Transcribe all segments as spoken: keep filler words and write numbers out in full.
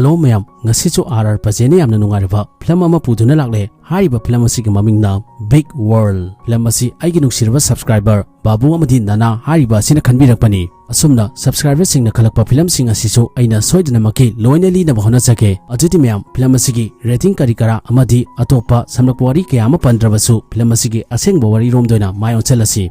Hello ꯃꯌꯥꯝ, ꯉꯁꯤꯁꯨ R R ꯄ꯭ꯔꯖꯦꯟꯅ ꯌꯥꯝꯅ ꯅꯨꯡꯉꯥꯏꯔꯕ ꯐꯤꯂꯝ ꯑꯃ ꯄꯨꯗꯨꯅ ꯂꯥꯛꯂꯦ꯫ ꯍꯥꯏꯔꯤꯕ ꯐꯤꯂꯝ ꯑꯁꯤꯒꯤ ꯃꯃꯤꯡꯅ ꯕꯤꯒ ꯋꯥꯔꯜ꯫ ꯐꯤꯂꯝ ꯑꯁꯤ ꯑꯩꯒꯤ ꯅꯨꯡꯁꯤꯔꯕ ꯁꯕꯁꯀ꯭ꯔꯥꯏꯕꯔ ꯕꯥꯕꯨ ꯑꯃꯗꯤ ꯅꯅꯥ ꯍꯥꯏꯔꯤꯕ ꯑꯁꯤꯅ ꯈꯟꯕꯤꯔꯛꯄꯅꯤ꯫ ꯑꯁꯨꯝꯅ ꯁꯕꯁꯀ꯭ꯔꯥꯏꯕꯔꯁꯤꯡꯅ ꯈꯜꯂꯛꯄ ꯐꯤꯂꯝꯁꯤꯡ ꯑꯁꯤꯁꯨ ꯑꯩꯅ ꯁꯣꯏꯗꯅꯃꯛꯀꯤ ꯂꯣꯏꯅ ꯂꯤꯅꯕ ꯍꯣꯠꯅꯖꯒꯦ꯫ ꯑꯗꯨꯗꯤ ꯃꯌꯥꯝ, ꯐꯤꯂꯝ ꯑꯁꯤꯒꯤ ꯔꯦꯇꯤꯡ ꯀꯔꯤ ꯀꯔꯥ ꯑꯃꯗꯤ ꯑꯇꯣꯞꯄ ꯁꯝꯂꯛꯄ ꯋꯥꯔꯤ ꯀꯌꯥ ꯑꯃ ꯄꯟꯗ꯭ꯔꯕꯁꯨ, ꯐꯤꯂꯝ ꯑꯁꯤꯒꯤ ꯑꯁꯦꯡꯕ ꯋꯥꯔꯤꯔꯣꯝꯗ ꯑꯣꯏꯅ ꯃꯥꯏ ꯑꯣꯟꯁꯤꯜꯂꯁꯤ꯫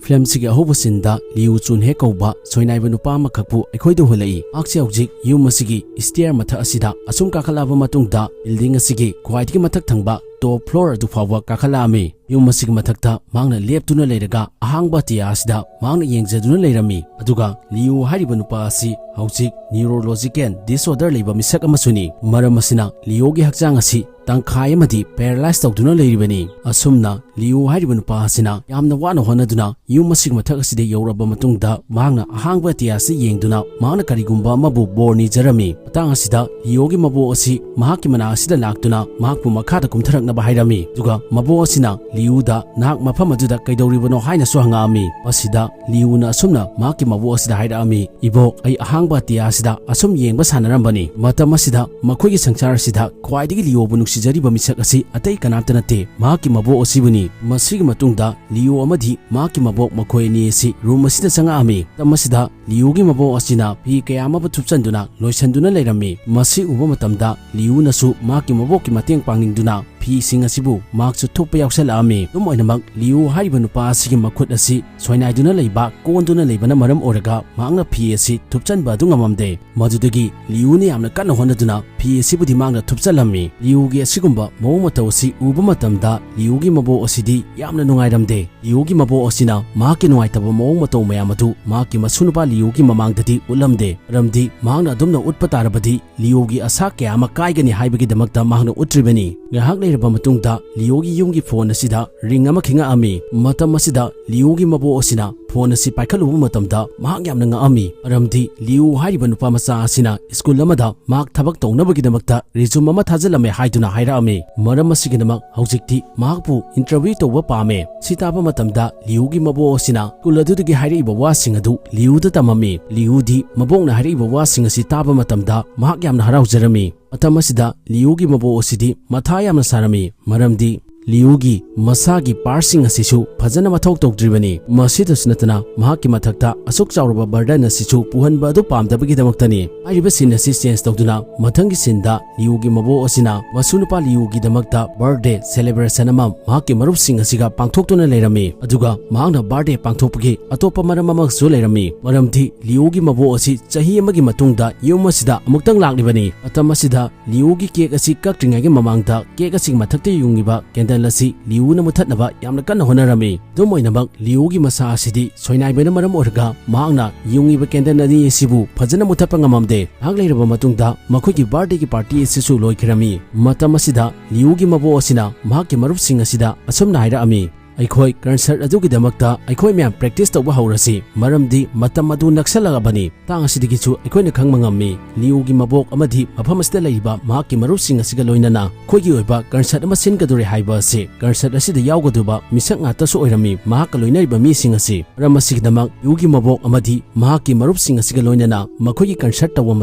ꯐꯤꯂꯝꯁꯤꯒꯤ ꯑꯍꯧꯕ ꯁꯤꯟꯗ ꯂꯤꯌꯨ ꯆꯨꯟ ꯍꯦ ꯀꯧꯕ ꯁꯣꯏꯅꯥꯏꯕ ꯅꯨꯄꯥ ꯑꯃꯈꯛꯄꯨ ꯑꯩꯈꯣꯏꯗ ꯎꯍꯜꯂꯛꯏ꯫ ꯃꯍꯥꯛꯁꯦ ꯍꯧꯖꯤꯛ ꯌꯨꯝ ꯑꯁꯤꯒꯤ ꯁ꯭ꯇꯦꯌꯔ ꯃꯊꯛ ꯑꯁꯤꯗ ꯑꯁꯨꯝ ꯀꯥꯈꯠꯂꯛꯑꯕ ꯃꯇꯨꯡꯗ, ꯕꯤꯜꯗꯤꯡ ꯑꯁꯤꯒꯤ ꯈ꯭ꯋꯥꯏꯗꯒꯤ ꯃꯊꯛ ꯊꯪꯕ ꯇꯣꯞ ꯐ꯭ꯂꯣꯔ ꯑꯗꯨ ꯐꯥꯎꯕ ꯀꯥꯈꯠꯂꯛꯑꯝꯃꯤ꯫ ꯌꯨꯝ ꯑꯁꯤꯒꯤ ꯃꯊꯛꯇ ꯃꯍꯥꯛꯅ ꯂꯦꯞꯇꯨꯅ ꯂꯩꯔꯒ ꯑꯍꯥꯡꯕ ꯑꯇꯤꯌꯥ ꯑꯁꯤꯗ ꯃꯍꯥꯛꯅ ꯌꯦꯡꯖꯗꯨꯅ ꯂꯩꯔꯝꯃꯤ꯫ ꯑꯗꯨꯒ ꯂꯤꯌꯨ ꯍꯥꯏꯔꯤꯕ ꯅꯨꯄꯥ ꯑꯁꯤ ꯍꯧꯖꯤꯛ ꯅ꯭ꯌꯨꯔꯣꯂꯣꯖꯤꯀꯦꯜ ꯗꯤꯁꯑꯣꯔꯗꯔ ꯂꯩꯕ ꯃꯤꯁꯛ ꯑꯃꯁꯨꯅꯤ꯫ ꯃꯔꯝ ꯑꯁꯤꯅ ꯂꯤꯌꯣꯒꯤ ꯍꯛꯆꯥꯡ ꯑꯁꯤ ꯇꯪꯈꯥꯏ ꯑꯃꯗꯤ ꯄꯦꯔꯥꯂꯥꯏꯁ ꯇꯧꯗꯨꯅ ꯂꯩꯔꯤꯕꯅꯤ꯫ ꯑꯁꯨꯝꯅ ꯂꯤꯌꯨ ꯍꯥꯏꯔꯤꯕ ꯅꯨꯄꯥ ꯑꯁꯤꯅ ꯌꯥꯝꯅ ꯋꯥꯅ ꯍꯣꯠꯅꯗꯨꯅ ꯌꯨꯝ ꯑꯁꯤꯒꯤ ꯃꯊꯛ ꯑꯁꯤꯗ ꯌꯧꯔꯛꯂꯕ ꯃꯇꯨꯡꯗ, ꯃꯍꯥꯛꯅ ꯑꯍꯥꯡꯕ ꯑꯇꯤꯌꯥ ꯑꯁꯤ ꯌꯦꯡꯗꯨꯅ ꯃꯍꯥꯛꯅ ꯀꯔꯤꯒꯨꯝꯕ ꯑꯃꯕꯨ ꯕꯣꯔ ꯅꯤꯖꯔꯝꯃꯤ꯫ ꯃꯇꯥꯡ ꯑꯁꯤꯗ ꯂꯤꯌꯣꯒꯤ ꯃꯕꯣꯛ ꯑꯁꯤ ꯃꯍꯥꯛꯀꯤ ꯃꯅꯥꯛ ꯑꯁꯤꯗ ꯂꯥꯛꯇꯨꯅ ꯃꯍꯥꯛꯄꯨ ꯃꯈꯥꯗ ꯀꯨꯝꯊꯔꯛꯅꯕ ꯍꯥꯏꯔꯝꯃꯤ꯫ ꯑꯗꯨꯒ ꯃꯕꯣꯛ ꯑꯁꯤꯅ ꯂꯤꯌꯨꯗ, "ꯅꯍꯥꯛ ꯃꯐꯝ ꯑꯗꯨꯗ ꯀꯩꯗꯧꯔꯤꯕꯅꯣ?" ꯍꯥꯏꯅꯁꯨ ꯍꯪꯉꯛꯑꯝꯃꯤ꯫ ꯃꯁꯤꯗ ꯂꯤꯌꯨꯅ ꯑꯁꯨꯝꯅ ꯃꯍꯥꯛꯀꯤ ꯃꯕꯣꯛ ꯑꯁꯤꯗ ꯍꯥꯏꯔꯛꯑꯝꯃꯤ, "ꯏꯕꯣꯛ, ꯑꯩ ꯑꯍꯥꯡꯕ ꯑꯇꯤꯌꯥ ꯑꯁꯤꯗ ꯑꯁꯨꯝ ꯌꯦꯡꯕ ꯁꯥꯟꯅꯔꯝꯕꯅꯤ꯫ ꯃꯇꯝ ꯑꯁꯤꯗ ꯃꯈꯣꯏꯒꯤ ꯁꯪꯁꯥꯔ ꯑꯁꯤꯗ ꯈ꯭ꯋꯥꯏꯗꯒꯤ ꯂꯤꯌꯣꯕꯨ ꯅꯨꯡꯁꯤꯖꯔꯤꯕ ꯃꯤꯁꯛ ꯑꯁꯤ ꯑꯇꯩ ꯀꯅꯥꯝꯇ ꯅꯠꯇꯦ, ꯃꯍꯥꯛꯀꯤ ꯃꯕꯣꯛ ꯑꯁꯤꯕꯨꯅꯤ꯫" ꯃꯁꯤꯒꯤ ꯃꯇꯨꯡꯗ ꯂꯤꯌꯣ ꯑꯃꯗꯤ ꯃꯍꯥꯛꯀꯤ ꯃꯕꯣꯛ ꯃꯈꯣꯏ ꯑꯅꯤ ꯑꯁꯤ ꯔꯨꯝ ꯑꯁꯤꯗ ꯆꯪꯉꯛꯑꯝꯃꯤ꯫ ꯃꯇꯝ ꯑꯁꯤꯗ ꯂꯤꯌꯨꯒꯤ ꯃꯕꯣꯛ ꯑꯁꯤꯅ ꯐꯤ ꯀꯌꯥ ꯑꯃꯕꯨ ꯊꯨꯞꯆꯟꯗꯨꯅ ꯂꯣꯏꯁꯟꯗꯨꯅ ꯂꯩꯔꯝꯃꯤ꯫ ꯃꯁꯤ ꯎꯕ ꯃꯇꯝꯗ ꯂꯤꯌꯨꯅꯁꯨ ꯃꯍꯥꯛꯀꯤ ꯃꯕꯣꯛꯀꯤ ꯃꯇꯦꯡ ꯄꯥꯡꯅꯤꯡꯗꯨꯅ ꯐꯤꯁꯤꯡ ꯑꯁꯤꯕꯨ ꯃꯍꯥꯛꯁꯨ ꯊꯨꯞꯄ ꯌꯥꯎꯁꯜꯂꯛꯑꯝꯃꯤ꯫ ꯑꯗꯨꯝ ꯑꯣꯏꯅꯃꯛ, ꯂꯤꯌꯨ ꯍꯥꯏꯔꯤꯕ ꯅꯨꯄꯥ ꯑꯁꯤꯒꯤ ꯃꯈꯨꯠ ꯑꯁꯤ ꯁꯣꯏꯅꯥꯏꯗꯨꯅ ꯂꯩꯕ, ꯀꯣꯟꯗꯨꯅ ꯂꯩꯕꯅ ꯃꯔꯝ ꯑꯣꯏꯔꯒ ꯃꯍꯥꯛꯅ ꯐꯤ ꯑꯁꯤ ꯊꯨꯞꯆꯟꯕ ꯑꯗꯨ ꯉꯝꯃꯝꯗꯦ꯫ ꯃꯗꯨꯗꯒꯤ ꯂꯤꯌꯨꯅ ꯌꯥꯝꯅ ꯀꯟꯅ ꯍꯣꯠꯅꯗꯨꯅ ꯐꯤ ꯑꯁꯤꯕꯨꯗꯤ ꯃꯍꯥꯛꯅ ꯊꯨꯞꯆꯜꯂꯝꯃꯤ꯫ ꯂꯤꯌꯨꯒꯤ ꯑꯁꯤꯒꯨꯝꯕ ꯃꯑꯣꯡ ꯃꯇꯧ ꯑꯁꯤ ꯎꯕ ꯃꯇꯝꯗ ꯂꯤꯌꯨꯒꯤ ꯃꯕꯣꯛ ꯑꯁꯤꯗꯤ ꯌꯥꯝꯅ ꯅꯨꯡꯉꯥꯏꯔꯝꯗꯦ꯫ ꯂꯤꯌꯨꯒꯤ ꯃꯕꯣꯛ ꯑꯁꯤꯅ ꯃꯍꯥꯛꯀꯤ ꯅꯨꯡꯉꯥꯏꯇꯕ ꯃꯑꯣꯡ ꯃꯇꯧ ꯃꯌꯥꯝ ꯑꯗꯨ ꯃꯍꯥꯛꯀꯤ ꯃꯁꯨꯅꯨꯄꯥ ꯂꯤꯌꯨꯒꯤ ꯃꯃꯥꯡꯗꯗꯤ ꯎꯠꯂꯝꯗꯦ, ꯃꯔꯝꯗꯤ ꯃꯍꯥꯛꯅ ꯑꯗꯨꯝꯅ ꯎꯠꯄ ꯇꯥꯔꯕꯗꯤ ꯂꯤꯌꯨꯒꯤ ꯑꯁꯥ ꯀꯌꯥ ꯑꯃ ꯀꯥꯏꯒꯅꯤ ꯍꯥꯏꯕꯒꯤꯗꯃꯛꯇ ꯃꯍꯥꯛꯅ ꯎꯠꯇ꯭ꯔꯤꯕꯅꯤ꯫ ꯉꯥꯏꯍꯥꯛ ꯂꯩꯔꯕ ꯃꯇꯨꯡꯗ ꯂꯤꯌꯨꯒꯤ ꯌꯨꯝꯒꯤ ꯐꯣꯟ ꯑꯁꯤꯗ ꯔꯤꯡ ꯑꯃ ꯈꯤꯡꯉꯛꯑꯝꯃꯤ꯫ ꯃꯇꯝ ꯑꯁꯤꯗ ꯂꯤꯌꯨꯒꯤ ꯃꯕꯣꯛ ꯑꯁꯤꯅ ꯐꯣꯟ ꯑꯁꯤ ꯄꯥꯏꯈꯠꯂꯨꯕ ꯃꯇꯝꯗ ꯃꯍꯥꯛ ꯌꯥꯝꯅ ꯉꯛꯑꯝꯃꯤ, ꯃꯔꯝꯗꯤ ꯂꯤꯌꯨ ꯍꯥꯏꯔꯤꯕ ꯅꯨꯄꯥ ꯃꯆꯥ ꯑꯁꯤꯅ ꯁ꯭ꯀꯨꯜ ꯑꯃꯗ ꯃꯍꯥꯛ ꯊꯕꯛ ꯇꯧꯅꯕꯒꯤꯗꯃꯛꯇ ꯔꯤꯖꯨꯝ ꯑꯃ ꯊꯥꯖꯤꯜꯂꯝꯃꯦ ꯍꯥꯏꯗꯨꯅ ꯍꯥꯏꯔꯛꯑꯝꯃꯤ꯫ ꯃꯔꯝ ꯑꯁꯤꯒꯤꯗꯃꯛ ꯍꯧꯖꯤꯛꯇꯤ ꯃꯍꯥꯛꯄꯨ ꯏꯟꯇꯔꯚ꯭ꯌꯨ ꯇꯧꯕ ꯄꯥꯝꯃꯦ꯫ ꯁꯤ ꯇꯥꯕ ꯃꯇꯝꯗ ꯂꯤꯌꯨꯒꯤ ꯃꯕꯣꯛ ꯑꯁꯤꯅ ꯁ꯭ꯀꯨꯜ ꯑꯗꯨꯗꯒꯤ ꯍꯥꯏꯔꯛꯏꯕ ꯋꯥꯁꯤꯡ ꯑꯗꯨ ꯂꯤꯌꯨꯗ ꯇꯝꯃꯝꯃꯤ꯫ ꯂꯤꯌꯨꯗꯤ ꯃꯕꯣꯛꯅ ꯍꯥꯏꯔꯛꯏꯕ ꯋꯥꯁꯤꯡ ꯑꯁꯤ ꯇꯥꯕ ꯃꯇꯝꯗ ꯃꯍꯥꯛ ꯌꯥꯝꯅ ꯍꯔꯥꯎꯖꯔꯝꯃꯤ꯫ ꯃꯇꯝ ꯑꯁꯤꯗ ꯂꯤꯌꯨꯒꯤ ꯃꯕꯣꯛ ꯑꯁꯤꯗꯤ ꯃꯊꯥ ꯌꯥꯝꯅ ꯁꯥꯔꯝꯃꯤ, ꯃꯔꯝꯗꯤ ꯂꯤꯌꯨꯒꯤ ꯃꯁꯥꯒꯤ ꯄꯥꯔꯠꯁꯤꯡ ꯑꯁꯤꯁꯨ ꯐꯖꯅ ꯃꯊꯧ ꯇꯧꯗ꯭ꯔꯤꯕꯅꯤ꯫ ꯃꯁꯤꯗꯁꯨ ꯅꯠꯇꯅ ꯃꯍꯥꯛꯀꯤ ꯃꯊꯛꯇ ꯑꯁꯨꯛ ꯆꯥꯎꯔꯕ ꯕꯔꯗꯟ ꯑꯁꯤꯁꯨ ꯄꯨꯍꯟꯕ ꯑꯗꯨ ꯄꯥꯝꯗꯕꯒꯤꯗꯃꯛꯇꯅꯤ꯫ ꯍꯥꯏꯔꯤꯕ ꯁꯤꯟ ꯑꯁꯤ ꯆꯦꯟꯖ ꯇꯧꯗꯨꯅ ꯃꯊꯪꯒꯤ ꯁꯤꯟꯗ ꯂꯤꯌꯨꯒꯤ ꯃꯕꯣꯛ ꯑꯁꯤꯅ ꯃꯁꯨ ꯅꯨꯄꯥ ꯂꯤꯌꯨꯒꯤꯗꯃꯛꯇ ꯕꯔꯊꯗꯦ ꯁꯦꯂꯦꯕ꯭ꯔꯦꯁꯟ ꯑꯃ ꯃꯍꯥꯛꯀꯤ ꯃꯔꯨꯞꯁꯤꯡ ꯑꯁꯤꯒ ꯄꯥꯡꯊꯣꯛꯇꯨꯅ ꯂꯩꯔꯝꯃꯤ꯫ ꯑꯗꯨꯒ ꯃꯍꯥꯛꯅ ꯕꯔꯊꯗꯦ ꯄꯥꯡꯊꯣꯛꯄꯒꯤ ꯑꯇꯣꯞꯄ ꯃꯔꯝ ꯑꯃꯁꯨ ꯂꯩꯔꯝꯃꯤ, ꯃꯔꯝꯗꯤ ꯂꯤꯌꯨꯒꯤ ꯃꯕꯣꯛ ꯑꯁꯤ ꯆꯍꯤ ꯑꯃꯒꯤ ꯃꯇꯨꯡꯗ ꯌꯨꯝ ꯑꯁꯤꯗ ꯑꯃꯨꯛꯇꯪ ꯂꯥꯛꯂꯤꯕꯅꯤ꯫ ꯃꯇꯝ ꯑꯁꯤꯗ ꯂꯤꯌꯨꯒꯤ ꯀꯦꯛ ꯑꯁꯤ ꯀꯛꯇ꯭ꯔꯤꯉꯩꯒꯤ ꯃꯃꯥꯡꯗ ꯀꯦꯛ ꯑꯁꯤꯒꯤ ꯃꯊꯛꯇ ꯌꯨꯡꯉꯤꯕ ꯀꯦꯟꯗꯜ ꯑꯁꯤ ꯂꯤꯌꯨꯅ ꯃꯨꯊꯠꯅꯕ ꯌꯥꯝꯅ ꯀꯟꯅ ꯍꯣꯠꯅꯔꯝꯃꯤ꯫ ꯑꯗꯨꯝ ꯑꯣꯏꯅꯃꯛ, ꯂꯤꯌꯨꯒꯤ ꯃꯁꯥ ꯑꯁꯤꯗꯤ ꯁꯣꯏꯅꯥꯏꯕꯅ ꯃꯔꯝ ꯑꯣꯏꯔꯒ ꯃꯍꯥꯛꯅ ꯌꯨꯡꯉꯤꯕ ꯀꯦꯟꯗꯜ ꯑꯅꯤ ꯑꯁꯤꯕꯨ ꯐꯖꯅ ꯃꯨꯊꯠꯄ ꯉꯝꯗꯦ꯫ ꯉꯥꯏꯍꯥꯛ ꯂꯩꯔꯕ ꯃꯇꯨꯡꯗ ꯃꯈꯣꯏꯒꯤ ꯕꯥꯔꯊꯗꯦꯒꯤ ꯄꯥꯔꯇꯤ ꯑꯁꯤꯁꯨ ꯂꯣꯏꯈꯤꯔꯝꯃꯤ꯫ ꯃꯇꯝ ꯑꯁꯤꯗ ꯂꯤꯌꯨꯒꯤ ꯃꯕꯣꯛ ꯑꯁꯤꯅ ꯃꯍꯥꯛꯀꯤ ꯃꯔꯨꯞꯁꯤꯡ ꯑꯁꯤꯗ ꯑꯁꯨꯝꯅ ꯍꯥꯏꯔꯛꯑꯝꯃꯤ, "ꯑꯩꯈꯣꯏ ꯀꯟꯁꯔꯠ ꯑꯗꯨꯒꯤꯗꯃꯛꯇ ꯑꯩꯈꯣꯏ ꯃꯌꯥꯝ ꯄ꯭ꯔꯦꯛꯇꯤꯁ ꯇꯧꯕ ꯍꯧꯔꯁꯤ, ꯃꯔꯝꯗꯤ ꯃꯇꯝ ꯑꯗꯨ ꯅꯛꯁꯜꯂꯛꯑꯕꯅꯤ꯫" ꯃꯇꯥꯡ ꯑꯁꯤꯗꯒꯤꯁꯨ ꯑꯩꯈꯣꯏꯅ ꯈꯪꯕ ꯉꯝꯃꯤ, ꯂꯤꯌꯨꯒꯤ ꯃꯕꯣꯛ ꯑꯃꯗꯤ ꯃꯐꯝ ꯑꯁꯤꯗ ꯂꯩꯔꯤꯕ ꯃꯍꯥꯛꯀꯤ ꯃꯔꯨꯞꯁꯤꯡ ꯑꯁꯤꯒ ꯂꯣꯏꯅꯅ ꯑꯩꯈꯣꯏꯒꯤ ꯑꯣꯏꯕ ꯀꯟꯁꯔꯠ ꯑꯃ ꯁꯤꯟꯒꯗꯧꯔꯦ ꯍꯥꯏꯕ ꯑꯁꯤ ꯀꯟꯁꯔꯠ ꯑꯁꯤꯗ ꯌꯥꯎꯒꯗꯧꯕ ꯃꯤꯁꯛ ꯉꯥꯛꯇꯁꯨ ꯑꯣꯏꯔꯝꯃꯤ꯫ ꯃꯍꯥꯛꯀ ꯂꯣꯏꯅꯔꯤꯕ ꯃꯤꯁꯤꯡ ꯑꯁꯤ ꯃꯔꯝ ꯑꯁꯤꯒꯤꯗꯃꯛ ꯂꯤꯌꯨꯒꯤ ꯃꯕꯣꯛ ꯑꯃꯗꯤ ꯃꯍꯥꯛꯀꯤ ꯃꯔꯨꯞꯁꯤꯡ ꯑꯁꯤꯒ ꯂꯣꯏꯅꯅ ꯃꯈꯣꯏꯒꯤ ꯀꯟꯁꯔꯠ ꯇꯧꯐꯝ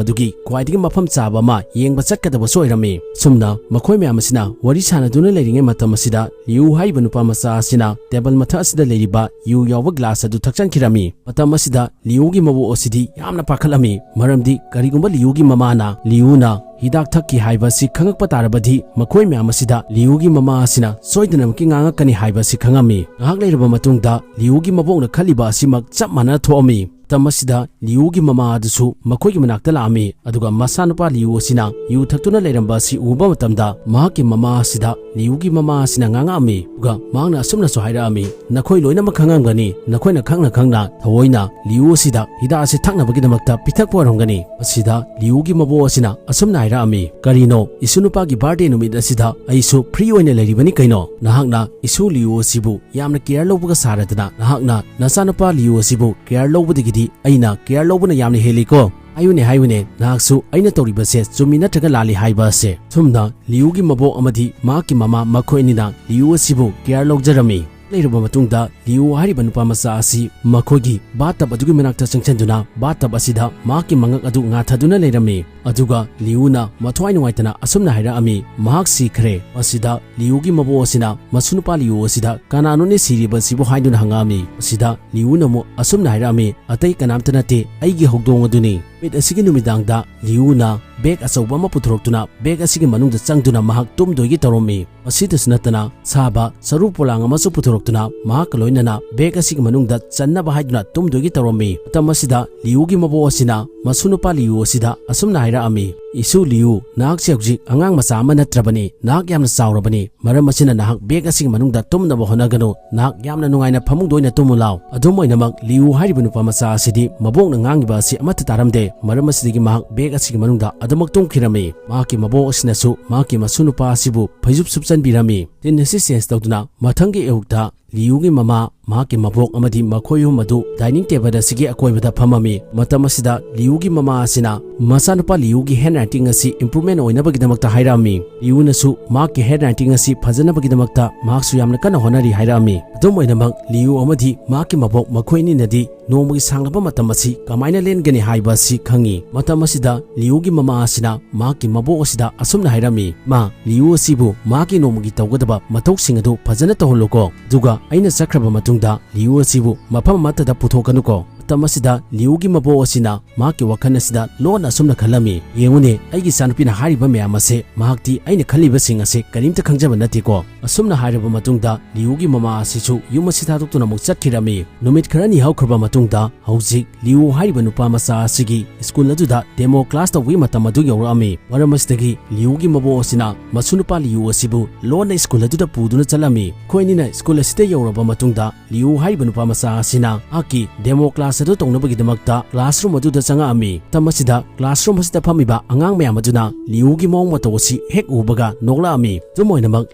ꯑꯗꯨꯒꯤ ꯈ꯭ꯋꯥꯏꯗꯒꯤ ꯃꯐꯝ ꯆꯥꯕ ꯑꯃ ꯌꯦꯡꯕ ꯆꯠꯀꯗꯕꯁꯨ ꯑꯣꯏꯔꯝꯃꯤ꯫ ꯑꯁꯨꯝꯅ ꯃꯈꯣꯏ ꯃꯌꯥꯝ ꯑꯁꯤꯅ ꯋꯥꯔꯤ ꯁꯥꯟꯅꯗꯨꯅ ꯂꯩꯔꯤꯉꯩ ꯃꯇꯝ ꯑꯁꯤꯗ ꯂꯤꯌꯨ ꯍꯥꯏꯔꯤꯕ ꯅꯨꯄꯥ ꯃꯆꯥ ꯑꯁꯤꯅ ꯇꯦꯕꯜ ꯃꯊꯛ ꯑꯁꯤꯗ ꯂꯩꯔꯤꯕ ꯌꯨ ꯌꯥꯎꯕ ꯒ꯭ꯂꯥꯁ ꯑꯗꯨ ꯊꯛꯆꯟꯈꯤꯔꯝꯃꯤ꯫ ꯃꯇꯝ ꯑꯁꯤꯗ ꯂꯤꯌꯨꯒꯤ ꯃꯕꯣꯛ ꯑꯁꯤꯗꯤ ꯌꯥꯝꯅ ꯄꯥꯈꯠꯂꯝꯃꯤ, ꯃꯔꯝꯗꯤ ꯀꯔꯤꯒꯨꯝꯕ ꯂꯤꯌꯨꯒꯤ ꯃꯃꯥꯅ ꯂꯤꯌꯨꯅ ꯍꯤꯗꯥꯛ ꯊꯛꯈꯤ ꯍꯥꯏꯕ ꯑꯁꯤ ꯈꯪꯉꯛꯄ ꯇꯥꯔꯕꯗꯤ ꯃꯈꯣꯏ ꯃꯌꯥꯝ ꯑꯁꯤꯗ ꯂꯤꯌꯨꯒꯤ ꯃꯃꯥ ꯑꯁꯤꯅ ꯁꯣꯏꯗꯅꯃꯛꯀꯤ ꯉꯥꯡꯉꯛꯀꯅꯤ ꯍꯥꯏꯕ ꯑꯁꯤ ꯈꯪꯉꯝꯃꯤ꯫ ꯉꯥꯏꯍꯥꯛ ꯂꯩꯔꯕ ꯃꯇꯨꯡꯗ ꯂꯤꯌꯨꯒꯤ ꯃꯕꯣꯛꯅ ꯈꯜꯂꯤꯕ ꯑꯁꯤꯃꯛ ꯆꯞ ꯃꯥꯟꯅꯅ ꯊꯣꯛꯑꯝꯃꯤ꯫ ꯃꯇꯝ ꯑꯁꯤꯗ ꯂꯤꯌꯨꯒꯤ ꯃꯃꯥ ꯑꯗꯨꯁꯨ ꯃꯈꯣꯏꯒꯤ ꯃꯅꯥꯛꯇ ꯂꯥꯛꯑꯝꯃꯤ, ꯑꯗꯨꯒ ꯃꯆꯥꯅꯨꯄꯥ ꯂꯤꯌꯨ ꯑꯁꯤꯅ ꯌꯨ ꯊꯛꯇꯨꯅ ꯂꯩꯔꯝꯕ ꯑꯁꯤ ꯎꯕ ꯃꯇꯝꯗ ꯃꯍꯥꯛꯀꯤ ꯃꯃꯥ ꯑꯁꯤꯗ ꯂꯤꯌꯨꯒꯤ ꯃꯃꯥ ꯑꯁꯤꯅ ꯉꯥꯡꯉꯛꯑꯝꯃꯤ꯫ ꯑꯗꯨꯒ ꯃꯍꯥꯛꯅ ꯑꯁꯨꯝꯅꯁꯨ ꯍꯥꯏꯔꯛꯑꯝꯃꯤ, "ꯅꯈꯣꯏ ꯂꯣꯏꯅꯃꯛ ꯈꯪꯉꯝꯒꯅꯤ, ꯅꯈꯣꯏꯅ ꯈꯪꯅ ꯈꯪꯅ ꯊꯑꯣꯏꯅ ꯂꯤꯌꯨ ꯑꯁꯤꯗ ꯍꯤꯗꯥꯛ ꯑꯁꯤ ꯊꯛꯅꯕꯒꯤꯗꯃꯛꯇ ꯄꯤꯊꯛꯄ ꯑꯣꯏꯔꯝꯒꯅꯤ꯫" ꯑꯁꯤꯗ ꯂꯤꯌꯨꯒꯤ ꯃꯕꯣꯛ ꯑꯁꯤꯅ ꯑꯁꯨꯝꯅ ꯍꯥꯏꯔꯛꯑꯝꯃꯤ꯫ "ꯀꯔꯤꯅꯣ, ꯏꯁꯨ ꯅꯨꯄꯥꯒꯤ ꯕꯥꯔꯗꯦ ꯅꯨꯃꯤꯠ ꯑꯁꯤꯗ ꯑꯩꯁꯨ ꯐ꯭ꯔꯤ ꯑꯣꯏꯅ ꯂꯩꯔꯤꯕꯅꯤ ꯀꯩꯅꯣ? ꯅꯍꯥꯛꯅ ꯏꯁꯨ ꯂꯤꯌꯨ ꯑꯁꯤꯕꯨ ꯌꯥꯝꯅ ꯀꯦꯌꯔ ꯂꯧꯕꯒ ꯁꯥꯔꯗꯅ, ꯅꯍꯥꯛꯅ ꯅꯆꯥꯅꯨꯄꯥ ꯂꯤꯌꯨ ꯑꯁꯤꯕꯨ ꯀꯦꯌꯔ ꯂꯧꯕꯗꯒꯤꯗꯤ ꯑꯩꯅ ꯀꯦꯌꯔ ꯂꯧꯕꯅ ꯌꯥꯝꯅ ꯍꯦꯜꯂꯤꯀꯣ꯫ ꯍꯥꯏꯌꯨꯅꯦ, ꯍꯥꯏꯌꯨꯅꯦ, ꯅꯍꯥꯛꯁꯨ ꯑꯩꯅ ꯇꯧꯔꯤꯕꯁꯦ ꯆꯨꯝꯃꯤ ꯅꯠꯇ꯭ꯔꯒ ꯂꯥꯜꯂꯤ ꯍꯥꯏꯕ ꯑꯁꯦ?" ꯁꯨꯝꯅ ꯂꯤꯌꯨꯒꯤ ꯃꯕꯣꯛ ꯑꯃꯗꯤ ꯃꯍꯥꯛꯀꯤ ꯃꯃꯥ ꯃꯈꯣꯏ ꯑꯅꯤꯅ ꯂꯤꯌꯨ ꯑꯁꯤꯕꯨ ꯀꯦꯌꯔ ꯂꯧꯖꯔꯝꯃꯤ꯫ ꯂꯩꯔꯕ ꯃꯇꯨꯡꯗ ꯂꯤꯌꯨ ꯍꯥꯏꯔꯤꯕ ꯅꯨꯄꯥ ꯃꯆꯥ ꯑꯁꯤ ꯃꯈꯣꯏꯒꯤ ꯕꯥꯊꯇꯕ ꯑꯗꯨꯒꯤ ꯃꯅꯥꯛꯇ ꯆꯪꯁꯤꯟꯗꯨꯅ ꯕꯥꯊꯇꯕ ꯑꯁꯤꯗ ꯃꯍꯥꯛꯀꯤ ꯃꯉꯛ ꯑꯗꯨ ꯉꯥꯊꯗꯨꯅ ꯂꯩꯔꯝꯃꯤ꯫ ꯑꯗꯨꯒ ꯂꯤꯌꯨꯅ ꯃꯊ꯭ꯋꯥꯏ ꯅꯨꯡꯉꯥꯏꯇꯅ ꯑꯁꯨꯝꯅ ꯍꯥꯏꯔꯛꯑꯝꯃꯤ, "ꯃꯍꯥꯛ ꯁꯤꯈ꯭ꯔꯦ꯫" ꯃꯁꯤꯗ ꯂꯤꯌꯨꯒꯤ ꯃꯕꯣꯛ ꯑꯁꯤꯅ ꯃꯁꯨ ꯅꯨꯄꯥ ꯂꯤꯌꯨ ꯑꯁꯤꯗ, "ꯀꯅꯥꯅꯣꯅꯦ ꯁꯤꯔꯤꯕ ꯑꯁꯤꯕꯨ?" ꯍꯥꯏꯗꯨꯅ ꯍꯪꯉꯛꯑꯝꯃꯤ꯫ ꯃꯁꯤꯗ ꯂꯤꯌꯨꯅ ꯑꯃꯨꯛ ꯑꯁꯨꯝꯅ ꯍꯥꯏꯔꯛꯑꯝꯃꯤ, "ꯑꯇꯩ ꯀꯅꯥꯝꯇ ꯅꯠꯇꯦ, ꯑꯩꯒꯤ ꯍꯧꯗꯣꯡ ꯑꯗꯨꯅꯤ꯫" ꯅꯨꯃꯤꯠ ꯑꯁꯤꯒꯤ ꯅꯨꯃꯤꯗꯥꯡꯗ ꯂꯤꯌꯨꯅ ꯕꯦꯒ ꯑꯆꯧꯕ ꯑꯃ ꯄꯨꯊꯣꯔꯛꯇꯨꯅ ꯕꯦꯒ ꯑꯁꯤꯒꯤ ꯃꯅꯨꯡꯗ ꯆꯪꯗꯨꯅ ꯃꯍꯥꯛ ꯇꯨꯝꯗꯣꯏꯒꯤ ꯇꯧꯔꯝꯃꯤ꯫ ꯃꯁꯤꯗꯁꯨ ꯅꯠꯇꯅ ꯁꯥꯕ ꯁꯔꯨ ꯄꯣꯂꯥꯡ ꯑꯃꯁꯨ ꯄꯨꯊꯣꯔꯛꯇꯨꯅ ꯃꯍꯥꯛꯀ ꯂꯣꯏꯅꯅ ꯕꯦꯒ ꯑꯁꯤꯒꯤ ꯃꯅꯨꯡꯗ ꯆꯟꯅꯕ ꯍꯥꯏꯗꯨꯅ ꯇꯨꯝꯗꯣꯏꯒꯤ ꯇꯧꯔꯝꯃꯤ꯫ ꯃꯇꯝ ꯑꯁꯤꯗ ꯂꯤꯌꯨꯒꯤ ꯃꯕꯣꯛ ꯑꯁꯤꯅ ꯃꯁꯨ ꯅꯨꯄꯥ ꯂꯤꯌꯨ ꯑꯁꯤꯗ ꯑꯁꯨꯝꯅ ꯍꯥꯏꯔꯛꯑꯝꯃꯤ, "ꯏꯁꯨ ꯂꯤꯌꯨ, ꯅꯍꯥꯛꯁꯦ ꯍꯧꯖꯤꯛ ꯑꯉꯥꯡ ꯃꯆꯥ ꯑꯃ ꯅꯠꯇ꯭ꯔꯕꯅꯤ, ꯅꯍꯥꯛ ꯌꯥꯝꯅ ꯆꯥꯎꯔꯕꯅꯤ꯫ ꯃꯔꯝ ꯑꯁꯤꯅ ꯅꯍꯥꯛ ꯕꯦꯒ ꯑꯁꯤꯒꯤ ꯃꯅꯨꯡꯗ ꯇꯨꯝꯅꯕ ꯍꯣꯠꯅꯒꯅꯨ, ꯅꯍꯥꯛ ꯌꯥꯝꯅ ꯅꯨꯡꯉꯥꯏꯅ ꯐꯃꯨꯡꯗ ꯑꯣꯏꯅ ꯇꯨꯝꯃꯨ ꯂꯥꯎ꯫" ꯑꯗꯨꯝ ꯑꯣꯏꯅꯃꯛ ꯂꯤꯌꯨ ꯍꯥꯏꯔꯤꯕ ꯅꯨꯄꯥ ꯃꯆꯥ ꯑꯁꯤꯗꯤ ꯃꯕꯣꯛꯅ ꯉꯥꯡꯉꯤꯕ ꯑꯁꯤ ꯑꯃꯠꯇ ꯇꯥꯔꯝꯗꯦ꯫ ꯃꯔꯝ ꯑꯁꯤꯗꯒꯤ ꯃꯍꯥꯛ ꯕꯦꯒ ꯑꯁꯤꯒꯤ ꯃꯅꯨꯡꯗ ꯑꯗꯨꯃꯛ ꯇꯨꯝꯈꯤꯔꯝꯃꯤ꯫ ꯃꯍꯥꯛꯀꯤ ꯃꯕꯣꯛ ꯑꯁꯤꯅꯁꯨ ꯃꯍꯥꯛꯀꯤ ꯃꯁꯨ ꯅꯨꯄꯥ ꯑꯁꯤꯕꯨ ꯐꯩꯖꯨꯞ ꯁꯨꯞꯆꯟꯕꯤꯔꯝꯃꯤ꯫ ꯁꯤꯟ ꯑꯁꯤ ꯆꯦꯟꯖ ꯇꯧꯗꯨꯅ ꯃꯊꯪꯒꯤ ꯑꯌꯨꯛꯇ ꯂꯤꯌꯨꯒꯤ ꯃꯃꯥ, ꯃꯍꯥꯛꯀꯤ ꯃꯕꯣꯛ ꯑꯃꯗꯤ ꯃꯈꯣꯏ ꯑꯍꯨꯝ ꯑꯗꯨ ꯗꯥꯏꯅꯤꯡ ꯇꯦꯕꯜ ꯑꯁꯤꯒꯤ ꯑꯀꯣꯏꯕꯗ ꯐꯝꯃꯝꯃꯤ꯫ ꯃꯇꯝ ꯑꯁꯤꯗ ꯂꯤꯌꯨꯒꯤ ꯃꯃꯥ ꯑꯁꯤꯅ ꯃꯆꯥꯅꯨꯄꯥ ꯂꯤꯌꯨꯒꯤ ꯍꯦꯟ ꯔꯥꯏꯇꯤꯡ ꯑꯁꯤ ꯏꯝꯄ꯭ꯔꯨꯚꯃꯦꯟ ꯑꯣꯏꯅꯕꯒꯤꯗꯃꯛꯇ ꯍꯥꯏꯔꯛꯑꯝꯃꯤ꯫ ꯂꯤꯌꯨꯅꯁꯨ ꯃꯍꯥꯛꯀꯤ ꯍꯦꯟ ꯔꯥꯏꯇꯤꯡ ꯑꯁꯤ ꯐꯖꯅꯕꯒꯤꯗꯃꯛꯇ ꯃꯍꯥꯛꯁꯨ ꯌꯥꯝꯅ ꯀꯟꯅ ꯍꯣꯠꯅꯔꯤ ꯍꯥꯏꯔꯛꯑꯝꯃꯤ꯫ ꯑꯗꯨꯝ ꯑꯣꯏꯅꯃꯛ, ꯂꯤꯌꯨ ꯑꯃꯗꯤ ꯃꯍꯥꯛꯀꯤ ꯃꯕꯣꯛ ꯃꯈꯣꯏ ꯑꯅꯤꯅꯗꯤ ꯅꯣꯡꯃꯒꯤ ꯁꯥꯡꯂꯕ ꯃꯇꯝ ꯑꯁꯤ ꯀꯃꯥꯏꯅ ꯂꯦꯟꯒꯅꯤ ꯍꯥꯏꯕ ꯑꯁꯤ ꯈꯪꯉꯤ꯫ ꯃꯇꯝ ꯑꯁꯤꯗ ꯂꯤꯌꯨꯒꯤ ꯃꯃꯥ ꯑꯁꯤꯅ ꯃꯍꯥꯛꯀꯤ ꯃꯕꯣꯛ ꯑꯁꯤꯗ ꯑꯁꯨꯝꯅ ꯍꯥꯏꯔꯝꯃꯤ, "ꯃꯥ, ꯂꯤꯌꯨ ꯑꯁꯤꯕꯨ ꯃꯍꯥꯛꯀꯤ ꯅꯣꯡꯃꯒꯤ ꯇꯧꯒꯗꯕ ꯃꯊꯧꯁꯤꯡ ꯑꯗꯨ ꯐꯖꯅ ꯇꯧꯍꯜꯂꯨꯀꯣ꯫ ꯑꯗꯨꯒ ꯑꯩꯅ ꯆꯠꯈ꯭ꯔꯕ ꯃꯇꯨꯡꯗ ꯂꯤꯌꯨ ꯑꯁꯤꯕꯨ ꯃꯐꯝ ꯑꯃꯠꯇꯗ ꯄꯨꯊꯣꯛꯀꯅꯨꯀꯣ꯫" ꯃꯇꯝ ꯑꯁꯤꯗ ꯂꯤꯌꯨꯒꯤ ꯃꯕꯣꯛ ꯑꯁꯤꯅ ꯃꯍꯥꯛꯀꯤ ꯋꯥꯈꯜ ꯑꯁꯤꯗ ꯂꯣꯟꯅ ꯑꯁꯨꯝꯅ ꯈꯜꯂꯝꯃꯤ, "ꯌꯦꯡꯉꯨꯅꯦ, ꯑꯩꯒꯤ ꯏꯆꯥꯅꯨꯄꯤꯅ ꯍꯥꯏꯔꯤꯕ ꯃꯌꯥꯝ ꯑꯁꯦ, ꯃꯍꯥꯛꯇꯤ ꯑꯩꯅ ꯈꯜꯂꯤꯕꯁꯤꯡ ꯑꯁꯦ ꯀꯔꯤꯝꯇ ꯈꯪꯖꯕ ꯅꯠꯇꯦꯀꯣ꯫" ꯑꯁꯨꯝꯅ ꯍꯥꯏꯔꯕ ꯃꯇꯨꯡꯗ ꯂꯤꯌꯨꯒꯤ ꯃꯃꯥ ꯑꯁꯤꯁꯨ ꯌꯨꯝ ꯑꯁꯤ ꯊꯥꯗꯣꯛꯇꯨꯅ ꯑꯃꯨꯛ ꯆꯠꯈꯤꯔꯝꯃꯤ꯫ ꯅꯨꯃꯤꯠ ꯈꯔꯅꯤ ꯍꯧꯈ꯭ꯔꯕ ꯃꯇꯨꯡꯗ ꯍꯧꯖꯤꯛ ꯂꯤꯌꯨ ꯍꯥꯏꯔꯤꯕ ꯅꯨꯄꯥ ꯃꯆꯥ ꯑꯁꯤꯒꯤ ꯁ꯭ꯀꯨꯜ ꯑꯗꯨꯗ ꯗꯦꯃꯣ ꯀ꯭ꯂꯥꯁ ꯇꯧꯕꯒꯤ ꯃꯇꯝ ꯑꯗꯨ ꯌꯧꯔꯛꯑꯝꯃꯤ꯫ ꯃꯔꯝ ꯑꯁꯤꯗꯒꯤ ꯂꯤꯌꯨꯒꯤ ꯃꯕꯣꯛ ꯑꯁꯤꯅ ꯃꯁꯨ ꯅꯨꯄꯥ ꯂꯤꯌꯨ ꯑꯁꯤꯕꯨ ꯂꯣꯟꯅ ꯁ꯭ꯀꯨꯜ ꯑꯗꯨꯗ ꯄꯨꯗꯨꯅ ꯆꯠꯂꯝꯃꯤ꯫ ꯃꯈꯣꯏ ꯑꯅꯤꯅ ꯁ꯭ꯀꯨꯜ ꯑꯁꯤꯗ ꯌꯧꯔꯕ ꯃꯇꯨꯡꯗ ꯂꯤꯌꯨ ꯍꯥꯏꯔꯤꯕ ꯅꯨꯄꯥ ꯃꯆꯥ ꯑꯁꯤꯅ ꯃꯍꯥꯛꯀꯤ ꯗꯦꯃꯣ ꯀ꯭ꯂꯥꯁ ꯁꯗꯨ ꯇꯧꯅꯕꯒꯤꯗꯃꯛꯇ classroom ꯑꯗꯨꯗ ꯆꯪꯉꯛꯑꯝꯃꯤ꯫ ꯃꯇꯝ ꯑꯁꯤꯗ classroom ꯑꯁꯤꯗ ꯐꯝꯃꯤꯕ ꯑꯉꯥꯡ ꯃꯌꯥꯝ ꯑꯗꯨꯅ ꯂꯤꯌꯨꯒꯤ ꯃꯑꯣꯡ ꯃꯇꯧ ꯑꯁꯤ ꯍꯦꯛ ꯎꯕꯒ ꯅꯣꯛꯂꯛꯑꯝꯃꯤ꯫ ꯑꯗꯨꯝ ꯑꯣꯏꯅꯃꯛ,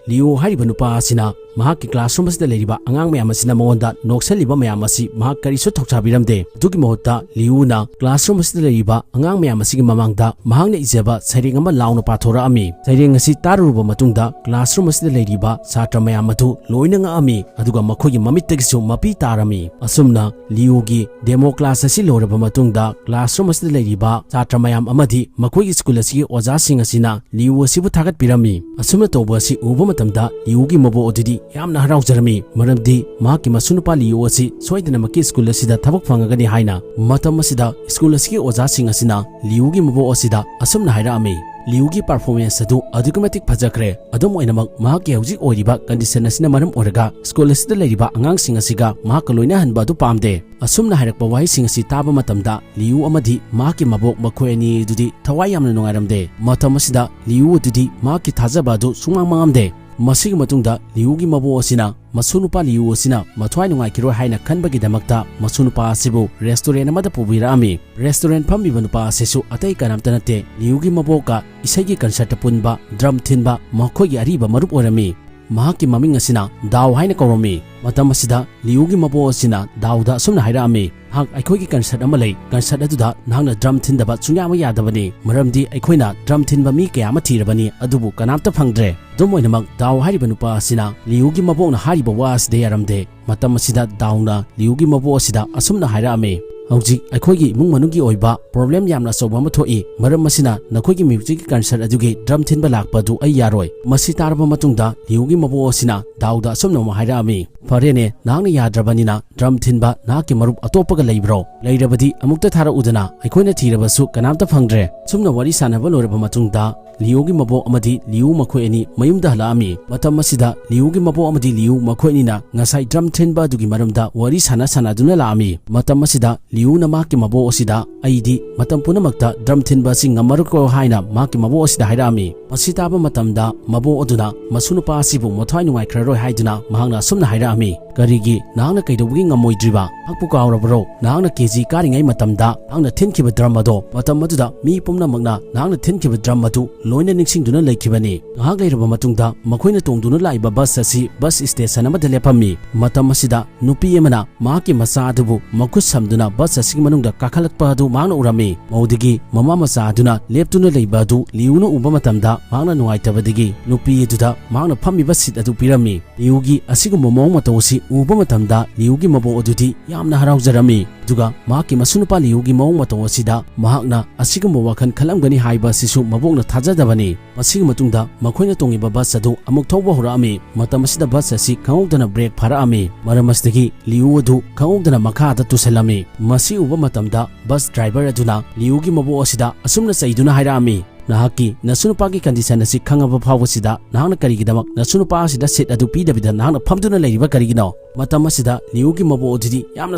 ꯂꯤꯌꯨ ꯍꯥꯏꯔꯤꯕ ꯅꯨꯄꯥ ꯑꯁꯤꯅ ꯃꯍꯥꯛꯀꯤ classroom ꯑꯁꯤꯗ ꯂꯩꯔꯤꯕ ꯑꯉꯥꯡ ꯃꯌꯥꯝ ꯑꯁꯤꯅ ꯃꯉꯣꯟꯗ ꯅꯣꯛꯁꯜꯂꯤꯕ ꯃꯌꯥꯝ ꯑꯁꯤ ꯃꯍꯥꯛ ꯀꯔꯤꯁꯨ ꯊꯧꯁꯥꯕꯤꯔꯝꯗꯦ꯫ ꯑꯗꯨꯒꯤ ꯃꯍꯨꯠꯇ ꯂꯤꯌꯨꯅ classroom ꯑꯁꯤꯗ ꯂꯩꯔꯤꯕ ꯑꯉꯥꯡ ꯃꯌꯥꯝ ꯑꯁꯤꯒꯤ ꯃꯃꯥꯡꯗ ꯃꯍꯥꯛꯅ ꯏꯖꯕ ꯁꯩꯔꯦꯡ ꯑꯃ ꯂꯥꯎꯅ ꯄꯥꯊꯣꯔꯛꯑꯝꯃꯤ꯫ ꯁꯩꯔꯦꯡ ꯑꯁꯤ ꯇꯥꯔꯨꯔꯕ ꯃꯇꯨꯡꯗ classroom ꯑꯁꯤꯗ ꯂꯩꯔꯤꯕ ꯁꯥꯇ꯭ꯔ ꯃꯌꯥꯝ ꯑꯗꯨ ꯂꯣꯏꯅ ꯉꯛꯑꯝꯃꯤ, ꯑꯗꯨꯒ ꯃꯈꯣꯏꯒꯤ ꯃꯃꯤꯠꯇꯒꯤꯁꯨ ꯃꯄꯤ ꯇꯥꯔꯝꯃꯤ꯫ ꯑꯁꯨꯝꯅ ꯂꯤꯌꯨꯒꯤ demo class ꯑꯁꯤ ꯂꯣꯏꯔꯕ ꯃꯇꯨꯡꯗ classroom ꯑꯁꯤꯗ ꯂꯩꯔꯤꯕ ꯁꯥꯇ꯭ꯔ ꯃꯌꯥꯝ ꯑꯃꯗꯤ ꯃꯈꯣꯏꯒꯤ school ꯑꯁꯤꯒꯤ ꯑꯣꯖꯥꯁꯤꯡ ꯑꯁꯤꯅ ꯂꯤꯌꯨ ꯑꯁꯤꯕꯨ ꯊꯥꯒꯠꯄꯤꯔꯝꯃꯤ꯫ ꯑꯁꯨꯝꯅ ꯇꯧꯕ ꯑꯁꯤ ꯎꯕ ꯃꯇꯝꯗ ꯂꯤꯌꯨꯒꯤ ꯃꯕꯣꯛ ꯑꯗꯨꯗꯤ ꯌꯥꯝꯅ ꯍꯔꯥꯎꯖꯔꯝꯃꯤ, ꯃꯔꯝꯗꯤ ꯃꯍꯥꯛꯀꯤ ꯃꯁꯨꯅꯨꯄꯥ ꯂꯤꯌꯨ ꯑꯁꯤ ꯁꯣꯏꯗꯅꯃꯛꯀꯤ school ꯑꯁꯤꯗ ꯊꯕꯛ ꯐꯪꯉꯒꯅꯤ ꯍꯥꯏꯅ꯫ ꯃꯇꯝ ꯑꯁꯤꯗ school ꯑꯁꯤꯒꯤ ꯑꯣꯖꯥꯁꯤꯡ ꯑꯁꯤꯅ ꯂꯤꯌꯨꯒꯤ ꯃꯕꯣꯛ ꯑꯁꯤꯗ ꯑꯁꯨꯝꯅ ꯍꯥꯏꯔꯛꯑꯝꯃꯤ, "ꯂꯤꯌꯨꯒꯤ performance ꯑꯗꯨ ꯑꯗꯨꯛꯀꯤ ꯃꯇꯤꯛ ꯐꯖꯈ꯭ꯔꯦ꯫ ꯑꯗꯨꯝ ꯑꯣꯏꯅꯃꯛ, ꯃꯍꯥꯛꯀꯤ ꯍꯧꯖꯤꯛ ꯑꯣꯏꯔꯤꯕ condition ꯑꯁꯤꯅ ꯃꯔꯝ ꯑꯣꯏꯔꯒ school ꯑꯁꯤꯗ ꯂꯩꯔꯤꯕ ꯑꯉꯥꯡꯁꯤꯡ ꯑꯁꯤꯒ ꯃꯍꯥꯛꯀ ꯂꯣꯏꯅꯍꯟꯕ ꯑꯗꯨ ꯄꯥꯝꯗꯦ"꯫ ꯑꯁꯨꯝꯅ ꯍꯥꯏꯔꯛꯄ ꯋꯥꯍꯩꯁꯤꯡ ꯑꯁꯤ ꯇꯥꯕ ꯃꯇꯝꯗ ꯂꯤꯌꯨ ꯑꯃꯗꯤ ꯃꯍꯥꯛꯀꯤ ꯃꯕꯣꯛ ꯃꯈꯣꯏ ꯑꯅꯤ ꯑꯗꯨꯗꯤ ꯊꯋꯥꯏ ꯌꯥꯝꯅ ꯅꯨꯡꯉꯥꯏꯔꯝꯗꯦ꯫ ꯃꯇꯝ ꯑꯁꯤꯗ ꯂꯤꯌꯨ ꯑꯗꯨꯗꯤ ꯃꯍꯥꯛꯀꯤ ꯊꯥꯖꯕ ꯑꯗꯨ ꯁꯨꯡꯃꯥꯡ ꯃꯥꯡꯉꯝꯗꯦ꯫ ꯃꯁꯤꯒꯤ ꯃꯇꯨꯡꯗ ꯂꯤꯌꯨꯒꯤ ꯃꯕꯣꯛ ꯑꯁꯤꯅ ꯃꯁꯨ ꯅꯨꯄꯥ ꯂꯤꯌꯨ ꯑꯁꯤꯅ ꯃꯊ꯭ꯋꯥꯏ ꯅꯨꯡꯉꯥꯏꯈꯤꯔꯣꯏ ꯍꯥꯏꯅ ꯈꯟꯕꯒꯤꯗꯃꯛꯇ ꯃꯁꯨ ꯅꯨꯄꯥ ꯑꯁꯤꯕꯨ restaurant ꯑꯃꯗ ꯄꯨꯕꯤꯔꯛꯑꯝꯃꯤ꯫ Restaurant ꯐꯝꯃꯤꯕ ꯅꯨꯄꯥ ꯑꯁꯤꯁꯨ ꯑꯇꯩ ꯀꯅꯥꯝꯇ ꯅꯠꯇꯦ, ꯂꯤꯌꯨꯒꯤ ꯃꯕꯣꯛꯀ ꯏꯁꯩꯒꯤ concert ꯄꯨꯟꯕ, drum ꯊꯤꯟꯕ ꯃꯈꯣꯏꯒꯤ ꯑꯔꯤꯕ ꯃꯔꯨꯞ ꯑꯣꯏꯔꯝꯃꯤ꯫ ꯃꯍꯥꯛꯀꯤ ꯃꯃꯤꯡ ꯑꯁꯤꯅ ꯗꯥꯎ ꯍꯥꯏꯅ ꯀꯧꯔꯝꯃꯤ꯫ ꯃꯇꯝ ꯑꯁꯤꯗ ꯂꯤꯌꯨꯒꯤ ꯃꯕꯣꯛ ꯑꯁꯤꯅ ꯗꯥꯎꯗ ꯑꯁꯨꯝꯅ ꯍꯥꯏꯔꯛꯑꯝꯃꯤ, "ꯅꯍꯥꯛ ꯑꯩꯈꯣꯏꯒꯤ concert ꯑꯃ ꯂꯩ, concert ꯑꯗꯨꯗ ꯅꯍꯥꯛꯅ drum ꯊꯤꯟꯗꯕ ꯁꯨꯡꯌꯥꯃꯛ ꯌꯥꯗꯕꯅꯤ, ꯃꯔꯝꯗꯤ ꯑꯩꯈꯣꯏꯅ drum ꯊꯤꯟꯕ ꯃꯤ ꯀꯌꯥ ꯑꯃ ꯊꯤꯔꯕꯅꯤ, ꯑꯗꯨꯕꯨ ꯀꯅꯥꯝꯇ ꯐꯪꯗ꯭ꯔꯦ"꯫ ꯑꯗꯨꯝ ꯑꯣꯏꯅꯃꯛ, ꯗꯥꯎ ꯍꯥꯏꯔꯤꯕ ꯅꯨꯄꯥ ꯑꯁꯤꯅ ꯂꯤꯌꯨꯒꯤ ꯃꯕꯣꯛꯅ ꯍꯥꯏꯔꯤꯕ ꯋꯥ ꯑꯁꯤꯗ ꯌꯥꯔꯝꯗꯦ꯫ ꯃꯇꯝ ꯑꯁꯤꯗ ꯗꯥꯎꯅ ꯂꯤꯌꯨꯒꯤ ꯃꯕꯣꯛ ꯑꯁꯤꯗ ꯑꯁꯨꯝꯅ ꯍꯥꯏꯔꯛꯑꯝꯃꯤ, "ꯍꯧꯖꯤꯛ ꯑꯩꯈꯣꯏꯒꯤ ꯏꯃꯨꯡ ꯃꯅꯨꯡꯒꯤ ꯑꯣꯏꯕ problem ꯌꯥꯝꯅ ꯑꯆꯧꯕ ꯑꯃ ꯊꯣꯛꯏ, ꯃꯔꯝ ꯑꯁꯤꯅ ꯅꯈꯣꯏꯒꯤ music concert ꯑꯗꯨꯒꯤ drum ꯊꯤꯟꯕ ꯂꯥꯛꯄ ꯑꯗꯨ ꯑꯩ ꯌꯥꯔꯣꯏ"꯫ ꯃꯁꯤ ꯇꯥꯔꯕ ꯃꯇꯨꯡꯗ ꯂꯤꯌꯨꯒꯤ ꯃꯕꯣꯛ ꯑꯁꯤꯅ ꯗꯥꯎꯗ ꯑꯁꯨꯝꯅ ꯑꯃꯨꯛ ꯍꯥꯏꯔꯛꯑꯝꯃꯤ, "ꯐꯔꯦꯅꯦ, ꯅꯍꯥꯛꯅ ꯌꯥꯗ꯭ꯔꯕꯅꯤꯅ drum ꯊꯤꯟꯕ ꯅꯍꯥꯛꯀꯤ ꯃꯔꯨꯞ ꯑꯇꯣꯞꯄꯒ ꯂꯩꯕ꯭ꯔꯣ? ꯂꯩꯔꯕꯗꯤ ꯑꯃꯨꯛꯇ ꯊꯥꯔꯛꯎꯗꯅ, ꯑꯩꯈꯣꯏꯅ ꯊꯤꯔꯕꯁꯨ ꯀꯅꯥꯝꯇ ꯐꯪꯗ꯭ꯔꯦ"꯫ ꯁꯨꯝꯅ ꯋꯥꯔꯤ ꯁꯥꯟꯅꯕ ꯂꯣꯏꯔꯕ ꯃꯇꯨꯡꯗ ꯂꯤꯌꯨꯒꯤ ꯃꯕꯣꯛ ꯑꯃꯗꯤ ꯂꯤꯌꯨ ꯃꯈꯣꯏ ꯑꯅꯤ ꯃꯌꯨꯝꯗ ꯍꯜꯂꯛꯑꯝꯃꯤ꯫ ꯃꯇꯝ ꯑꯁꯤꯗ ꯂꯤꯌꯨꯒꯤ ꯃꯕꯣꯛ ꯑꯃꯗꯤ ꯂꯤꯌꯨ ꯃꯈꯣꯏ ꯑꯅꯤꯅ ꯉꯁꯥꯏ ꯗ꯭ꯔꯝ ꯊꯤꯟꯕ ꯑꯗꯨꯒꯤ ꯃꯔꯝꯗ ꯋꯥꯔꯤ ꯁꯥꯟꯅ ꯁꯥꯟꯅꯗꯨꯅ ꯂꯥꯛꯑꯝꯃꯤ꯫ ꯃꯇꯝ ꯑꯁꯤꯗ ꯂꯤꯌꯨꯅ ꯃꯍꯥꯛꯀꯤ ꯃꯕꯣꯛ ꯑꯁꯤꯗ, "ꯑꯩꯗꯤ ꯃꯇꯝ ꯄꯨꯝꯅꯃꯛꯇ ꯗ꯭ꯔꯝ ꯊꯤꯟꯕ ꯑꯁꯤ ꯉꯝꯃꯔꯣꯏꯀꯣ" ꯍꯥꯏꯅ ꯃꯍꯥꯛꯀꯤ ꯃꯕꯣꯛ ꯑꯁꯤꯗ ꯍꯥꯏꯔꯛꯑꯝꯃꯤ꯫ ꯃꯁꯤ ꯇꯥꯕ ꯃꯇꯝꯗ ꯃꯕꯣꯛ ꯑꯗꯨꯅ ꯃꯁꯨ ꯅꯨꯄꯥ ꯑꯁꯤꯕꯨ ꯃꯊ꯭ꯋꯥꯏ ꯅꯨꯡꯉꯥꯏꯈ꯭ꯔꯔꯣꯏ ꯍꯥꯏꯗꯨꯅ ꯃꯍꯥꯛꯅ ꯑꯁꯨꯝꯅ ꯍꯥꯏꯔꯛꯑꯝꯃꯤ, "ꯀꯔꯤꯒꯤ? ꯅꯍꯥꯛꯅ ꯀꯩꯗꯧꯕꯒꯤ ꯉꯝꯃꯣꯏꯗ꯭ꯔꯤꯕ? ꯅꯍꯥꯛꯄꯨ ꯀꯥꯎꯔꯕ꯭ꯔꯣ? ꯅꯍꯥꯛꯅ ꯀꯦ ꯖꯤ ꯀꯥꯔꯤꯉꯩ ꯃꯇꯝꯗ ꯅꯍꯥꯛꯅ ꯊꯤꯟꯈꯤꯕ ꯗ꯭ꯔꯝ ꯑꯗꯣ, ꯃꯇꯝ ꯑꯗꯨꯗ ꯃꯤ ꯄꯨꯝꯅꯃꯛꯅ ꯅꯍꯥꯛꯅ ꯊꯤꯟꯈꯤꯕ ꯗ꯭ꯔꯝ ꯑꯗꯨ ꯂꯣꯏꯅ ꯅꯤꯡꯁꯤꯡꯗꯨꯅ ꯂꯩꯈꯤꯕꯅꯤ꯫" ꯉꯥꯏꯍꯥꯛ ꯂꯩꯔꯕ ꯃꯇꯨꯡꯗ ꯃꯈꯣꯏꯅ ꯇꯣꯡꯗꯨꯅ ꯂꯥꯛꯏꯕ ꯕꯁ ꯑꯁꯤ ꯕꯁ ꯁ꯭ꯇꯦꯁꯟ ꯑꯃꯗ ꯂꯦꯞꯄꯝꯃꯤ꯫ ꯃꯇꯝ ꯑꯁꯤꯗ ꯅꯨꯄꯤ ꯑꯃꯅ ꯃꯍꯥꯛꯀꯤ ꯃꯆꯥ ꯑꯗꯨꯕꯨ ꯃꯈꯨꯠ ꯁꯝꯗꯨꯅ ꯕꯁ ꯑꯁꯤꯒꯤ ꯃꯅꯨꯡꯗ ꯀꯥꯈꯠꯂꯛꯄ ꯑꯗꯨ ꯃꯍꯥꯛꯅ ꯎꯔꯝꯃꯤ꯫ ꯃꯗꯨꯗꯒꯤ ꯃꯃꯥ ꯃꯆꯥ ꯑꯗꯨꯅ ꯂꯦꯞꯇꯨꯅ ꯂꯩꯕ ꯑꯗꯨ ꯂꯤꯌꯨꯅ ꯎꯕ ꯃꯇꯝꯗ ꯃꯍꯥꯛꯅ ꯅꯨꯡꯉꯥꯏꯇꯕꯗꯒꯤ ꯅꯨꯄꯤ ꯑꯗꯨꯗ ꯃꯍꯥꯛꯅ ꯐꯝꯃꯤꯕ ꯁꯤꯠ ꯑꯗꯨ ꯄꯤꯔꯝꯃꯤ꯫ ꯂꯤꯌꯨꯒꯤ ꯑꯁꯤꯒꯨꯝꯕ ꯃꯑꯣꯡ ꯃꯇꯧ ꯑꯁꯤ ꯎꯕ ꯃꯇꯝꯗ ꯂꯤꯌꯨꯒꯤ ꯃꯕꯣꯛ ꯑꯗꯨꯗꯤ ꯌꯥꯝꯅ ꯍꯔꯥꯎꯖꯔꯝꯃꯤ꯫ ꯑꯗꯨꯒ ꯃꯍꯥꯛꯀꯤ ꯃꯁꯨꯅꯨꯄꯥ ꯂꯤꯌꯨꯒꯤ ꯃꯑꯣꯡ ꯃꯇꯧ ꯑꯁꯤꯗ ꯃꯍꯥꯛꯅ ꯑꯁꯤꯒꯨꯝꯕ ꯋꯥꯈꯜ ꯈꯜꯂꯝꯒꯅꯤ ꯍꯥꯏꯕ ꯑꯁꯤꯁꯨ ꯃꯕꯣꯛꯅ ꯊꯥꯖꯗꯕꯅꯤ꯫ ꯃꯁꯤꯒꯤ ꯃꯇꯨꯡꯗ ꯃꯈꯣꯏꯅ ꯇꯣꯡꯂꯤꯕ ꯕꯁ ꯑꯗꯨ ꯑꯃꯨꯛ ꯊꯧꯕ ꯍꯧꯔꯛꯑꯝꯃꯤ꯫ ꯃꯇꯝ ꯑꯁꯤꯗ ꯕꯁ ꯑꯁꯤ ꯈꯪꯍꯧꯗꯅ ꯕ꯭ꯔꯦꯛ ꯐꯥꯔꯛꯑꯝꯃꯤ꯫ ꯃꯔꯝ ꯑꯁꯤꯗꯒꯤ ꯂꯤꯌꯨ ꯑꯗꯨ ꯈꯪꯍꯧꯗꯅ ꯃꯈꯥꯗ ꯇꯨꯁꯜꯂꯝꯃꯤ꯫ ꯃꯁꯤ ꯎꯕ ꯃꯇꯝꯗ ꯕꯁ ꯗ꯭ꯔꯥꯏꯚꯔ ꯑꯗꯨꯅ ꯂꯤꯌꯨꯒꯤ ꯃꯕꯣꯛ ꯑꯁꯤꯗ ꯑꯁꯨꯝꯅ ꯆꯩꯗꯨꯅ ꯍꯥꯏꯔꯛꯑꯝꯃꯤ, "ꯅꯍꯥꯛꯀꯤ ꯅꯁꯨꯅꯨꯄꯥꯒꯤ ꯀꯟꯗꯤꯁꯟ ꯑꯁꯤ ꯈꯪꯉꯕ ꯐꯥꯎꯕꯁꯤꯗ ꯅꯍꯥꯛꯅ ꯀꯔꯤꯒꯤꯗꯃꯛ ꯅꯁꯨꯅꯨꯄꯥ ꯑꯁꯤꯗ ꯁꯤꯠ ꯑꯗꯨ ꯄꯤꯗꯕꯤꯗ ꯅꯍꯥꯛꯅ ꯐꯝꯗꯨꯅ ꯂꯩꯔꯤꯕ ꯀꯔꯤꯒꯤꯅꯣ?" ꯃꯇꯝ ꯑꯁꯤꯗ ꯂꯤꯌꯨꯒꯤ ꯃꯕꯣꯛ ꯑꯗꯨꯗꯤ ꯌꯥꯝꯅ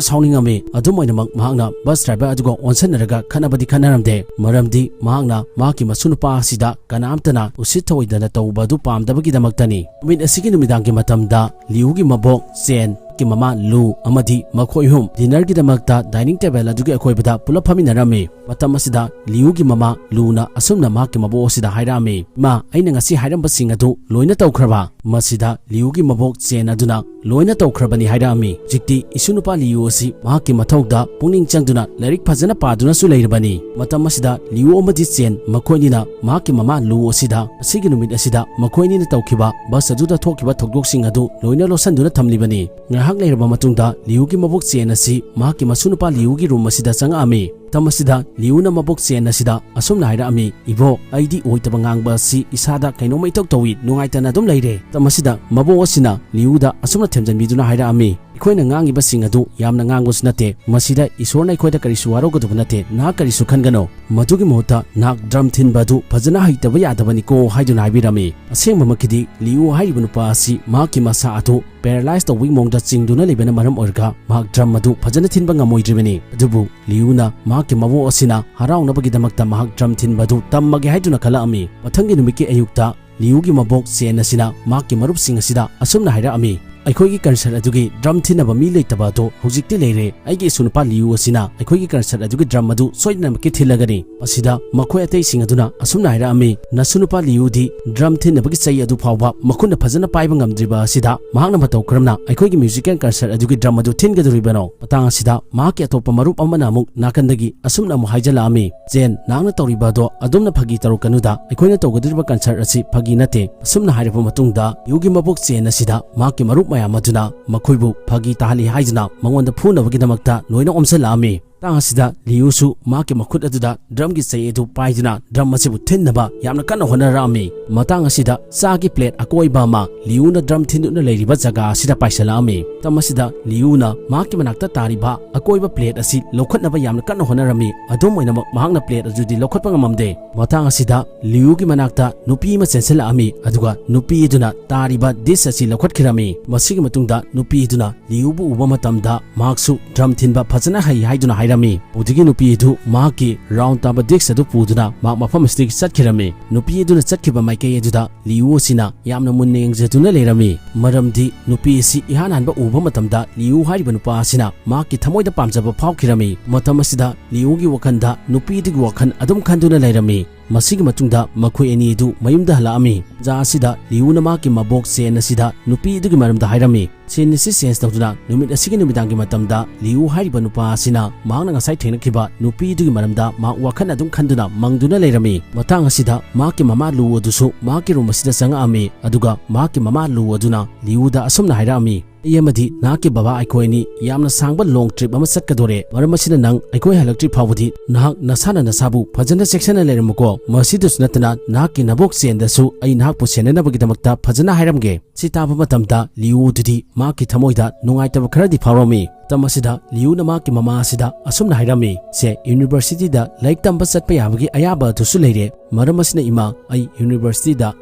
ꯁꯥꯎꯅꯤꯡꯉꯝꯃꯤ꯫ ꯑꯗꯨꯝ ꯑꯣꯏꯅꯃꯛ ꯃꯍꯥꯛꯅ ꯕꯁ ꯗ꯭ꯔꯥꯏꯚꯔ ꯑꯗꯨꯒ ꯑꯣꯟꯁꯟꯅꯔꯒ ꯈꯠꯅꯕꯗꯤ ꯈꯠꯅꯔꯝꯗꯦ, ꯃꯔꯝꯗꯤ ꯃꯍꯥꯛꯅ ꯃꯍꯥꯛꯀꯤ ꯃꯁꯨꯅꯨꯄꯥ ꯑꯁꯤꯗ ꯀꯅꯥꯝꯇꯅ ꯎꯁꯤꯠ ꯊꯑꯣꯏꯗꯅ ꯇꯧꯕ ꯑꯗꯨ ꯄꯥꯝꯗꯕꯒꯤꯗꯃꯛꯇꯅꯤ꯫ ꯅꯨꯃꯤꯠ ꯑꯁꯤꯒꯤ ꯅꯨꯃꯤꯗꯥꯡꯒꯤ ꯃꯇꯝꯗ ꯂꯤꯌꯨꯒꯤ ꯃꯕꯣꯛ ꯆꯦꯟ, ꯃꯃꯥ ꯂꯨ ꯑꯃꯗꯤ ꯃꯈꯣꯏ ꯑꯍꯨꯝ ꯗꯤꯅꯔꯒꯤꯗꯃꯛꯇ ꯗꯥꯏꯅꯤꯡ ꯇꯦꯕꯜ ꯑꯗꯨꯒꯤ ꯑꯀꯣꯏꯕꯗ ꯄꯨꯂꯞ ꯐꯝꯃꯤꯟꯅꯔꯝꯃꯤ꯫ ꯃꯇꯝ ꯑꯁꯤꯗ ꯂꯤꯌꯨꯒꯤ ꯃꯃꯥ ꯂꯨꯅ ꯑꯁꯨꯝꯅ ꯃꯍꯥꯛꯀꯤ ꯃꯕꯣꯛ ꯑꯁꯤꯗ ꯍꯥꯏꯔꯛꯑꯝꯃꯤ, "ꯏꯃꯥ, ꯑꯩꯅ ꯉꯁꯤ ꯍꯥꯏꯔꯝꯕꯁꯤꯡ ꯑꯗꯨ ꯂꯣꯏꯅ ꯇꯧꯈ꯭ꯔꯕ?" ꯃꯁꯤꯗ ꯂꯤꯌꯨꯒꯤ ꯃꯕꯣꯛ ꯆꯦꯟ ꯑꯗꯨꯅ, "ꯂꯣꯏꯅ ꯇꯧꯈ꯭ꯔꯕꯅꯤ" ꯍꯥꯏꯔꯛꯑꯝꯃꯤ꯫ ꯍꯧꯖꯤꯛꯇꯤ ꯏꯁꯨ ꯅꯨꯄꯥ ꯂꯤꯌꯨ ꯑꯁꯤ ꯃꯍꯥꯛꯀꯤ ꯃꯊꯧꯗ ꯄꯨꯛꯅꯤꯡ ꯆꯪꯗꯨꯅ ꯂꯥꯏꯔꯤꯛ ꯐꯖꯅ ꯄꯥꯗꯨꯅꯁꯨ ꯂꯩꯔꯕꯅꯤ꯫ ꯃꯇꯝ ꯑꯁꯤꯗ ꯂꯤꯌꯨ ꯑꯃꯗꯤ ꯆꯦꯟ ꯃꯈꯣꯏꯅꯤꯅ ꯃꯍꯥꯛꯀꯤ ꯃꯃꯥ ꯂꯨ ꯑꯁꯤꯗ ꯑꯁꯤꯒꯤ ꯅꯨꯃꯤꯠ ꯑꯁꯤꯗ ꯃꯈꯣꯏꯅꯤꯅ ꯇꯧꯈꯤꯕ ꯕꯁ ꯑꯗꯨꯗ ꯊꯣꯛꯈꯤꯕ ꯊꯧꯗꯣꯛꯁꯤꯡ ꯑꯗꯨ ꯂꯣꯏꯅ ꯂꯣꯠꯁꯤꯟꯗꯨꯅ ꯊꯝꯂꯤꯕꯅꯤ꯫ ꯉꯥꯏꯍꯥꯛ ꯂꯩꯔꯕ ꯃꯇꯨꯡꯗ ꯂꯤꯌꯨꯒꯤ ꯃꯕꯣꯛ ꯆꯦꯟ ꯑꯁꯤ ꯃꯍꯥꯛꯀꯤ ꯃꯁꯨꯅꯨꯄꯥ ꯂꯤꯌꯨꯒꯤ ꯔꯨꯝ ꯑꯁꯤꯗ ꯆꯪꯉꯛꯑꯝꯃꯤ꯫ ꯃꯇꯝ ꯑꯁꯤꯗ ꯂꯤꯌꯨꯅ ꯃꯕꯣꯛ ꯆꯦꯟ ꯑꯁꯤꯗ ꯑꯁꯨꯝꯅ ꯍꯥꯏꯔꯛꯑꯝꯃꯤ, "ꯏꯕꯣꯛ, ꯑꯩꯗꯤ ꯑꯣꯏꯗꯕ ꯉꯥꯡꯕ ꯑꯁꯤ ꯏꯁꯥꯗ ꯀꯩꯅꯣꯝꯃ ꯏꯇꯧ ꯇꯧꯏ, ꯅꯨꯡꯉꯥꯏꯇꯅ ꯑꯗꯨꯝ ꯂꯩꯔꯦ꯫" ꯃꯇꯝ ꯑꯁꯤꯗ ꯃꯕꯣꯛ ꯑꯁꯤꯅ ꯂꯤꯌꯨꯗ ꯑꯁꯨꯝꯅ ꯊꯦꯝꯖꯤꯟꯕꯤꯗꯨꯅ ꯍꯥꯏꯔꯛꯑꯝꯃꯤ, "ꯑꯩꯈꯣꯏꯅ ꯉꯥꯡꯉꯤꯕꯁꯤꯡ ꯑꯗꯨ ꯌꯥꯝꯅ ꯉꯥꯡꯕꯁꯨ ꯅꯠꯇꯦ꯫ ꯃꯁꯤꯗ ꯏꯁꯣꯔꯅ ꯑꯩꯈꯣꯏꯗ ꯀꯔꯤꯁꯨ ꯋꯥꯔꯧꯒꯗꯕ ꯅꯠꯇꯦ꯫ ꯅꯍꯥꯛ ꯀꯔꯤꯁꯨ ꯈꯟꯒꯅꯨ꯫ ꯃꯗꯨꯒꯤ ꯃꯍꯨꯠꯇ ꯅꯍꯥꯛ ꯗ꯭ꯔꯝ ꯊꯤꯟꯕ ꯑꯗꯨ ꯐꯖꯅ ꯍꯩꯇꯕ ꯌꯥꯗꯕꯅꯤꯀꯣ" ꯍꯥꯏꯗꯨꯅ ꯍꯥꯏꯕꯤꯔꯝꯃꯤ꯫ ꯑꯁꯦꯡꯕꯃꯛꯀꯤꯗꯤ ꯂꯤꯌꯨ ꯍꯥꯏꯔꯤꯕ ꯅꯨꯄꯥ ꯑꯁꯤ ꯃꯍꯥꯛꯀꯤ ꯃꯁꯥ ꯑꯗꯨ ꯄꯦꯔꯥꯂꯥꯏꯁ ꯇꯧꯕꯒꯤ ꯃꯑꯣꯡꯗ ꯆꯤꯡꯗꯨꯅ ꯂꯩꯕꯅ ꯃꯔꯝ ꯑꯣꯏꯔꯒ ꯃꯍꯥꯛ ꯗ꯭ꯔꯝ ꯑꯗꯨ ꯐꯖꯅ ꯊꯤꯟꯕ ꯉꯝꯃꯣꯏꯗ꯭ꯔꯤꯕꯅꯤ꯫ ꯑꯗꯨꯕꯨ ꯂꯤꯌꯨꯅ ꯃꯍꯥꯛꯀꯤ ꯃꯕꯣꯛ ꯑꯁꯤꯅ ꯍꯔꯥꯎꯅꯕꯒꯤꯗꯃꯛꯇ ꯃꯍꯥꯛ ꯗ꯭ꯔꯝ ꯊꯤꯟꯕ ꯑꯗꯨ ꯇꯝꯃꯒꯦ ꯍꯥꯏꯗꯨꯅ ꯈꯜꯂꯛꯑꯝꯃꯤ꯫ ꯃꯊꯪꯒꯤ ꯅꯨꯃꯤꯠꯀꯤ ꯑꯌꯨꯛꯇ ꯂꯤꯌꯨꯒꯤ ꯃꯕꯣꯛ ꯆꯦꯟ ꯑꯁꯤꯅ ꯃꯍꯥꯛꯀꯤ ꯃꯔꯨꯞꯁꯤꯡ ꯑꯁꯤꯗ ꯑꯁꯨꯝꯅ ꯍꯥꯏꯔꯛꯑꯝꯃꯤ, "ꯑꯩꯈꯣꯏꯒꯤ ꯀꯟꯁꯔꯠ ꯑꯗꯨꯒꯤ ꯗ꯭ꯔꯝ ꯊꯤꯟꯅꯕ ꯃꯤ ꯂꯩꯇꯕ ꯑꯗꯣ ꯍꯧꯖꯤꯛꯇꯤ ꯂꯩꯔꯦ꯫ ꯑꯩꯒꯤ ꯏꯁꯨ ꯅꯨꯄꯥ ꯂꯤꯌꯨ ꯑꯁꯤꯅ ꯑꯩꯈꯣꯏꯒꯤ ꯀꯟꯁꯔꯠ ꯑꯗꯨꯒꯤ ꯗ꯭ꯔꯝ ꯑꯗꯨ ꯁꯣꯏꯗꯅꯃꯛꯀꯤ ꯊꯤꯜꯂꯒꯅꯤ꯫" ꯃꯁꯤꯗ ꯃꯈꯣꯏ ꯑꯇꯩꯁꯤꯡ ꯑꯗꯨꯅ ꯑꯁꯨꯝꯅ ꯍꯥꯏꯔꯛꯑꯝꯃꯤ, "ꯅꯁꯨ ꯅꯨꯄꯥ ꯂꯤꯌꯨꯗꯤ ꯗ꯭ꯔꯝ ꯊꯤꯟꯅꯕꯒꯤ ꯆꯩ ꯑꯗꯨ ꯐꯥꯎꯕ ꯃꯈꯨꯠꯅ ꯐꯖꯅ ꯄꯥꯏꯕ ꯉꯝꯗ꯭ꯔꯤꯕ ꯑꯁꯤꯗ ꯃꯍꯥꯛꯅ ꯃꯇꯧ ꯀꯔꯝꯅ ꯑꯩꯈꯣꯏꯒꯤ ꯃ꯭ꯌꯨꯖꯤꯀꯦꯜ ꯀꯟꯁꯔꯠ ꯑꯗꯨꯒꯤ ꯗ꯭ꯔꯝ ꯑꯗꯨ ꯊꯤꯟꯒꯗꯧꯔꯤꯕꯅꯣ?" ꯃꯇꯥꯡ ꯑꯁꯤꯗ ꯃꯍꯥꯛꯀꯤ ꯑꯇꯣꯞꯄ ꯃꯔꯨꯞ ꯑꯃꯅ ꯑꯃꯨꯛ ꯅꯥꯀꯟꯗꯒꯤ ꯑꯁꯨꯝꯅ ꯑꯃꯨꯛ ꯍꯥꯏꯖꯜꯂꯛꯑꯝꯃꯤ, "ꯆꯦꯟ, ꯅꯍꯥꯛꯅ ꯇꯧꯔꯤꯕ ꯑꯗꯣ ꯑꯗꯨꯝꯅ ꯐꯥꯒꯤ ꯇꯧꯔꯛꯀꯅꯨꯗ, ꯑꯩꯈꯣꯏꯅ ꯇꯧꯒꯗꯧꯔꯤꯕ ꯀꯟꯁꯔꯠ ꯑꯁꯤ ꯐꯥꯒꯤ ꯅꯠꯇꯦ꯫" ꯑꯁꯨꯝꯅ ꯍꯥꯏꯔꯕ ꯃꯇꯨꯡꯗ ꯂꯤꯌꯨꯒꯤ ꯃꯕꯣꯛ ꯆꯦꯟ ꯑꯁꯤꯗ ꯃꯍꯥꯛꯀꯤ ꯃꯔꯨꯞ ꯃꯌꯥꯝ ꯑꯗꯨꯅ ꯃꯈꯣꯏꯕꯨ ꯐꯥꯒꯤ ꯇꯥꯍꯜꯂꯤ ꯍꯥꯏꯗꯨꯅ ꯃꯉꯣꯟꯗ ꯐꯨꯅꯕꯒꯤꯗꯃꯛꯇ ꯂꯣꯏꯅ ꯑꯣꯝꯁꯤꯜꯂꯛꯑꯝꯃꯤ꯫ ꯃꯇꯥꯡ ꯑꯁꯤꯗ ꯂꯤꯌꯨꯁꯨ ꯃꯍꯥꯛꯀꯤ ꯃꯈꯨꯠ ꯑꯗꯨꯗ ꯗ꯭ꯔꯝꯒꯤ ꯆꯩ ꯑꯗꯨ ꯄꯥꯏꯗꯨꯅ ꯗ꯭ꯔꯝ ꯑꯁꯤꯕꯨ ꯊꯤꯟꯅꯕ ꯌꯥꯝꯅ ꯀꯟꯅ ꯍꯣꯠꯅꯔꯛꯑꯝꯃꯤ꯫ ꯃꯇꯥꯡ ꯑꯁꯤꯗ ꯆꯥꯒꯤ ꯄ꯭ꯂꯦꯠ ꯑꯀꯣꯏꯕ ꯑꯃ ꯂꯤꯌꯨꯅ ꯗ꯭ꯔꯝ ꯊꯤꯟꯗꯨꯅ ꯂꯩꯔꯤꯕ ꯖꯒꯥ ꯑꯁꯤꯗ ꯄꯥꯏꯁꯤꯜꯂꯛꯑꯝꯃꯤ꯫ ꯃꯇꯝ ꯑꯁꯤꯗ ꯂꯤꯌꯨꯅ ꯃꯍꯥꯛꯀꯤ ꯃꯅꯥꯛꯇ ꯇꯥꯔꯤꯕ ꯑꯀꯣꯏꯕ ꯄ꯭ꯂꯦꯠ ꯑꯁꯤ ꯂꯧꯈꯠꯅꯕ ꯌꯥꯝꯅ ꯀꯟꯅ ꯍꯣꯠꯅꯔꯝꯃꯤ꯫ ꯑꯗꯨꯝ ꯑꯣꯏꯅꯃꯛ ꯃꯍꯥꯛꯅ ꯄ꯭ꯂꯦꯠ ꯑꯗꯨꯗꯤ ꯂꯧꯈꯠꯄ ꯉꯝꯃꯝꯗꯦ꯫ ꯃꯇꯥꯡ ꯑꯁꯤꯗ ꯂꯤꯌꯨꯒꯤ ꯃꯅꯥꯛꯇ ꯅꯨꯄꯤ ꯑꯃ ꯆꯦꯟꯁꯤꯜꯂꯛꯑꯝꯃꯤ, ꯑꯗꯨꯒ ꯅꯨꯄꯤ ꯑꯗꯨꯅ ꯇꯥꯔꯤꯕ ꯗꯤꯁ ꯑꯁꯤ ꯂꯧꯈꯠꯈꯤꯔꯝꯃꯤ꯫ ꯃꯁꯤꯒꯤ ꯃꯇꯨꯡꯗ ꯅꯨꯄꯤ ꯑꯗꯨꯅ ꯂꯤꯌꯨꯕꯨ ꯎꯕ ꯃꯇꯝꯗ ꯃꯍꯥꯛꯁꯨ ꯗ꯭ꯔꯝ ꯊꯤꯟꯕ ꯐꯖꯅ ꯍꯩ ꯍꯥꯏꯗꯨꯅ ꯍꯥꯏꯔꯝꯃꯤ꯫ ꯍꯧꯖꯤꯛꯀꯤ ꯅꯨꯄꯤ ꯑꯗꯨ ꯃꯍꯥꯛꯀꯤ ꯔꯥꯎꯟ ꯇꯥꯕ ꯗꯤꯁ ꯑꯗꯨ ꯄꯨꯗꯨꯅ ꯃꯍꯥꯛ ꯃꯐꯝ ꯑꯁꯤꯗꯒꯤ ꯆꯠꯈꯤꯔꯝꯃꯤ꯫ ꯅꯨꯄꯤ ꯑꯗꯨꯅ ꯆꯠꯈꯤꯕ ꯃꯥꯏꯀꯩ ꯑꯗꯨꯗ ꯂꯤꯌꯨ ꯑꯁꯤꯅ ꯌꯥꯝꯅ ꯃꯨꯟꯅ ꯌꯦꯡꯖꯗꯨꯅ ꯂꯩꯔꯝꯃꯤ, ꯃꯔꯝꯗꯤ ꯅꯨꯄꯤ ꯑꯁꯤ ꯏꯍꯥꯟ ꯍꯥꯟꯕ ꯎꯕ ꯃꯇꯝꯗ ꯂꯤꯌꯨ ꯍꯥꯏꯔꯤꯕ ꯅꯨꯄꯥ ꯑꯁꯤꯅ ꯃꯍꯥꯛꯀꯤ ꯊꯃꯣꯏꯗ ꯄꯥꯝꯖꯕ ꯐꯥꯎꯈꯤꯔꯝꯃꯤ꯫ ꯃꯇꯝ ꯑꯁꯤꯗ ꯂꯤꯌꯨꯒꯤ ꯋꯥꯈꯜꯗ ꯅꯨꯄꯤ ꯑꯗꯨꯒꯤ ꯋꯥꯈꯜ ꯑꯗꯨꯝ ꯈꯟꯗꯨꯅ ꯂꯩꯔꯝꯃꯤ꯫ ꯃꯁꯤꯒꯤ ꯃꯇꯨꯡꯗ ꯃꯈꯣꯏ ꯑꯅꯤ ꯑꯗꯨ ꯃꯌꯨꯝꯗ ꯍꯜꯂꯛꯑꯝꯃꯤ꯫ ꯇꯥꯟꯖꯥ ꯑꯁꯤꯗ ꯂꯤꯌꯨꯅ ꯃꯍꯥꯛꯀꯤ ꯃꯕꯣꯛ ꯆꯦꯟ ꯑꯁꯤꯗ ꯅꯨꯄꯤ ꯑꯗꯨꯒꯤ ꯃꯔꯝꯗ ꯍꯥꯏꯔꯝꯃꯤ꯫ ꯁꯤꯟ ꯑꯁꯤ ꯆꯦꯟꯖ ꯇꯧꯗꯨꯅ ꯅꯨꯃꯤꯠ ꯑꯁꯤꯒꯤ ꯅꯨꯃꯤꯗꯥꯡꯒꯤ ꯃꯇꯝꯗ ꯂꯤꯌꯨ ꯍꯥꯏꯔꯤꯕ ꯅꯨꯄꯥ ꯑꯁꯤꯅ ꯃꯍꯥꯛꯅ ꯉꯁꯥꯏ ꯊꯦꯡꯅꯈꯤꯕ ꯅꯨꯄꯤ ꯑꯗꯨꯒꯤ ꯃꯔꯝꯗ ꯃꯍꯥꯛ ꯋꯥꯈꯜ ꯑꯗꯨꯝ ꯈꯟꯗꯨꯅ ꯃꯪꯗꯨꯅ ꯂꯩꯔꯝꯃꯤ꯫ ꯃꯇꯥꯡ ꯑꯁꯤꯗ ꯃꯍꯥꯛꯀꯤ ꯃꯃꯥ ꯂꯨ ꯑꯗꯨꯁꯨ ꯃꯍꯥꯛꯀꯤ ꯔꯨꯝ ꯑꯁꯤꯗ ꯆꯪꯉꯛꯑꯝꯃꯤ, ꯑꯗꯨꯒ ꯃꯍꯥꯛꯀꯤ ꯃꯃꯥ ꯂꯨ ꯑꯗꯨꯅ ꯂꯤꯌꯨꯗ ꯑꯁꯨꯝꯅ ꯍꯥꯏꯔꯛꯑꯝꯃꯤ, ꯑꯩ ꯑꯃꯗꯤ ꯅꯍꯥꯛꯀꯤ ꯕꯕꯥ ꯑꯩꯈꯣꯏ ꯑꯅꯤ ꯌꯥꯝꯅ ꯁꯥꯡꯕ long trip ꯑꯃ ꯆꯠꯀꯗꯣꯔꯦ꯫ ꯃꯔꯝ ꯑꯁꯤꯅ ꯅꯪ ꯑꯩꯈꯣꯏ ꯍꯜꯂꯛꯇ꯭ꯔꯤ ꯐꯥꯎꯕꯗꯤ ꯅꯍꯥꯛ ꯅꯁꯥꯅ ꯅꯁꯥꯕꯨ ꯐꯖꯅ ꯆꯦꯛꯁꯤꯟꯅ ꯂꯩꯔꯝꯃꯨꯀꯣ꯫ ꯃꯁꯤꯗꯁꯨ ꯅꯠꯇꯅ ꯅꯍꯥꯛꯀꯤ ꯅꯕꯣꯛ ꯆꯦꯟꯗꯁꯨ ꯑꯩ ꯅꯍꯥꯛꯄꯨ ꯁꯦꯟꯅꯅꯕꯒꯤꯗꯃꯛꯇ ꯐꯖꯅ ꯍꯥꯏꯔꯝꯒꯦ꯫ ꯁꯤ ꯇꯥꯕ ꯃꯇꯝꯗ ꯂꯤꯌꯨ ꯑꯗꯨꯗꯤ ꯃꯍꯥꯛꯀꯤ ꯊꯃꯣꯏꯗ ꯅꯨꯡꯉꯥꯏꯇꯕ ꯈꯔꯗꯤ ꯐꯥꯎꯔꯝꯃꯤ꯫ ꯃꯇꯝ ꯑꯁꯤꯗ ꯂꯤꯌꯨꯅ ꯃꯍꯥꯛꯀꯤ ꯃꯃꯥ ꯑꯁꯤꯗ ꯑꯁꯨꯝꯅ ꯍꯥꯏꯔꯝꯃꯤ, "ꯁꯦ, universityꯗ ꯂꯥꯏꯔꯤꯛ ꯇꯝꯕ ꯆꯠꯄ ꯌꯥꯕꯒꯤ ꯑꯌꯥꯕ ꯑꯗꯨꯁꯨ ꯂꯩꯔꯦ꯫ ꯃꯔꯝ ꯑꯁꯤꯅ ꯏꯃꯥ, ꯑꯩ universityꯗ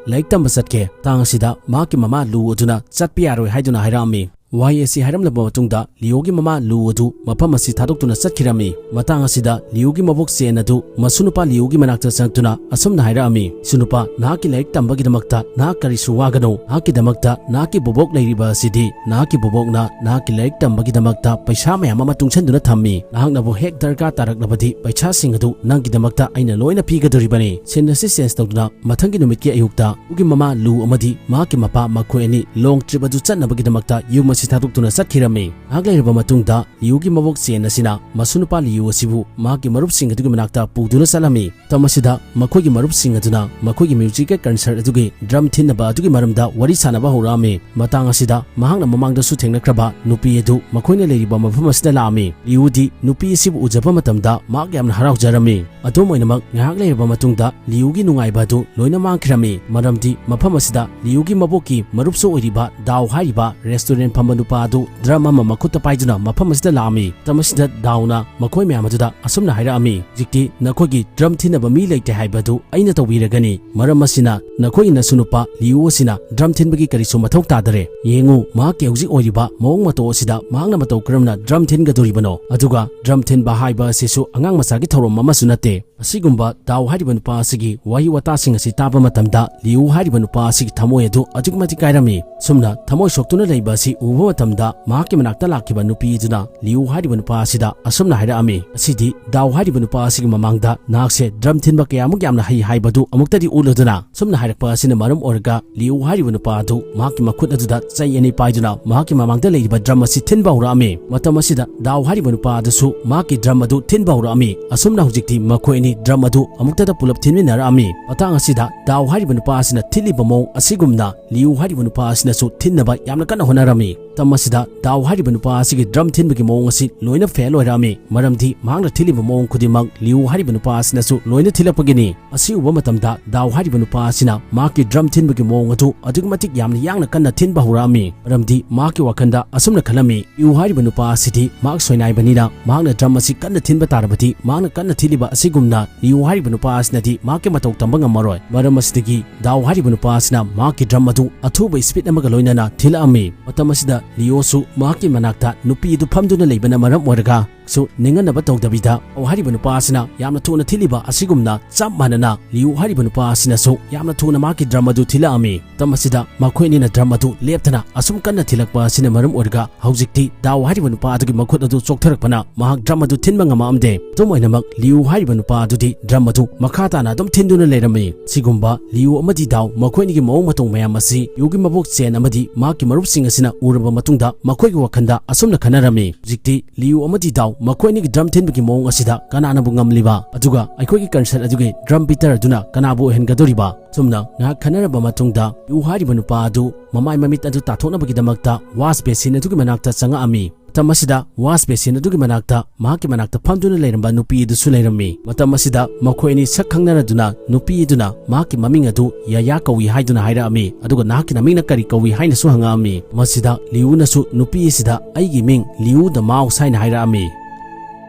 ꯂꯥꯏꯔꯤꯛ ꯇꯝꯕ ꯆꯠꯀꯦ"꯫ ꯃꯇꯥꯡ ꯑꯁꯤꯗ ꯃꯍꯥꯛꯀꯤ ꯃꯃꯥ ꯂꯨ ꯑꯗꯨꯅ ꯆꯠꯄ ꯌꯥꯔꯣꯏ ꯍꯥꯏꯗꯨꯅ ꯍꯥꯏꯔꯛꯑꯝꯃꯤ꯫ ꯋꯥꯍꯩ ꯑꯁꯤ ꯍꯥꯏꯔꯝꯂꯕ ꯃꯇꯨꯡꯗ ꯂꯤꯌꯨꯒꯤ ꯃꯃꯥ ꯂꯨ ꯑꯗꯨ ꯃꯐꯝ ꯑꯁꯤ ꯊꯥꯗꯣꯛꯇꯨꯅ ꯆꯠꯈꯤꯔꯝꯃꯤ꯫ ꯃꯇꯥꯡ ꯑꯁꯤꯗ ꯂꯤꯌꯨꯒꯤ ꯃꯕꯣꯛ ꯆꯦꯟ ꯑꯗꯨ ꯃꯁꯨ ꯅꯨꯄꯥ ꯂꯤꯌꯨꯒꯤ ꯃꯅꯥꯛꯇ ꯆꯪꯂꯛꯇꯨꯅ ꯑꯁꯨꯝꯅ ꯍꯥꯏꯔꯛꯑꯝꯃꯤ, "ꯁꯨ ꯅꯨꯄꯥ, ꯅꯍꯥꯛꯀꯤ ꯂꯥꯏꯔꯤꯛ ꯇꯝꯕꯒꯤꯗꯃꯛꯇ ꯅꯍꯥꯛ ꯀꯔꯤꯁꯨ ꯋꯥꯒꯅꯨ꯫ ꯅꯍꯥꯛꯀꯤꯗꯃꯛꯇ ꯅꯍꯥꯛꯀꯤ ꯕꯣꯕꯣꯛ ꯂꯩꯔꯤꯕ ꯑꯁꯤꯗꯤ ꯅꯍꯥꯛꯀꯤ ꯕꯣꯕꯣꯛꯅ ꯅꯍꯥꯛꯀꯤ ꯂꯥꯏꯔꯤꯛ ꯇꯝꯕꯒꯤꯗꯃꯛꯇ ꯄꯩꯁꯥ ꯃꯌꯥꯝ ꯑꯃ ꯇꯨꯡꯁꯤꯟꯗꯨꯅ ꯊꯝꯃꯤ꯫ ꯅꯍꯥꯛꯅꯕꯨ ꯍꯦꯛ ꯗꯔꯀꯥꯔ ꯇꯥꯔꯛꯂꯕꯗꯤ ꯄꯩꯁꯥꯁꯤꯡ ꯑꯗꯨ ꯅꯪꯒꯤꯗꯃꯛꯇ ꯑꯩꯅ ꯂꯣꯏꯅ ꯄꯤꯒꯗꯧꯔꯤꯕꯅꯤ"꯫ Scene ꯑꯁꯤ change ꯇꯧꯗꯨꯅ ꯃꯊꯪꯒꯤ ꯅꯨꯃꯤꯠꯀꯤ ꯑꯌꯨꯛꯇ ꯂꯤꯌꯨꯒꯤ ꯃꯃꯥ ꯂꯨ ꯑꯃꯗꯤ ꯃꯍꯥꯛꯀꯤ ꯃꯄꯥ ꯃꯈꯣꯏ ꯑꯅꯤ long trip ꯑꯗꯨ ꯆꯠꯅꯕꯒꯤꯗꯃꯛꯇ ꯌꯨꯝ ꯑꯁꯤ ꯊꯥꯗꯣꯛꯇꯨꯅ ꯆꯠꯈꯤꯔꯝꯃꯤ꯫ ꯉꯥꯏꯍꯥꯛ ꯂꯩꯔꯕ ꯃꯇꯨꯡꯗ ꯂꯤꯌꯨꯒꯤ ꯃꯕꯣꯛ ꯆꯦꯟ ꯑꯁꯤꯅ ꯃꯁꯨ ꯅꯨꯄꯥ ꯂꯤꯌꯨ ꯑꯁꯤꯕꯨ ꯃꯍꯥꯛꯀꯤ ꯃꯔꯨꯞꯁꯤꯡ ꯑꯗꯨꯒꯤ ꯃꯅꯥꯛꯇ ꯄꯨꯗꯨꯅ ꯆꯠꯂꯝꯃꯤ꯫ ꯃꯇꯝ ꯑꯁꯤꯗ ꯃꯈꯣꯏꯒꯤ ꯃꯔꯨꯞꯁꯤꯡ ꯑꯗꯨꯅ ꯃꯈꯣꯏꯒꯤ musical concert ꯑꯗꯨꯒꯤ drum ꯊꯤꯟꯅꯕ ꯑꯗꯨꯒꯤ ꯃꯔꯝꯗ ꯋꯥꯔꯤ ꯁꯥꯟꯅꯕ ꯍꯧꯔꯛꯑꯝꯃꯤ꯫ ꯃꯇꯥꯡ ꯑꯁꯤꯗ ꯃꯍꯥꯛꯅ ꯃꯃꯥꯡꯗꯁꯨ ꯊꯦꯡꯅꯈ꯭ꯔꯕ ꯅꯨꯄꯤ ꯑꯗꯨ ꯃꯈꯣꯏꯅ ꯂꯩꯔꯤꯕ ꯃꯐꯝ ꯑꯁꯤꯗ ꯂꯥꯛꯑꯝꯃꯤ꯫ ꯂꯤꯌꯨꯗꯤ ꯅꯨꯄꯤ ꯑꯁꯤꯕꯨ ꯎꯖꯕ ꯃꯇꯝꯗ ꯃꯍꯥꯛ ꯌꯥꯝꯅ ꯍꯔꯥꯎꯖꯔꯝꯃꯤ꯫ ꯑꯗꯨꯝ ꯑꯣꯏꯅꯃꯛ, ꯉꯥꯏꯍꯥꯛ ꯂꯩꯔꯕ ꯃꯇꯨꯡꯗ ꯂꯤꯌꯨꯒꯤ ꯅꯨꯡꯉꯥꯏꯕ ꯑꯗꯨ ꯂꯣꯏꯅ ꯃꯥꯡꯈꯤꯔꯝꯃꯤ, ꯃꯔꯝꯗꯤ ꯃꯐꯝ ꯑꯁꯤꯗ ꯂꯤꯌꯨꯒꯤ ꯃꯕꯣꯛꯀꯤ ꯃꯔꯨꯞꯁꯨ ꯑꯣꯏꯔꯤꯕ ꯗꯥꯎ ꯍꯥꯏꯔꯤꯕ restaurant ꯐꯝꯕ ꯅꯨꯄꯥ ꯑꯗꯨ drum ꯑꯃ ꯃꯈꯨꯠꯇ ꯄꯥꯏꯗꯨꯅ ꯃꯐꯝ ꯑꯁꯤꯗ ꯂꯥꯛꯑꯝꯃꯤ꯫ ꯃꯇꯝ ꯑꯁꯤꯗ ꯗꯥꯎꯅ ꯃꯈꯣꯏ ꯃꯌꯥꯝ ꯑꯗꯨꯗ ꯑꯁꯨꯝꯅ ꯍꯥꯏꯔꯛꯑꯝꯃꯤ, "ꯍꯧꯖꯤꯛꯇꯤ ꯅꯈꯣꯏꯒꯤ drum ꯊꯤꯟꯅꯕ ꯃꯤ ꯂꯩꯇꯦ ꯍꯥꯏꯕ ꯑꯗꯨ ꯑꯩꯅ ꯇꯧꯕꯤꯔꯒꯅꯤ꯫ ꯃꯔꯝ ꯑꯁꯤꯅ ꯅꯈꯣꯏꯒꯤ ꯅꯁꯨ ꯅꯨꯄꯥ ꯂꯤꯌꯨ ꯑꯁꯤꯅ drum ꯊꯤꯟꯕꯒꯤ ꯀꯔꯤꯁꯨ ꯃꯊꯧ ꯇꯥꯗꯔꯦ꯫ ꯌꯦꯡꯉꯨ, ꯃꯍꯥꯛꯀꯤ ꯍꯧꯖꯤꯛ ꯑꯣꯏꯔꯤꯕ ꯃꯑꯣꯡ ꯃꯇꯧ ꯑꯁꯤꯗ ꯃꯍꯥꯛꯅ ꯃꯇꯧ ꯀꯔꯝꯅ drum ꯊꯤꯟꯒꯗꯧꯔꯤꯕꯅꯣ? ꯑꯗꯨꯒ drum ꯊꯤꯟꯕ ꯍꯥꯏꯕ ꯑꯁꯤꯁꯨ ꯑꯉꯥꯡ ꯃꯆꯥꯒꯤ ꯊꯧꯔꯝ ꯑꯃꯁꯨ ꯅꯠꯇꯦ"꯫ ꯑꯁꯤꯒꯨꯝꯕ ꯗꯥꯎ ꯍꯥꯏꯔꯤꯕ ꯅꯨꯄꯥ ꯑꯁꯤꯒꯤ ꯋꯥꯍꯩ ꯋꯥꯇꯥꯁꯤꯡ ꯑꯁꯤ ꯇꯥꯕ ꯃꯇꯝꯗ ꯂꯤꯌꯨ ꯍꯥꯏꯔꯤꯕ ꯅꯨꯄꯥ ꯑꯁꯤꯒꯤ ꯊꯃꯣꯏ ꯑꯗꯨ ꯑꯗꯨꯛꯀꯤ ꯃꯇꯤꯛ ꯀꯥꯏꯔꯝꯃꯤ꯫ ꯁꯨꯝꯅ ꯊꯃꯣꯏ ꯁꯣꯛꯇꯨꯅ ꯂꯩꯕ ꯑꯁꯤ ꯎꯕ ꯃꯇꯝꯗ ꯃꯍꯥꯛꯀꯤ ꯃꯅꯥꯛꯇ ꯂꯥꯛꯈꯤꯕ ꯅꯨꯄꯤ ꯑꯗꯨꯅ ꯂꯤꯌꯨ ꯍꯥꯏꯔꯤꯕ ꯅꯨꯄꯥ ꯑꯁꯤꯗ ꯑꯁꯨꯝꯅ ꯍꯥꯏꯔꯛꯑꯝꯃꯤ, "ꯑꯁꯤꯗꯤ ꯗꯥꯎ ꯍꯥꯏꯔꯤꯕ ꯅꯨꯄꯥ ꯑꯁꯤꯒꯤ ꯃꯃꯥꯡꯗ ꯅꯍꯥꯛꯁꯦ drum ꯊꯤꯟꯕ ꯀꯌꯥꯃꯨꯛ ꯌꯥꯝꯅ ꯍꯩ ꯍꯥꯏꯕꯗꯨ ꯑꯃꯨꯛꯇꯗꯤ ꯎꯠꯂꯨꯗꯅ"꯫ ꯁꯨꯝꯅ ꯍꯥꯏꯔꯛꯄ ꯑꯁꯤꯅ ꯃꯔꯝ ꯑꯣꯏꯔꯒ ꯂꯤꯌꯨ ꯍꯥꯏꯔꯤꯕ ꯅꯨꯄꯥ ꯑꯗꯨ ꯃꯍꯥꯛꯀꯤ ꯃꯈꯨꯠ ꯑꯗꯨꯗ ꯆꯩ ꯑꯅꯤ ꯄꯥꯏꯗꯨꯅ ꯃꯍꯥꯛꯀꯤ ꯃꯃꯥꯡꯗ ꯂꯩꯔꯤꯕ drum ꯑꯁꯤ ꯊꯤꯟꯕ ꯍꯧꯔꯛꯑꯝꯃꯤ꯫ ꯃꯇꯝ ꯑꯁꯤꯗ ꯗꯥꯎ ꯍꯥꯏꯔꯤꯕ ꯅꯨꯄꯥ ꯑꯗꯨꯁꯨ ꯃꯍꯥꯛꯀꯤ drum ꯑꯗꯨ ꯊꯤꯟꯕ ꯍꯧꯔꯛꯑꯝꯃꯤ꯫ ꯑꯁꯨꯝꯅ ꯍꯧꯖꯤꯛꯇꯤ ꯃꯈꯣꯏ ꯑꯅꯤ drum ꯑꯗꯨ ꯑꯃꯨꯛꯇꯗ ꯄꯨꯂꯞ ꯊꯤꯟꯃꯤꯟꯅꯔꯛꯑꯝꯃꯤ꯫ ꯃꯇꯥꯡ ꯑꯁꯤꯗ ꯗꯥꯎ ꯍꯥꯏꯔꯤꯕ ꯅꯨꯄꯥ ꯑꯁꯤꯅ ꯊꯤꯜꯂꯤꯕ ꯃꯑꯣꯡ ꯑꯁꯤꯒꯨꯝꯅ ꯂꯤꯌꯨ ꯍꯥꯏꯔꯤꯕ ꯅꯨꯄꯥ ꯑꯁꯤꯅꯁꯨ ꯊꯤꯟꯅꯕ ꯌꯥꯝꯅ ꯀꯟꯅ ꯍꯣꯠꯅꯔꯝꯃꯤ꯫ ꯃꯇꯝ ꯑꯁꯤꯗ ꯗꯥꯎ ꯍꯥꯏꯔꯤꯕ ꯅꯨꯄꯥ ꯑꯁꯤꯒꯤ ꯗ꯭ꯔꯝ ꯊꯤꯟꯕꯒꯤ ꯃꯑꯣꯡ ꯑꯁꯤ ꯂꯣꯏꯅ ꯐꯦꯜ ꯑꯣꯏꯔꯛꯑꯝꯃꯤ, ꯃꯔꯝꯗꯤ ꯃꯍꯥꯛꯅ ꯊꯤꯜꯂꯤꯕ ꯃꯑꯣꯡ ꯈꯨꯗꯤꯡꯃꯛ ꯂꯤꯌꯨ ꯍꯥꯏꯔꯤꯕ ꯅꯨꯄꯥ ꯑꯁꯤꯅꯁꯨ ꯂꯣꯏꯅ ꯊꯤꯜꯂꯛꯄꯒꯤꯅꯤ꯫ ꯑꯁꯤ ꯎꯕ ꯃꯇꯝꯗ ꯗꯥꯎ ꯍꯥꯏꯔꯤꯕ ꯅꯨꯄꯥ ꯑꯁꯤꯅ ꯃꯍꯥꯛꯀꯤ ꯗ꯭ꯔꯝ ꯊꯤꯟꯕꯒꯤ ꯃꯑꯣꯡ ꯑꯗꯨ ꯑꯗꯨꯛꯀꯤ ꯃꯇꯤꯛ ꯌꯥꯝꯅ ꯌꯥꯡꯅ ꯀꯟꯅ ꯊꯤꯟꯕ ꯍꯧꯔꯛꯑꯝꯃꯤ, ꯃꯔꯝꯗꯤ ꯃꯍꯥꯛꯀꯤ ꯋꯥꯈꯜꯗ ꯑꯁꯨꯝꯅ ꯈꯜꯂꯝꯃꯤ, ꯂꯤꯌꯨ ꯍꯥꯏꯔꯤꯕ ꯅꯨꯄꯥ ꯑꯁꯤꯗꯤ ꯃꯍꯥꯛ ꯁꯣꯏꯅꯥꯏꯕꯅꯤꯅ ꯃꯍꯥꯛꯅ ꯗ꯭ꯔꯝ ꯑꯁꯤ ꯀꯟꯅ ꯊꯤꯟꯕ ꯇꯥꯔꯕꯗꯤ ꯃꯍꯥꯛꯅ ꯀꯟꯅ ꯊꯤꯜꯂꯤꯕ ꯑꯁꯤꯒꯨꯝꯅ ꯂꯤꯌꯨ ꯍꯥꯏꯔꯤꯕ ꯅꯨꯄꯥ ꯑꯁꯤꯅꯗꯤ ꯃꯍꯥꯛꯀꯤ ꯃꯇꯧ ꯇꯝꯕ ꯉꯝꯃꯔꯣꯏ꯫ ꯃꯔꯝ ꯑꯁꯤꯗꯒꯤ ꯗꯥꯎ ꯍꯥꯏꯔꯤꯕ ꯅꯨꯄꯥ ꯑꯁꯤꯅ ꯃꯍꯥꯛꯀꯤ ꯗ꯭ꯔꯝ ꯑꯗꯨ ꯑꯊꯨꯕ ꯁ꯭ꯄꯤꯗ ꯑꯃꯒ ꯂꯣꯏꯅꯅ ꯊꯤꯜꯂꯛꯑꯝꯃꯤ꯫ ꯃꯇꯝ ꯑꯁꯤꯗ ꯂꯤꯌꯣꯁꯨ ꯃꯍꯥꯛꯀꯤ ꯃꯅꯥꯛꯇ ꯅꯨꯄꯤ ꯑꯗꯨ ꯐꯝꯗꯨꯅ ꯂꯩꯕꯅ ꯃꯔꯝ ꯑꯣꯏꯔꯒ ꯁꯨ ꯅꯤꯡꯍꯟꯅꯕ ꯇꯧꯗꯕꯤꯗ, ꯗꯥꯎ ꯍꯥꯏꯔꯤꯕ ꯅꯨꯄꯥ ꯑꯁꯤꯅ ꯌꯥꯝꯅ ꯊꯨꯅ ꯊꯤꯜꯂꯤꯕ ꯑꯁꯤꯒꯨꯝꯅ ꯆꯞ ꯃꯥꯟꯅꯅ ꯂꯤꯌꯨ ꯍꯥꯏꯔꯤꯕ ꯅꯨꯄꯥ ꯑꯁꯤꯅꯁꯨ ꯌꯥꯝꯅ ꯊꯨꯅ ꯃꯍꯥꯛꯀꯤ ꯗ꯭ꯔꯝ ꯑꯗꯨ ꯊꯤꯜꯂꯛꯑꯝꯃꯤ꯫ ꯃꯇꯝ ꯑꯁꯤꯗ ꯃꯈꯣꯏ ꯑꯅꯤꯅ ꯗ꯭ꯔꯝ ꯑꯗꯨ ꯂꯦꯞꯇꯅ ꯑꯁꯨꯝ ꯀꯟꯅ ꯊꯤꯜꯂꯛꯄ ꯑꯁꯤꯅ ꯃꯔꯝ ꯑꯣꯏꯔꯒ ꯍꯧꯖꯤꯛꯇꯤ ꯗꯥꯎ ꯍꯥꯏꯔꯤꯕ ꯅꯨꯄꯥ ꯑꯗꯨꯒꯤ ꯃꯈꯨꯠ ꯑꯗꯨ ꯆꯣꯛꯊꯔꯛꯄꯅ ꯃꯍꯥꯛ ꯗ꯭ꯔꯝ ꯑꯗꯨ ꯊꯤꯟꯕ ꯉꯝꯃꯛꯑꯝꯗꯦ꯫ ꯑꯗꯨꯝ ꯑꯣꯏꯅꯃꯛ ꯂꯤꯌꯨ ꯍꯥꯏꯔꯤꯕ ꯅꯨꯄꯥ ꯑꯗꯨꯗꯤ ꯗ꯭ꯔꯝ ꯑꯗꯨ ꯃꯈꯥ ꯇꯥꯅ ꯑꯗꯨꯝ ꯊꯤꯟꯗꯨꯅ ꯂꯩꯔꯝꯃꯤ꯫ ꯁꯤꯒꯨꯝꯕ ꯂꯤꯌꯨ ꯑꯃꯗꯤ ꯗꯥꯎ ꯃꯈꯣꯏ ꯑꯅꯤꯒꯤ ꯃꯑꯣꯡ ꯃꯇꯧ ꯃꯌꯥꯝ ꯑꯁꯤ ꯂꯤꯌꯨꯒꯤ ꯃꯕꯣꯛ ꯆꯦꯟ ꯑꯃꯗꯤ ꯃꯍꯥꯛꯀꯤ ꯃꯔꯨꯞꯁꯤꯡ ꯑꯁꯤꯅ ꯎꯔꯕ ꯃꯇꯨꯡꯗ ꯃꯈꯣꯏꯒꯤ ꯋꯥꯈꯜꯗ ꯑꯁꯨꯝꯅ ꯈꯟꯅꯔꯝꯃꯤ, ꯍꯧꯖꯤꯛꯇꯤ ꯂꯤꯌꯨ ꯑꯃꯗꯤ ꯗꯥꯎ ꯃꯈꯣꯏ ꯑꯅꯤꯒꯤ ꯗ꯭ꯔꯝ ꯊꯤꯟꯕꯒꯤ ꯃꯑꯣꯡ ꯑꯁꯤꯗ ꯀꯅꯥꯅꯕꯨ ꯉꯝꯂꯤꯕ? ꯑꯗꯨꯒ ꯑꯩꯈꯣꯏꯒꯤ ꯀꯟꯁꯔꯠ ꯑꯗꯨꯒꯤ ꯗ꯭ꯔꯝ ꯕꯤꯇꯔ ꯑꯗꯨꯅ ꯀꯅꯥꯕꯨ ꯑꯣꯏꯍꯟꯒꯗꯧꯔꯤꯕ? ꯁꯨꯝꯅ ꯉꯥꯏꯍꯥꯛ ꯈꯟꯅꯔꯕ ꯃꯇꯨꯡꯗ ꯂꯤꯌꯨ ꯍꯥꯏꯔꯤꯕ ꯅꯨꯄꯥ ꯑꯗꯨ ꯃꯃꯥꯏ ꯃꯃꯤꯠ ꯑꯗꯨ ꯇꯥꯊꯣꯛꯅꯕꯒꯤꯗꯃꯛꯇ ꯋꯥꯁ ꯕꯦꯁꯤꯟ ꯑꯗꯨꯒꯤ ꯃꯅꯥꯛꯇ ꯆꯪꯉꯛꯑꯝꯃꯤ꯫ ꯃꯇꯝ ꯑꯁꯤꯗ ꯋꯥꯁ ꯕꯦꯁꯤꯟ ꯑꯗꯨꯒꯤ ꯃꯅꯥꯛꯇ ꯃꯍꯥꯛꯀꯤ ꯃꯅꯥꯛꯇ ꯐꯝꯗꯨꯅ ꯂꯩꯔꯝꯕ ꯅꯨꯄꯤ ꯑꯗꯨꯁꯨ ꯂꯩꯔꯝꯃꯤ꯫ ꯃꯇꯝ ꯑꯁꯤꯗ ꯃꯈꯣꯏ ꯑꯅꯤ ꯁꯛ ꯈꯪꯅꯔꯗꯨꯅ ꯅꯨꯄꯤ ꯑꯗꯨꯅ ꯃꯍꯥꯛꯀꯤ ꯃꯃꯤꯡ ꯑꯗꯨ ꯌꯥꯌꯥ ꯀꯧꯏ ꯍꯥꯏꯗꯨꯅ ꯍꯥꯏꯔꯛꯑꯝꯃꯤ, ꯑꯗꯨꯒ ꯅꯍꯥꯛꯀꯤ ꯅꯃꯤꯡꯅ ꯀꯔꯤ ꯀꯧꯏ ꯍꯥꯏꯅꯁꯨ ꯍꯪꯉꯛꯑꯝꯃꯤ꯫ ꯃꯁꯤꯗ ꯂꯤꯌꯨꯅꯁꯨ ꯅꯨꯄꯤ ꯑꯁꯤꯗ ꯑꯩꯒꯤ ꯃꯤꯡ ꯂꯤꯌꯨ ꯗ ꯃꯥꯎꯁ ꯍꯥꯏꯅ ꯍꯥꯏꯔꯛꯑꯝꯃꯤ꯫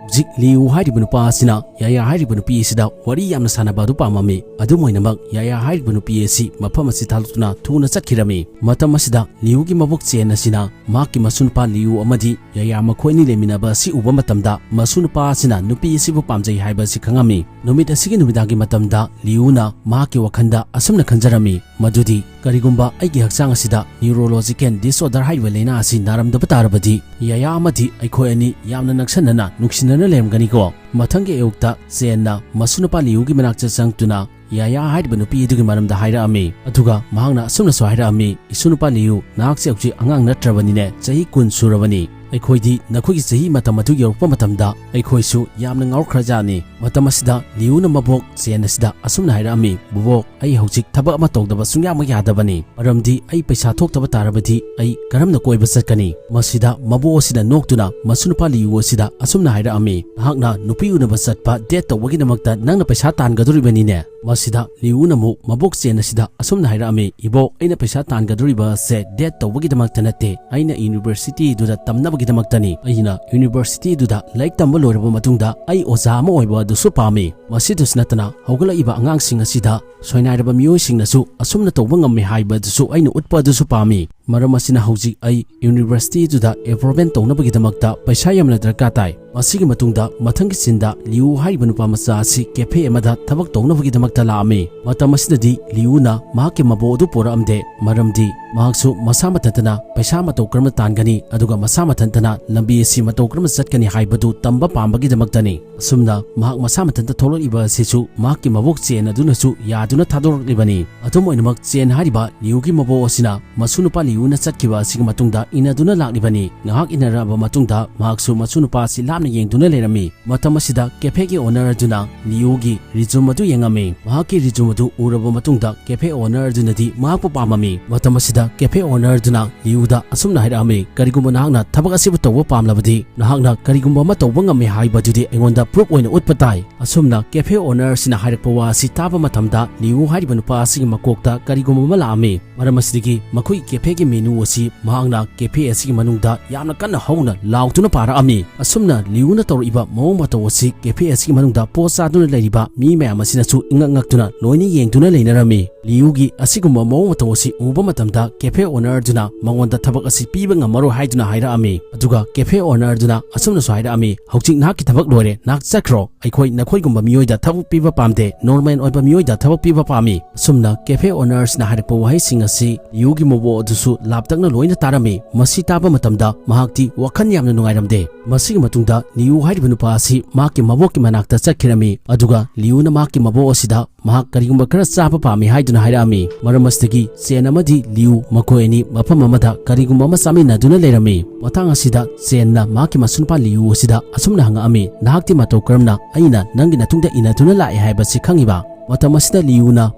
ꯍꯧꯖꯤꯛ ꯂꯤꯌꯨ ꯍꯥꯏꯔꯤꯕ ꯅꯨꯄꯥ ꯑꯁꯤꯅ ꯌꯥꯌꯥ ꯍꯥꯏꯔꯤꯕ ꯅꯨꯄꯤ ꯑꯁꯤꯗ ꯋꯥꯔꯤ ꯌꯥꯝꯅ ꯁꯥꯟꯅꯕ ꯑꯗꯨ ꯄꯥꯝꯃꯝꯃꯤ꯫ ꯑꯗꯨꯝ ꯑꯣꯏꯅꯃꯛ ꯌꯥꯌꯥ ꯍꯥꯏꯔꯤꯕ ꯅꯨꯄꯤ ꯑꯁꯤ ꯃꯐꯝ ꯑꯁꯤ ꯊꯥꯗꯣꯛꯇꯨꯅ ꯊꯨꯅ ꯆꯠꯈꯤꯔꯝꯃꯤ꯫ ꯃꯇꯝ ꯑꯁꯤꯗ ꯂꯤꯌꯨꯒꯤ ꯃꯕꯣꯛ ꯆꯦꯟ ꯑꯁꯤꯅ ꯃꯍꯥꯛꯀꯤ ꯃꯁꯨꯅꯨꯄꯥ ꯂꯤꯌꯨ ꯑꯃꯗꯤ ꯌꯥꯌꯥ ꯃꯈꯣꯏ ꯑꯅꯤ ꯂꯩꯃꯤꯟꯅꯕ ꯑꯁꯤ ꯎꯕ ꯃꯇꯝꯗ ꯃꯁꯨꯅꯨꯄꯥ ꯑꯁꯤꯅ ꯅꯨꯄꯤ ꯑꯁꯤꯕꯨ ꯄꯥꯝꯖꯩ ꯍꯥꯏꯕ ꯑꯁꯤ ꯈꯪꯉꯝꯃꯤ꯫ ꯅꯨꯃꯤꯠ ꯑꯁꯤꯒꯤ ꯅꯨꯃꯤꯗꯥꯡꯒꯤ ꯃꯇꯝꯗ ꯂꯤꯌꯨꯅ ꯃꯍꯥꯛꯀꯤ ꯋꯥꯈꯜꯗ ꯑꯁꯨꯝꯅ ꯈꯟꯖꯔꯝꯃꯤ, ꯃꯗꯨꯗꯤ ꯀꯔꯤꯒꯨꯝꯕ ꯑꯩꯒꯤ ꯍꯛꯆꯥꯡ ꯑꯁꯤꯗ neurological disorder ꯍꯥꯏꯔꯤꯕ ꯂꯥꯏꯅꯥ ꯑꯁꯤ ꯅꯥꯔꯝꯗꯕ ꯇꯥꯔꯕꯗꯤ ꯌꯥꯌꯥ ꯑꯃꯗꯤ ꯑꯩꯈꯣꯏ ꯑꯅꯤ ꯌꯥꯝꯅ ꯅꯛꯁꯟꯅꯅ ꯅꯨꯡꯁꯤꯅꯅ ꯂꯩꯔꯝꯒꯅꯤꯀꯣ꯫ ꯃꯊꯪꯒꯤ ꯑꯌꯨꯛꯇ ꯆꯦꯟꯅ ꯃꯁꯨꯅꯨꯄꯥ ꯂꯤꯌꯨꯒꯤ ꯃꯅꯥꯛꯇ ꯆꯪꯗꯨꯅ ꯌꯥꯌꯥ ꯍꯥꯏꯔꯤꯕ ꯅꯨꯄꯤ ꯑꯗꯨꯒꯤ ꯃꯔꯝꯗ ꯍꯥꯏꯔꯛꯑꯝꯃꯤ꯫ ꯑꯗꯨꯒ ꯃꯍꯥꯛꯅ ꯑꯁꯨꯝꯅꯁꯨ ꯍꯥꯏꯔꯛꯑꯝꯃꯤ, "ꯏꯁꯨ ꯅꯨꯄꯥ ꯂꯤꯌꯨ, ꯅꯍꯥꯛꯁꯦ ꯍꯧꯖꯤꯛ ꯑꯉꯥꯡ ꯅꯠꯇ꯭ꯔꯕꯅꯤꯅꯦ, ꯆꯍꯤ ꯀꯨꯟ ꯁꯨꯔꯕꯅꯤ꯫ ꯑꯩꯈꯣꯏꯗꯤ ꯅꯈꯣꯏꯒꯤ ꯆꯍꯤ ꯃꯇꯝ ꯑꯗꯨ ꯌꯧꯔꯛꯄ ꯃꯇꯝꯗ ꯑꯩꯈꯣꯏꯁꯨ ꯌꯥꯝꯅ ꯉꯥꯎꯈ꯭ꯔꯖꯥꯠꯅꯤ꯫ ꯃꯇꯝ ꯑꯁꯤꯗ ꯂꯤꯌꯨꯅ ꯃꯕꯣꯛ ꯆꯦꯟ ꯑꯁꯤꯗ ꯑꯁꯨꯝꯅ ꯍꯥꯏꯔꯛꯑꯝꯃꯤ, "ꯕꯣꯕꯣꯛ, ꯑꯩ ꯍꯧꯖꯤꯛ ꯊꯕꯛ ꯑꯃ ꯇꯧꯗꯕ ꯁꯨꯡꯌꯥꯃꯛ ꯌꯥꯗꯕꯅꯤ, ꯃꯔꯝꯗꯤ ꯑꯩ ꯄꯩꯁꯥ ꯊꯣꯛꯇꯕ ꯇꯥꯔꯕꯗꯤ ꯑꯩ ꯀꯔꯝꯅ ꯀꯣꯏꯕ ꯆꯠꯀꯅꯤ?" ꯃꯁꯤꯗ ꯃꯕꯣꯛ ꯑꯁꯤꯅ ꯅꯣꯛꯇꯨꯅ ꯃꯁꯨꯅꯨꯄꯥ ꯂꯤꯌꯨ ꯑꯁꯤꯗ ꯑꯁꯨꯝꯅ ꯍꯥꯏꯔꯛꯑꯝꯃꯤ, "ꯅꯍꯥꯛꯅ ꯅꯨꯄꯤ ꯎꯅꯕ ꯆꯠꯄ, date ꯇꯧꯕꯒꯤꯗꯃꯛꯇ ꯅꯪꯅ ꯄꯩꯁꯥ ꯇꯥꯟꯒꯗꯧꯔꯤꯕꯅꯤꯅꯦ?" ꯃꯁꯤꯗ ꯂꯤꯌꯨꯅ ꯑꯃꯨꯛ ꯃꯕꯣꯛ ꯆꯦꯟ ꯑꯁꯤꯗ ꯑꯁꯨꯝꯅ ꯍꯥꯏꯔꯛꯑꯝꯃꯤ, "ꯏꯕꯣꯛ, ꯑꯩꯅ ꯄꯩꯁꯥ ꯇꯥꯟꯒꯗꯧꯔꯤꯕ ꯑꯁꯦ date ꯇꯧꯕꯒꯤꯗꯃꯛꯇ ꯅꯠꯇꯦ, ꯑꯩꯅ university ꯗꯨꯗ ꯇꯝꯅꯕꯒꯤꯗꯃꯛꯇꯅꯤ꯫ ꯑꯩꯅ university ꯗꯨꯗ ꯂꯥꯏꯔꯤꯛ ꯇꯝꯕ ꯂꯣꯏꯔꯕ ꯃꯇꯨꯡꯗ ꯑꯩ ꯑꯣꯖꯥ ꯑꯃ ꯑꯣꯏꯕ ꯑꯗꯨꯁꯨ ꯄꯥꯝꯃꯤ꯫ ꯃꯁꯤꯗꯁꯨ ꯅꯠꯇꯅ ꯍꯧꯒꯠꯂꯛꯏꯕ ꯑꯉꯥꯡꯁꯤꯡ ꯑꯁꯤꯗ ꯁꯣꯏꯅꯥꯏꯔꯕ ꯃꯤꯑꯣꯏꯁꯤꯡꯅꯁꯨ ꯑꯁꯨꯝꯅ ꯇꯧꯕ ꯉꯝꯃꯤ ꯍꯥꯏꯕ ꯑꯗꯨꯁꯨ ꯑꯩꯅ ꯎꯠꯄ ꯑꯗꯨꯁꯨ ꯄꯥꯝꯃꯤ꯫ ꯃꯔꯝ ꯑꯁꯤꯅ ꯍꯧꯖꯤꯛ ꯑꯩ university ꯗꯨꯗ appointment ꯇꯧꯅꯕꯒꯤꯗꯃꯛꯇ ꯄꯩꯁꯥ ꯌꯥꯝꯅ ꯗꯔꯀꯥꯔ ꯇꯥꯏ꯫" ꯃꯁꯤꯒꯤ ꯃꯇꯨꯡꯗ ꯃꯊꯪꯒꯤ scene ꯗ ꯂꯤꯌꯨ ꯍꯥꯏꯔꯤꯕ ꯅꯨꯄꯥ ꯃꯆꯥ ꯑꯁꯤ cafe ꯑꯃꯗ ꯊꯕꯛ ꯇꯧꯅꯕꯒꯤꯗꯃꯛꯇ ꯂꯥꯛꯑꯝꯃꯤ꯫ ꯃꯇꯝ ꯑꯁꯤꯗꯗꯤ ꯂꯤꯌꯨꯅ ꯃꯍꯥꯛꯀꯤ ꯃꯕꯣꯛ ꯑꯗꯨ ꯄꯨꯔꯛꯑꯝꯗꯦ, ꯃꯔꯝꯗꯤ ꯃꯍꯥꯛꯁꯨ ꯃꯁꯥ ꯃꯊꯟꯇꯅ ꯄꯩꯁꯥ ꯃꯇꯧ ꯀꯔꯝꯅ ꯇꯥꯟꯒꯅꯤ, ꯑꯗꯨꯒ ꯃꯁꯥ ꯃꯊꯟꯇꯅ ꯂꯝꯕꯤ ꯑꯁꯤ ꯃꯇꯧ ꯀꯔꯝꯅ ꯆꯠꯀꯅꯤ ꯍꯥꯏꯕꯗꯨ ꯇꯝꯕ ꯄꯥꯝꯕꯒꯤꯗꯃꯛꯇꯅꯤ꯫ ꯑꯁꯨꯝꯅ ꯃꯍꯥꯛ ꯃꯁꯥ ꯃꯊꯟꯇ ꯊꯣꯛꯂꯛꯂꯤꯕ ꯑꯁꯤꯁꯨ ꯃꯍꯥꯛꯀꯤ ꯃꯕꯣꯛ ꯆꯦꯟ ꯑꯗꯨꯅꯁꯨ ꯌꯥꯗꯨꯅ ꯊꯥꯗꯣꯔꯛꯂꯤꯕꯅꯤ꯫ ꯑꯗꯨꯝ ꯑꯣꯏꯅꯃꯛ, ꯆꯦꯟ ꯍꯥꯏꯔꯤꯕ ꯂꯤꯌꯨꯒꯤ ꯃꯕꯣꯛ ꯑꯁꯤꯅ ꯃꯁꯨ ꯅꯨꯄꯥ ꯂꯤꯌꯨꯅ ꯆꯠꯈꯤꯕ ꯑꯁꯤꯒꯤ ꯃꯇꯨꯡꯗ ꯏꯟꯅꯗꯨꯅ ꯂꯥꯛꯂꯤꯕꯅꯤ꯫ ꯉꯥꯏꯍꯥꯛ ꯏꯟꯅꯔꯛꯑꯕ ꯃꯇꯨꯡꯗ ꯃꯍꯥꯛꯁꯨ ꯃꯁꯨ ꯅꯨꯄꯥ ꯑꯁꯤ ꯂꯥꯞꯅ ꯌꯦꯡꯗꯨꯅ ꯂꯩꯔꯝꯃꯤ꯫ ꯃꯇꯝ ꯑꯁꯤꯗ cafe ꯒꯤ owner ꯑꯗꯨꯅ ꯂꯤꯌꯨꯒꯤ resume ꯑꯗꯨ ꯌꯦꯡꯉꯝꯃꯤ꯫ ꯃꯍꯥꯛꯀꯤ resume ꯑꯗꯨ ꯎꯔꯕ ꯃꯇꯨꯡꯗ cafe owner ꯑꯗꯨꯅꯗꯤ ꯃꯍꯥꯛꯄꯨ ꯄꯥꯝꯃꯝꯃꯤ꯫ ꯃꯇꯝ ꯑꯁꯤꯗ cafe owner ꯑꯗꯨꯅ ꯂꯤꯌꯨꯗ ꯑꯁꯨꯝꯅ ꯍꯥꯏꯔꯛꯑꯝꯃꯤ, "ꯀꯔꯤꯒꯨꯝꯕ ꯅꯍꯥꯛꯅ ꯊꯕꯛ ꯑꯁꯤꯕꯨ ꯇꯧꯕ ꯄꯥꯝꯂꯕꯗꯤ, ꯅꯍꯥꯛꯅ ꯀꯔꯤꯒꯨꯝꯕ ꯑꯃ ꯇꯧꯕ ꯉꯝꯃꯤ ꯍꯥꯏꯕꯗꯨꯗꯤ ꯑꯩꯉꯣꯟꯗ proof ꯑꯣꯏꯅ ꯎꯠꯄ ꯇꯥꯏ꯫" ꯑꯁꯨꯝꯅ cafe owner ꯑꯁꯤꯅ ꯍꯥꯏꯔꯛꯄ ꯋꯥ ꯑꯁꯤ ꯇꯥꯕ ꯃꯇꯝꯗ ꯂꯤꯌꯨ ꯍꯥꯏꯔꯤꯕ ꯅꯨꯄꯥ ꯑꯁꯤꯒꯤ ꯃꯀꯣꯛꯇ ꯀꯔꯤꯒꯨꯝꯕ ꯑꯃ ꯂꯥꯛꯑꯝꯃꯤ꯫ ꯃꯔꯝ ꯑꯁꯤꯗꯒꯤ ꯃꯈꯣꯏꯒꯤ cafe ꯒꯤ menu ꯑꯁꯤ ꯃꯍꯥꯛꯅ cafe ꯑꯁꯤꯒꯤ ꯃꯅꯨꯡꯗ ꯌꯥꯝꯅ ꯀꯟꯅ ꯍꯧꯅ ꯂꯥꯎꯗꯨꯅ ꯄꯥꯔꯛꯑꯝꯃꯤ꯫ ꯑꯁꯨꯝꯅ ꯂꯤꯌꯨꯅ ꯇꯧꯔꯛꯏꯕ ꯃꯑꯣꯡ ꯃꯇꯧ ꯑꯁꯤ cafe ꯑꯁꯤꯒꯤ ꯃꯅꯨꯡꯗ ꯄꯣꯠ ꯆꯥꯗꯨꯅ ꯂꯩꯔꯤꯕ ꯃꯤ ꯃꯌꯥꯝ ꯑꯁꯤꯅꯁꯨ ꯏꯉꯛ ꯉꯛꯇꯨꯅ ꯂꯣꯏꯅ ꯌꯦꯡꯗꯨꯅ ꯂꯩꯅꯔꯝꯃꯤ꯫ ꯂꯤꯌꯨꯒꯤ ꯑꯁꯤꯒꯨꯝꯕ ꯃꯑꯣꯡ ꯃꯇꯧ ꯑꯁꯤ ꯎꯕ ꯃꯇꯝꯗ cafe owner ꯑꯗꯨꯅ ꯃꯉꯣꯟꯗ ꯊꯕꯛ ꯑꯁꯤ ꯄꯤꯕ ꯉꯝꯃꯔꯣꯏ ꯍꯥꯏꯗꯨꯅ ꯍꯥꯏꯔꯛꯑꯝꯃꯤ꯫ ꯑꯗꯨꯒ cafe owner ꯑꯗꯨꯅ ꯑꯁꯨꯝꯅꯁꯨ ꯍꯥꯏꯔꯛꯑꯝꯃꯤ, "ꯍꯧꯖꯤꯛ ꯅꯍꯥꯛꯀꯤ ꯊꯕꯛ ꯂꯣꯏꯔꯦ, ꯅꯍꯥꯛ ꯆꯠꯈ꯭ꯔꯣ꯫ ꯑꯩꯈꯣꯏ ꯅꯈꯣꯏꯒꯨꯝꯕ ꯃꯤꯑꯣꯏꯗ ꯊꯕꯛ ꯄꯤꯕ ꯄꯥꯝꯗꯦ, normal ꯑꯣꯏꯕ ꯃꯤꯑꯣꯏꯗ ꯊꯕꯛ ꯄꯤꯕ ꯄꯥꯝꯃꯤ꯫ ꯑꯁꯨꯝꯅ cafe ownerꯁꯅ ꯍꯥꯏꯔꯛꯄ ꯋꯥꯍꯩꯁꯤꯡ ꯑꯁꯤ ꯂꯤꯌꯨꯒꯤ ꯃꯕꯣꯛ ꯑꯗꯨꯁꯨ ꯂꯥꯞꯇꯛꯅ ꯂꯣꯏꯅ ꯇꯥꯔꯝꯃꯤ꯫ ꯃꯁꯤ ꯇꯥꯕ ꯃꯇꯝꯗ ꯃꯍꯥꯛꯇꯤ ꯋꯥꯈꯜ ꯌꯥꯝꯅ ꯅꯨꯡꯉꯥꯏꯔꯝꯗꯦ꯫ ꯃꯁꯤꯒꯤ ꯃꯇꯨꯡꯗ ꯂꯤꯌꯨ ꯍꯥꯏꯔꯤꯕ ꯅꯨꯄꯥ ꯑꯁꯤ ꯃꯍꯥꯛꯀꯤ ꯃꯕꯣꯛꯀꯤ ꯃꯅꯥꯛꯇ ꯆꯠꯈꯤꯔꯝꯃꯤ꯫ ꯑꯗꯨꯒ ꯂꯤꯌꯨꯅ ꯃꯍꯥꯛꯀꯤ ꯃꯕꯣꯛ ꯑꯁꯤꯗ ꯃꯍꯥꯛ ꯀꯔꯤꯒꯨꯝꯕ ꯈꯔ ꯆꯥꯕ ꯄꯥꯝꯃꯤ ꯍꯥꯏꯗꯨꯅ ꯍꯥꯏꯔꯛꯑꯝꯃꯤ꯫ ꯃꯔꯝ ꯑꯁꯤꯗꯒꯤ ꯆꯦꯟ ꯑꯃꯗꯤ ꯂꯤꯌꯨ ꯃꯈꯣꯏ ꯑꯅꯤ ꯃꯐꯝ ꯑꯃꯗ ꯀꯔꯤꯒꯨꯝꯕ ꯑꯃ ꯆꯥꯃꯤꯟꯅꯗꯨꯅ ꯂꯩꯔꯝꯃꯤ꯫ ꯃꯇꯥꯡ ꯑꯁꯤꯗ ꯆꯦꯟꯅ ꯃꯍꯥꯛꯀꯤ ꯃꯁꯨꯅꯨꯄꯥ ꯂꯤꯌꯨ ꯑꯁꯤꯗ ꯑꯁꯨꯝꯅ ꯍꯪꯉꯛꯑꯝꯃꯤ, "ꯅꯍꯥꯛꯇꯤ ꯃꯇꯧ ꯀꯔꯝꯅ ꯑꯩꯅ ꯅꯪꯒꯤ ꯃꯇꯨꯡꯗ ꯏꯟꯅꯗꯨꯅ ꯂꯥꯛꯑꯦ ꯍꯥꯏꯕꯁꯤ ꯈꯪꯉꯤꯕ?" ꯃꯇꯝ ꯑꯁꯤꯗ ꯂꯤꯌꯨꯅ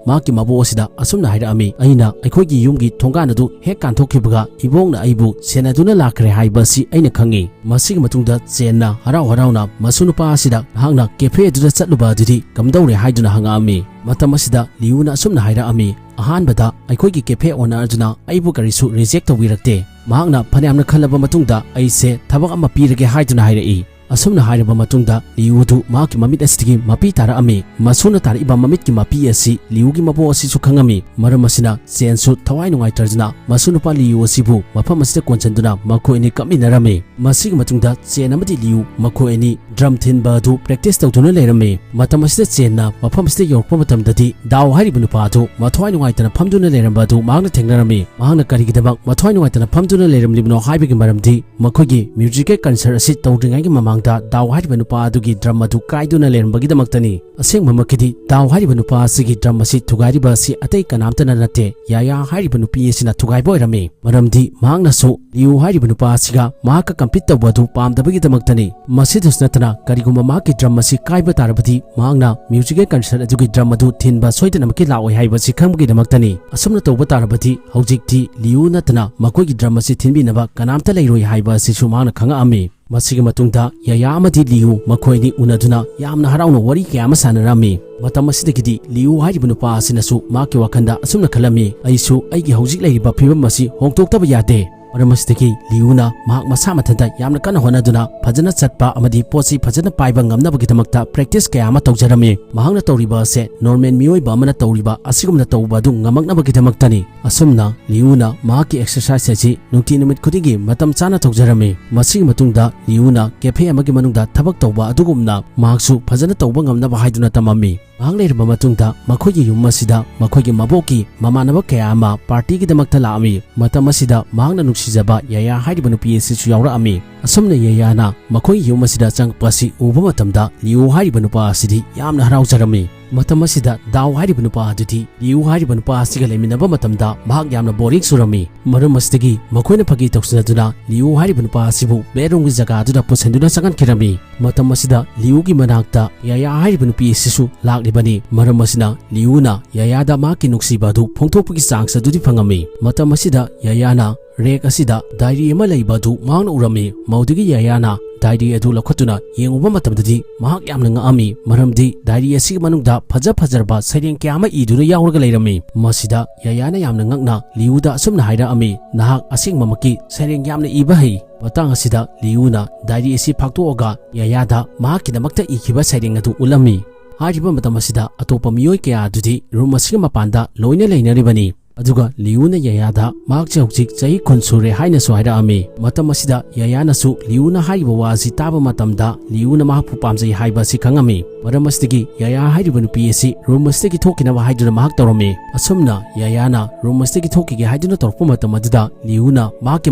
ꯃꯍꯥꯛꯀꯤ ꯃꯕꯣꯛ ꯑꯁꯤꯗ ꯑꯁꯨꯝꯅ ꯍꯥꯏꯔꯛꯑꯝꯃꯤ, "ꯑꯩꯅ ꯑꯩꯈꯣꯏꯒꯤ ꯌꯨꯝꯒꯤ ꯊꯣꯡꯒꯥꯟ ꯑꯗꯨ ꯍꯦꯛ ꯀꯥꯟꯊꯣꯛꯈꯤꯕꯒ ꯏꯕꯣꯛꯅ ꯑꯩꯕꯨ ꯁꯦꯟꯅꯗꯨꯅ ꯂꯥꯛꯈ꯭ꯔꯦ ꯍꯥꯏꯕꯁꯤ ꯑꯩꯅ ꯈꯪꯉꯤ꯫" ꯃꯁꯤꯒꯤ ꯃꯇꯨꯡꯗ ꯆꯦꯟꯅ ꯍꯔꯥꯎ ꯍꯔꯥꯎꯅ ꯃꯁꯨ ꯅꯨꯄꯥ ꯑꯁꯤꯗ, "ꯅꯍꯥꯛꯅ cafe ꯑꯗꯨꯗ ꯆꯠꯂꯨꯕ ꯑꯗꯨꯗꯤ ꯀꯝꯗꯧꯔꯦ?" ꯍꯥꯏꯗꯨꯅ ꯍꯪꯉꯛꯑꯝꯃꯤ꯫ ꯃꯇꯝ ꯑꯁꯤꯗ ꯂꯤꯌꯨꯅ ꯑꯁꯨꯝꯅ ꯍꯥꯏꯔꯛꯑꯝꯃꯤ, "ꯑꯍꯥꯟꯕꯗ ꯑꯩꯈꯣꯏꯒꯤ cafe owner ꯑꯗꯨꯅ ꯑꯩꯕꯨ ꯀꯔꯤꯁꯨ reject ꯇꯧꯕꯤꯔꯛꯇꯦ꯫ ꯃꯍꯥꯛꯅ ꯐꯅꯌꯥꯝꯅ ꯈꯜꯂꯕ ꯃꯇꯨꯡꯗ ꯑꯩꯁꯦ ꯊꯕꯛ ꯑꯃ ꯄꯤꯔꯒꯦ ꯍꯥꯏꯗꯨꯅ ꯍꯥꯏꯔꯛꯏ꯫" ꯑꯁꯨꯝꯅ ꯍꯥꯏꯔꯕ ꯃꯇꯨꯡꯗ ꯂꯤꯌꯨꯗꯨ ꯃꯍꯥꯛꯀꯤ ꯃꯃꯤꯠ ꯑꯁꯤꯗꯒꯤ ꯃꯄꯤ ꯇꯥꯔꯛꯑꯝꯃꯤ꯫ ꯃꯁꯨꯅ ꯇꯥꯔꯛꯏꯕ ꯃꯃꯤꯠꯀꯤ ꯃꯄꯤ ꯑꯁꯤ ꯂꯤꯌꯨꯒꯤ ꯃꯕꯣꯛ ꯑꯁꯤꯁꯨ ꯈꯪꯉꯝꯃꯤ꯫ ꯃꯔꯝ ꯑꯁꯤꯅ ꯆꯦꯟꯁꯨ ꯊꯋꯥꯏ ꯅꯨꯡꯉꯥꯏꯇꯗꯨꯅ ꯃꯁꯨ ꯅꯨꯄꯥ ꯂꯤꯌꯨ ꯑꯁꯤꯕꯨ ꯃꯐꯝ ꯑꯁꯤꯗ ꯀꯣꯟꯁꯤꯟꯗꯨꯅ ꯃꯈꯣꯏ ꯑꯅꯤ ꯀꯞꯃꯤꯟꯅꯔꯝꯃꯤ꯫ ꯃꯁꯤꯒꯤ ꯃꯇꯨꯡꯗ ꯆꯦꯟ ꯑꯃꯗꯤ ꯂꯤꯌꯨ ꯃꯈꯣꯏ ꯑꯅꯤ drum ꯊꯤꯟꯕ ꯑꯗꯨ practice ꯇꯧꯗꯨꯅ ꯂꯩꯔꯝꯃꯤ꯫ ꯃꯇꯝ ꯑꯁꯤꯗ ꯆꯦꯟꯅ ꯃꯐꯝ ꯑꯁꯤꯗ ꯌꯧꯔꯛꯄ ꯃꯇꯝꯗꯗꯤ ꯗꯥꯎ ꯍꯥꯏꯔꯤꯕ ꯅꯨꯄꯥ ꯑꯗꯨ ꯃꯊ꯭ꯋꯥꯏ ꯅꯨꯡꯉꯥꯏꯇꯅ ꯐꯝꯗꯨꯅ ꯂꯩꯔꯝꯕ ꯑꯗꯨ ꯃꯍꯥꯛꯅ ꯊꯦꯡꯅꯔꯝꯃꯤ꯫ ꯃꯍꯥꯛꯅ ꯀꯔꯤꯒꯤꯗꯃꯛ ꯃꯊ꯭ꯋꯥꯏ ꯅꯨꯡꯉꯥꯏꯇꯅ ꯐꯝꯗꯨꯅ ꯂꯩꯔꯝꯂꯤꯕꯅꯣ ꯍꯥꯏꯕꯒꯤ ꯃꯔꯝꯗꯤ ꯃꯈꯣꯏꯒꯤ musical concert ꯑꯁꯤ ꯇꯧꯗ꯭ꯔꯤꯉꯩꯒꯤ ꯃꯃꯥꯡꯗ ꯗꯥꯎ ꯍꯥꯏꯔꯤꯕ ꯅꯨꯄꯥ ꯑꯗꯨꯒꯤ drum ꯑꯗꯨ ꯀꯥꯏꯗꯨꯅ ꯂꯩꯔꯝꯕꯒꯤꯗꯃꯛꯇꯅꯤ꯫ ꯑꯁꯦꯡꯕꯃꯛꯀꯤꯗꯤ ꯗꯥꯎ ꯍꯥꯏꯔꯤꯕ ꯅꯨꯄꯥ ꯑꯁꯤꯒꯤ drum ꯑꯁꯤ ꯊꯨꯒꯥꯏꯔꯤꯕ ꯑꯁꯤ ꯑꯇꯩ ꯀꯅꯥꯝꯇꯅ ꯅꯠꯇꯦ, ꯌꯥꯌꯥ ꯍꯥꯏꯔꯤꯕ ꯅꯨꯄꯤ ꯑꯁꯤꯅ ꯊꯨꯒꯥꯏꯕ ꯑꯣꯏꯔꯝꯃꯤ꯫ ꯃꯔꯝꯗꯤ ꯃꯍꯥꯛꯅꯁꯨ ꯂꯤꯌꯨ ꯍꯥꯏꯔꯤꯕ ꯅꯨꯄꯥ ꯑꯁꯤꯒ ꯃꯍꯥꯛꯀ compete ꯇꯧꯕ ꯑꯗꯨ ꯄꯥꯝꯗꯕꯒꯤꯗꯃꯛꯇꯅꯤ꯫ ꯃꯁꯤꯗꯁꯨ ꯅꯠꯇꯅ ꯀꯔꯤꯒꯨꯝꯕ ꯃꯍꯥꯛꯀꯤ drum ꯑꯁꯤ ꯀꯥꯏꯕ ꯇꯥꯔꯕꯗꯤ ꯃꯍꯥꯛꯅ musical concert ꯑꯗꯨꯒꯤ drum ꯑꯗꯨ ꯊꯤꯟꯕ ꯁꯣꯏꯗꯅꯃꯛꯀꯤ ꯂꯥꯛꯑꯣꯏ ꯍꯥꯏꯕꯁꯤ ꯈꯪꯕꯒꯤꯗꯃꯛꯇꯅꯤ꯫ ꯑꯁꯨꯝꯅ ꯇꯧꯕ ꯇꯥꯔꯕꯗꯤ ꯍꯧꯖꯤꯛꯇꯤ ꯂꯤꯌꯨ ꯅꯠꯇꯅ ꯃꯈꯣꯏꯒꯤ drum ꯑꯁꯤ ꯊꯤꯟꯕꯤꯅꯕ ꯀꯅꯥꯝꯇ ꯂꯩꯔꯣꯏ ꯍꯥꯏꯕ ꯑꯁꯤꯁꯨ ꯃꯍꯥꯛꯅ ꯈꯪꯉꯛꯑꯝꯃꯤ꯫ ꯃꯁꯤꯒꯤ ꯃꯇꯨꯡꯗ ꯌꯥꯌꯥ ꯑꯃꯗꯤ ꯂꯤꯌꯨ ꯃꯈꯣꯏ ꯑꯅꯤ ꯎꯅꯗꯨꯅ ꯌꯥꯝꯅ ꯍꯔꯥꯎꯅ ꯋꯥꯔꯤ ꯀꯌꯥ ꯑꯃ ꯁꯥꯟꯅꯔꯝꯃꯤ꯫ ꯃꯇꯝ ꯑꯁꯤꯗꯒꯤꯗꯤ ꯂꯤꯌꯨ ꯍꯥꯏꯔꯤꯕ ꯅꯨꯄꯥ ꯑꯁꯤꯅꯁꯨ ꯃꯍꯥꯛꯀꯤ ꯋꯥꯈꯜꯗ ꯑꯁꯨꯝꯅ ꯈꯜꯂꯝꯃꯤ, "ꯑꯩꯁꯨ ꯑꯩꯒꯤ ꯍꯧꯖꯤꯛ ꯂꯩꯔꯤꯕ ꯐꯤꯕꯝ ꯑꯁꯤ ꯍꯣꯡꯗꯣꯛꯇꯕ ꯌꯥꯗꯦ꯫" ꯃꯔꯝ ꯑꯁꯤꯗꯒꯤ ꯂꯤꯌꯨꯅ ꯃꯍꯥꯛ ꯃꯁꯥ ꯃꯊꯟꯇ ꯌꯥꯝꯅ ꯀꯟꯅ ꯍꯣꯠꯅꯗꯨꯅ ꯐꯖꯅ ꯆꯠꯄ ꯑꯃꯗꯤ ꯄꯣꯠ ꯆꯩ ꯐꯖꯅ ꯄꯥꯏꯕ ꯉꯝꯅꯕꯒꯤꯗꯃꯛꯇ practice ꯀꯌꯥ ꯑꯃ ꯇꯧꯖꯔꯝꯃꯤ꯫ ꯃꯍꯥꯛꯅ ꯇꯧꯔꯤꯕ ꯑꯁꯦ normal ꯃꯤꯑꯣꯏꯕ ꯑꯃꯅ ꯇꯧꯔꯤꯕ ꯑꯁꯤꯒꯨꯝꯅ ꯇꯧꯕ ꯑꯗꯨ ꯉꯝꯃꯛꯅꯕꯒꯤꯗꯃꯛꯇꯅꯤ꯫ ꯑꯁꯨꯝꯅ ꯂꯤꯌꯨꯅ ꯃꯍꯥꯛꯀꯤ exercise ꯑꯁꯤ ꯅꯨꯡꯇꯤ ꯅꯨꯃꯤꯠ ꯈꯨꯗꯤꯡꯒꯤ ꯃꯇꯝ ꯆꯥꯅ ꯇꯧꯖꯔꯝꯃꯤ꯫ ꯃꯁꯤꯒꯤ ꯃꯇꯨꯡꯗ ꯂꯤꯌꯨꯅ cafe ꯑꯃꯒꯤ ꯃꯅꯨꯡꯗ ꯊꯕꯛ ꯇꯧꯕ ꯑꯗꯨꯒꯨꯝꯅ ꯃꯍꯥꯛꯁꯨ ꯐꯖꯅ ꯇꯧꯕ ꯉꯝꯅꯕ ꯍꯥꯏꯗꯨꯅ ꯇꯝꯃꯝꯃꯤ꯫ ꯉꯥꯏꯍꯥꯛ ꯂꯩꯔꯕ ꯃꯇꯨꯡꯗ ꯃꯈꯣꯏꯒꯤ ꯌꯨꯝ ꯑꯁꯤꯗ ꯃꯈꯣꯏꯒꯤ ꯃꯕꯣꯛꯀꯤ ꯃꯃꯥꯟꯅꯕ ꯀꯌꯥ ꯑꯃ ꯄꯥꯔꯇꯤꯒꯤꯗꯃꯛꯇ ꯂꯥꯛꯑꯝꯃꯤ꯫ ꯃꯇꯝ ꯑꯁꯤꯗ ꯃꯍꯥꯛꯅ ꯅꯨꯡꯁꯤꯖꯕ ꯌꯥꯌꯥ ꯍꯥꯏꯔꯤꯕ ꯅꯨꯄꯤ ꯑꯁꯤꯁꯨ ꯌꯥꯎꯔꯛꯑꯝꯃꯤ꯫ ꯑꯁꯨꯝꯅ ꯌꯥꯌꯥꯅ ꯃꯈꯣꯏꯒꯤ ꯌꯨꯝ ꯑꯁꯤꯗ ꯆꯪꯉꯛꯄ ꯑꯁꯤ ꯎꯕ ꯃꯇꯝꯗ ꯂꯤꯌꯨ ꯍꯥꯏꯔꯤꯕ ꯅꯨꯄꯥ ꯑꯁꯤꯗꯤ ꯌꯥꯝꯅ ꯍꯔꯥꯎꯖꯔꯝꯃꯤ꯫ ꯃꯇꯝ ꯑꯁꯤꯗ ꯗꯥꯎ ꯍꯥꯏꯔꯤꯕ ꯅꯨꯄꯥ ꯑꯗꯨꯗꯤ ꯂꯤꯌꯨ ꯍꯥꯏꯔꯤꯕ ꯅꯨꯄꯥ ꯑꯁꯤꯒ ꯂꯩꯃꯤꯟꯅꯕ ꯃꯇꯝꯗ ꯃꯍꯥꯛ ꯌꯥꯝꯅ ꯕꯣꯔꯤꯡ ꯆꯨꯔꯝꯃꯤ꯫ ꯃꯔꯝ ꯑꯁꯤꯗꯒꯤ ꯃꯈꯣꯏꯅ ꯐꯥꯒꯤ ꯇꯧꯁꯤꯟꯅꯗꯨꯅ ꯂꯤꯌꯨ ꯍꯥꯏꯔꯤꯕ ꯅꯨꯄꯥ ꯑꯁꯤꯕꯨ ꯕꯦꯗꯔꯨꯝꯒꯤ ꯖꯒꯥ ꯑꯗꯨꯗ ꯄꯨꯁꯤꯟꯗꯨꯅ ꯆꯪꯍꯟꯈꯤꯔꯝꯃꯤ꯫ ꯃꯇꯝ ꯑꯁꯤꯗ ꯂꯤꯌꯨꯒꯤ ꯃꯅꯥꯛꯇ ꯌꯥꯌꯥ ꯍꯥꯏꯔꯤꯕ ꯅꯨꯄꯤ ꯑꯁꯤꯁꯨ ꯂꯥꯛꯂꯤꯕꯅꯤ꯫ ꯃꯔꯝ ꯑꯁꯤꯅ ꯂꯤꯌꯨꯅ ꯌꯥꯌꯥꯗ ꯃꯍꯥꯛꯀꯤ ꯅꯨꯡꯁꯤꯕ ꯑꯗꯨ ꯐꯣꯡꯗꯣꯛꯄꯒꯤ ꯆꯥꯟꯁ ꯑꯗꯨꯗꯤ ꯐꯪꯉꯝꯃꯤ꯫ ꯃꯇꯝ ꯑꯁꯤꯗ ꯌꯥꯌꯥꯅ ꯔꯦꯛ ꯑꯁꯤꯗ ꯗꯥꯏꯔꯤ ꯑꯃ ꯂꯩꯕ ꯑꯗꯨ ꯃꯍꯥꯛꯅ ꯎꯔꯝꯃꯤ꯫ ꯃꯗꯨꯗꯒꯤ ꯌꯥꯌꯥꯅ ꯗꯥꯏꯔꯤ ꯑꯗꯨ ꯂꯧꯈꯠꯇꯨꯅ ꯌꯦꯡꯉꯨꯕ ꯃꯇꯝꯗꯗꯤ ꯃꯍꯥꯛ ꯌꯥꯝꯅ ꯉꯛꯑꯝꯃꯤ, ꯃꯔꯝꯗꯤ ꯗꯥꯏꯔꯤ ꯑꯁꯤꯒꯤ ꯃꯅꯨꯡꯗ ꯐꯖ ꯐꯖꯔꯕ ꯁꯩꯔꯦꯡ ꯀꯌꯥ ꯑꯃ ꯏꯗꯨꯅ ꯌꯥꯎꯔꯒ ꯂꯩꯔꯝꯃꯤ꯫ ꯃꯁꯤꯗ ꯌꯥꯌꯥꯅ ꯌꯥꯝꯅ ꯉꯛꯅ ꯂꯤꯌꯨꯗ ꯑꯁꯨꯝꯅ ꯍꯥꯏꯔꯛꯑꯝꯃꯤ, "ꯅꯍꯥꯛ ꯑꯁꯦꯡꯕꯃꯛꯀꯤ ꯁꯩꯔꯦꯡ ꯌꯥꯝꯅ ꯏꯕ ꯍꯩ"꯫ ꯃꯇꯥꯡ ꯑꯁꯤꯗ ꯂꯤꯌꯨꯅ ꯗꯥꯏꯔꯤ ꯑꯁꯤ ꯐꯥꯛꯇꯣꯛꯑꯒ ꯌꯥꯌꯥꯗ ꯃꯍꯥꯛꯀꯤꯗꯃꯛꯇ ꯏꯈꯤꯕ ꯁꯩꯔꯦꯡ ꯑꯗꯨ ꯎꯠꯂꯝꯃꯤ꯫ ꯍꯥꯏꯔꯤꯕ ꯃꯇꯝ ꯑꯁꯤꯗ ꯑꯇꯣꯞꯄ ꯃꯤꯑꯣꯏ ꯀꯌꯥ ꯑꯗꯨꯗꯤ ꯔꯨꯝ ꯑꯁꯤꯒꯤ ꯃꯄꯥꯟꯗ ꯂꯣꯏꯅ ꯂꯩꯅꯔꯤꯕꯅꯤ꯫ ꯑꯗꯨꯒ ꯂꯤꯌꯨꯅ ꯌꯥꯌꯥꯗ ꯃꯍꯥꯛꯁꯦ ꯍꯧꯖꯤꯛ ꯆꯍꯤ ꯀꯨꯟ ꯁꯨꯔꯦ ꯍꯥꯏꯅꯁꯨ ꯍꯥꯏꯔꯛꯑꯝꯃꯤ꯫ ꯃꯇꯝ ꯑꯁꯤꯗ ꯌꯥꯌꯥꯅꯁꯨ ꯂꯤꯌꯨꯅ ꯍꯥꯏꯔꯤꯕ ꯋꯥ ꯑꯁꯤ ꯇꯥꯕ ꯃꯇꯝꯗ ꯂꯤꯌꯨꯅ ꯃꯍꯥꯛꯄꯨ ꯄꯥꯝꯖꯩ ꯍꯥꯏꯕ ꯑꯁꯤ ꯈꯪꯉꯝꯃꯤ꯫ ꯃꯔꯝ ꯑꯁꯤꯗꯒꯤ ꯌꯥꯌꯥ ꯍꯥꯏꯔꯤꯕ ꯅꯨꯄꯤ ꯑꯁꯤ ꯔꯨꯝ ꯑꯁꯤꯗꯒꯤ ꯊꯣꯛꯈꯤꯅꯕ ꯍꯥꯏꯗꯨꯅ ꯃꯍꯥꯛ ꯇꯧꯔꯝꯃꯤ꯫ ꯑꯁꯨꯝꯅ ꯌꯥꯌꯥꯅ ꯔꯨꯝ ꯑꯁꯤꯗꯒꯤ ꯊꯣꯛꯈꯤꯒꯦ ꯍꯥꯏꯗꯨꯅ ꯇꯧꯔꯛꯄ ꯃꯇꯝ ꯑꯗꯨꯗ ꯂꯤꯌꯨꯅ ꯃꯍꯥꯛꯀꯤ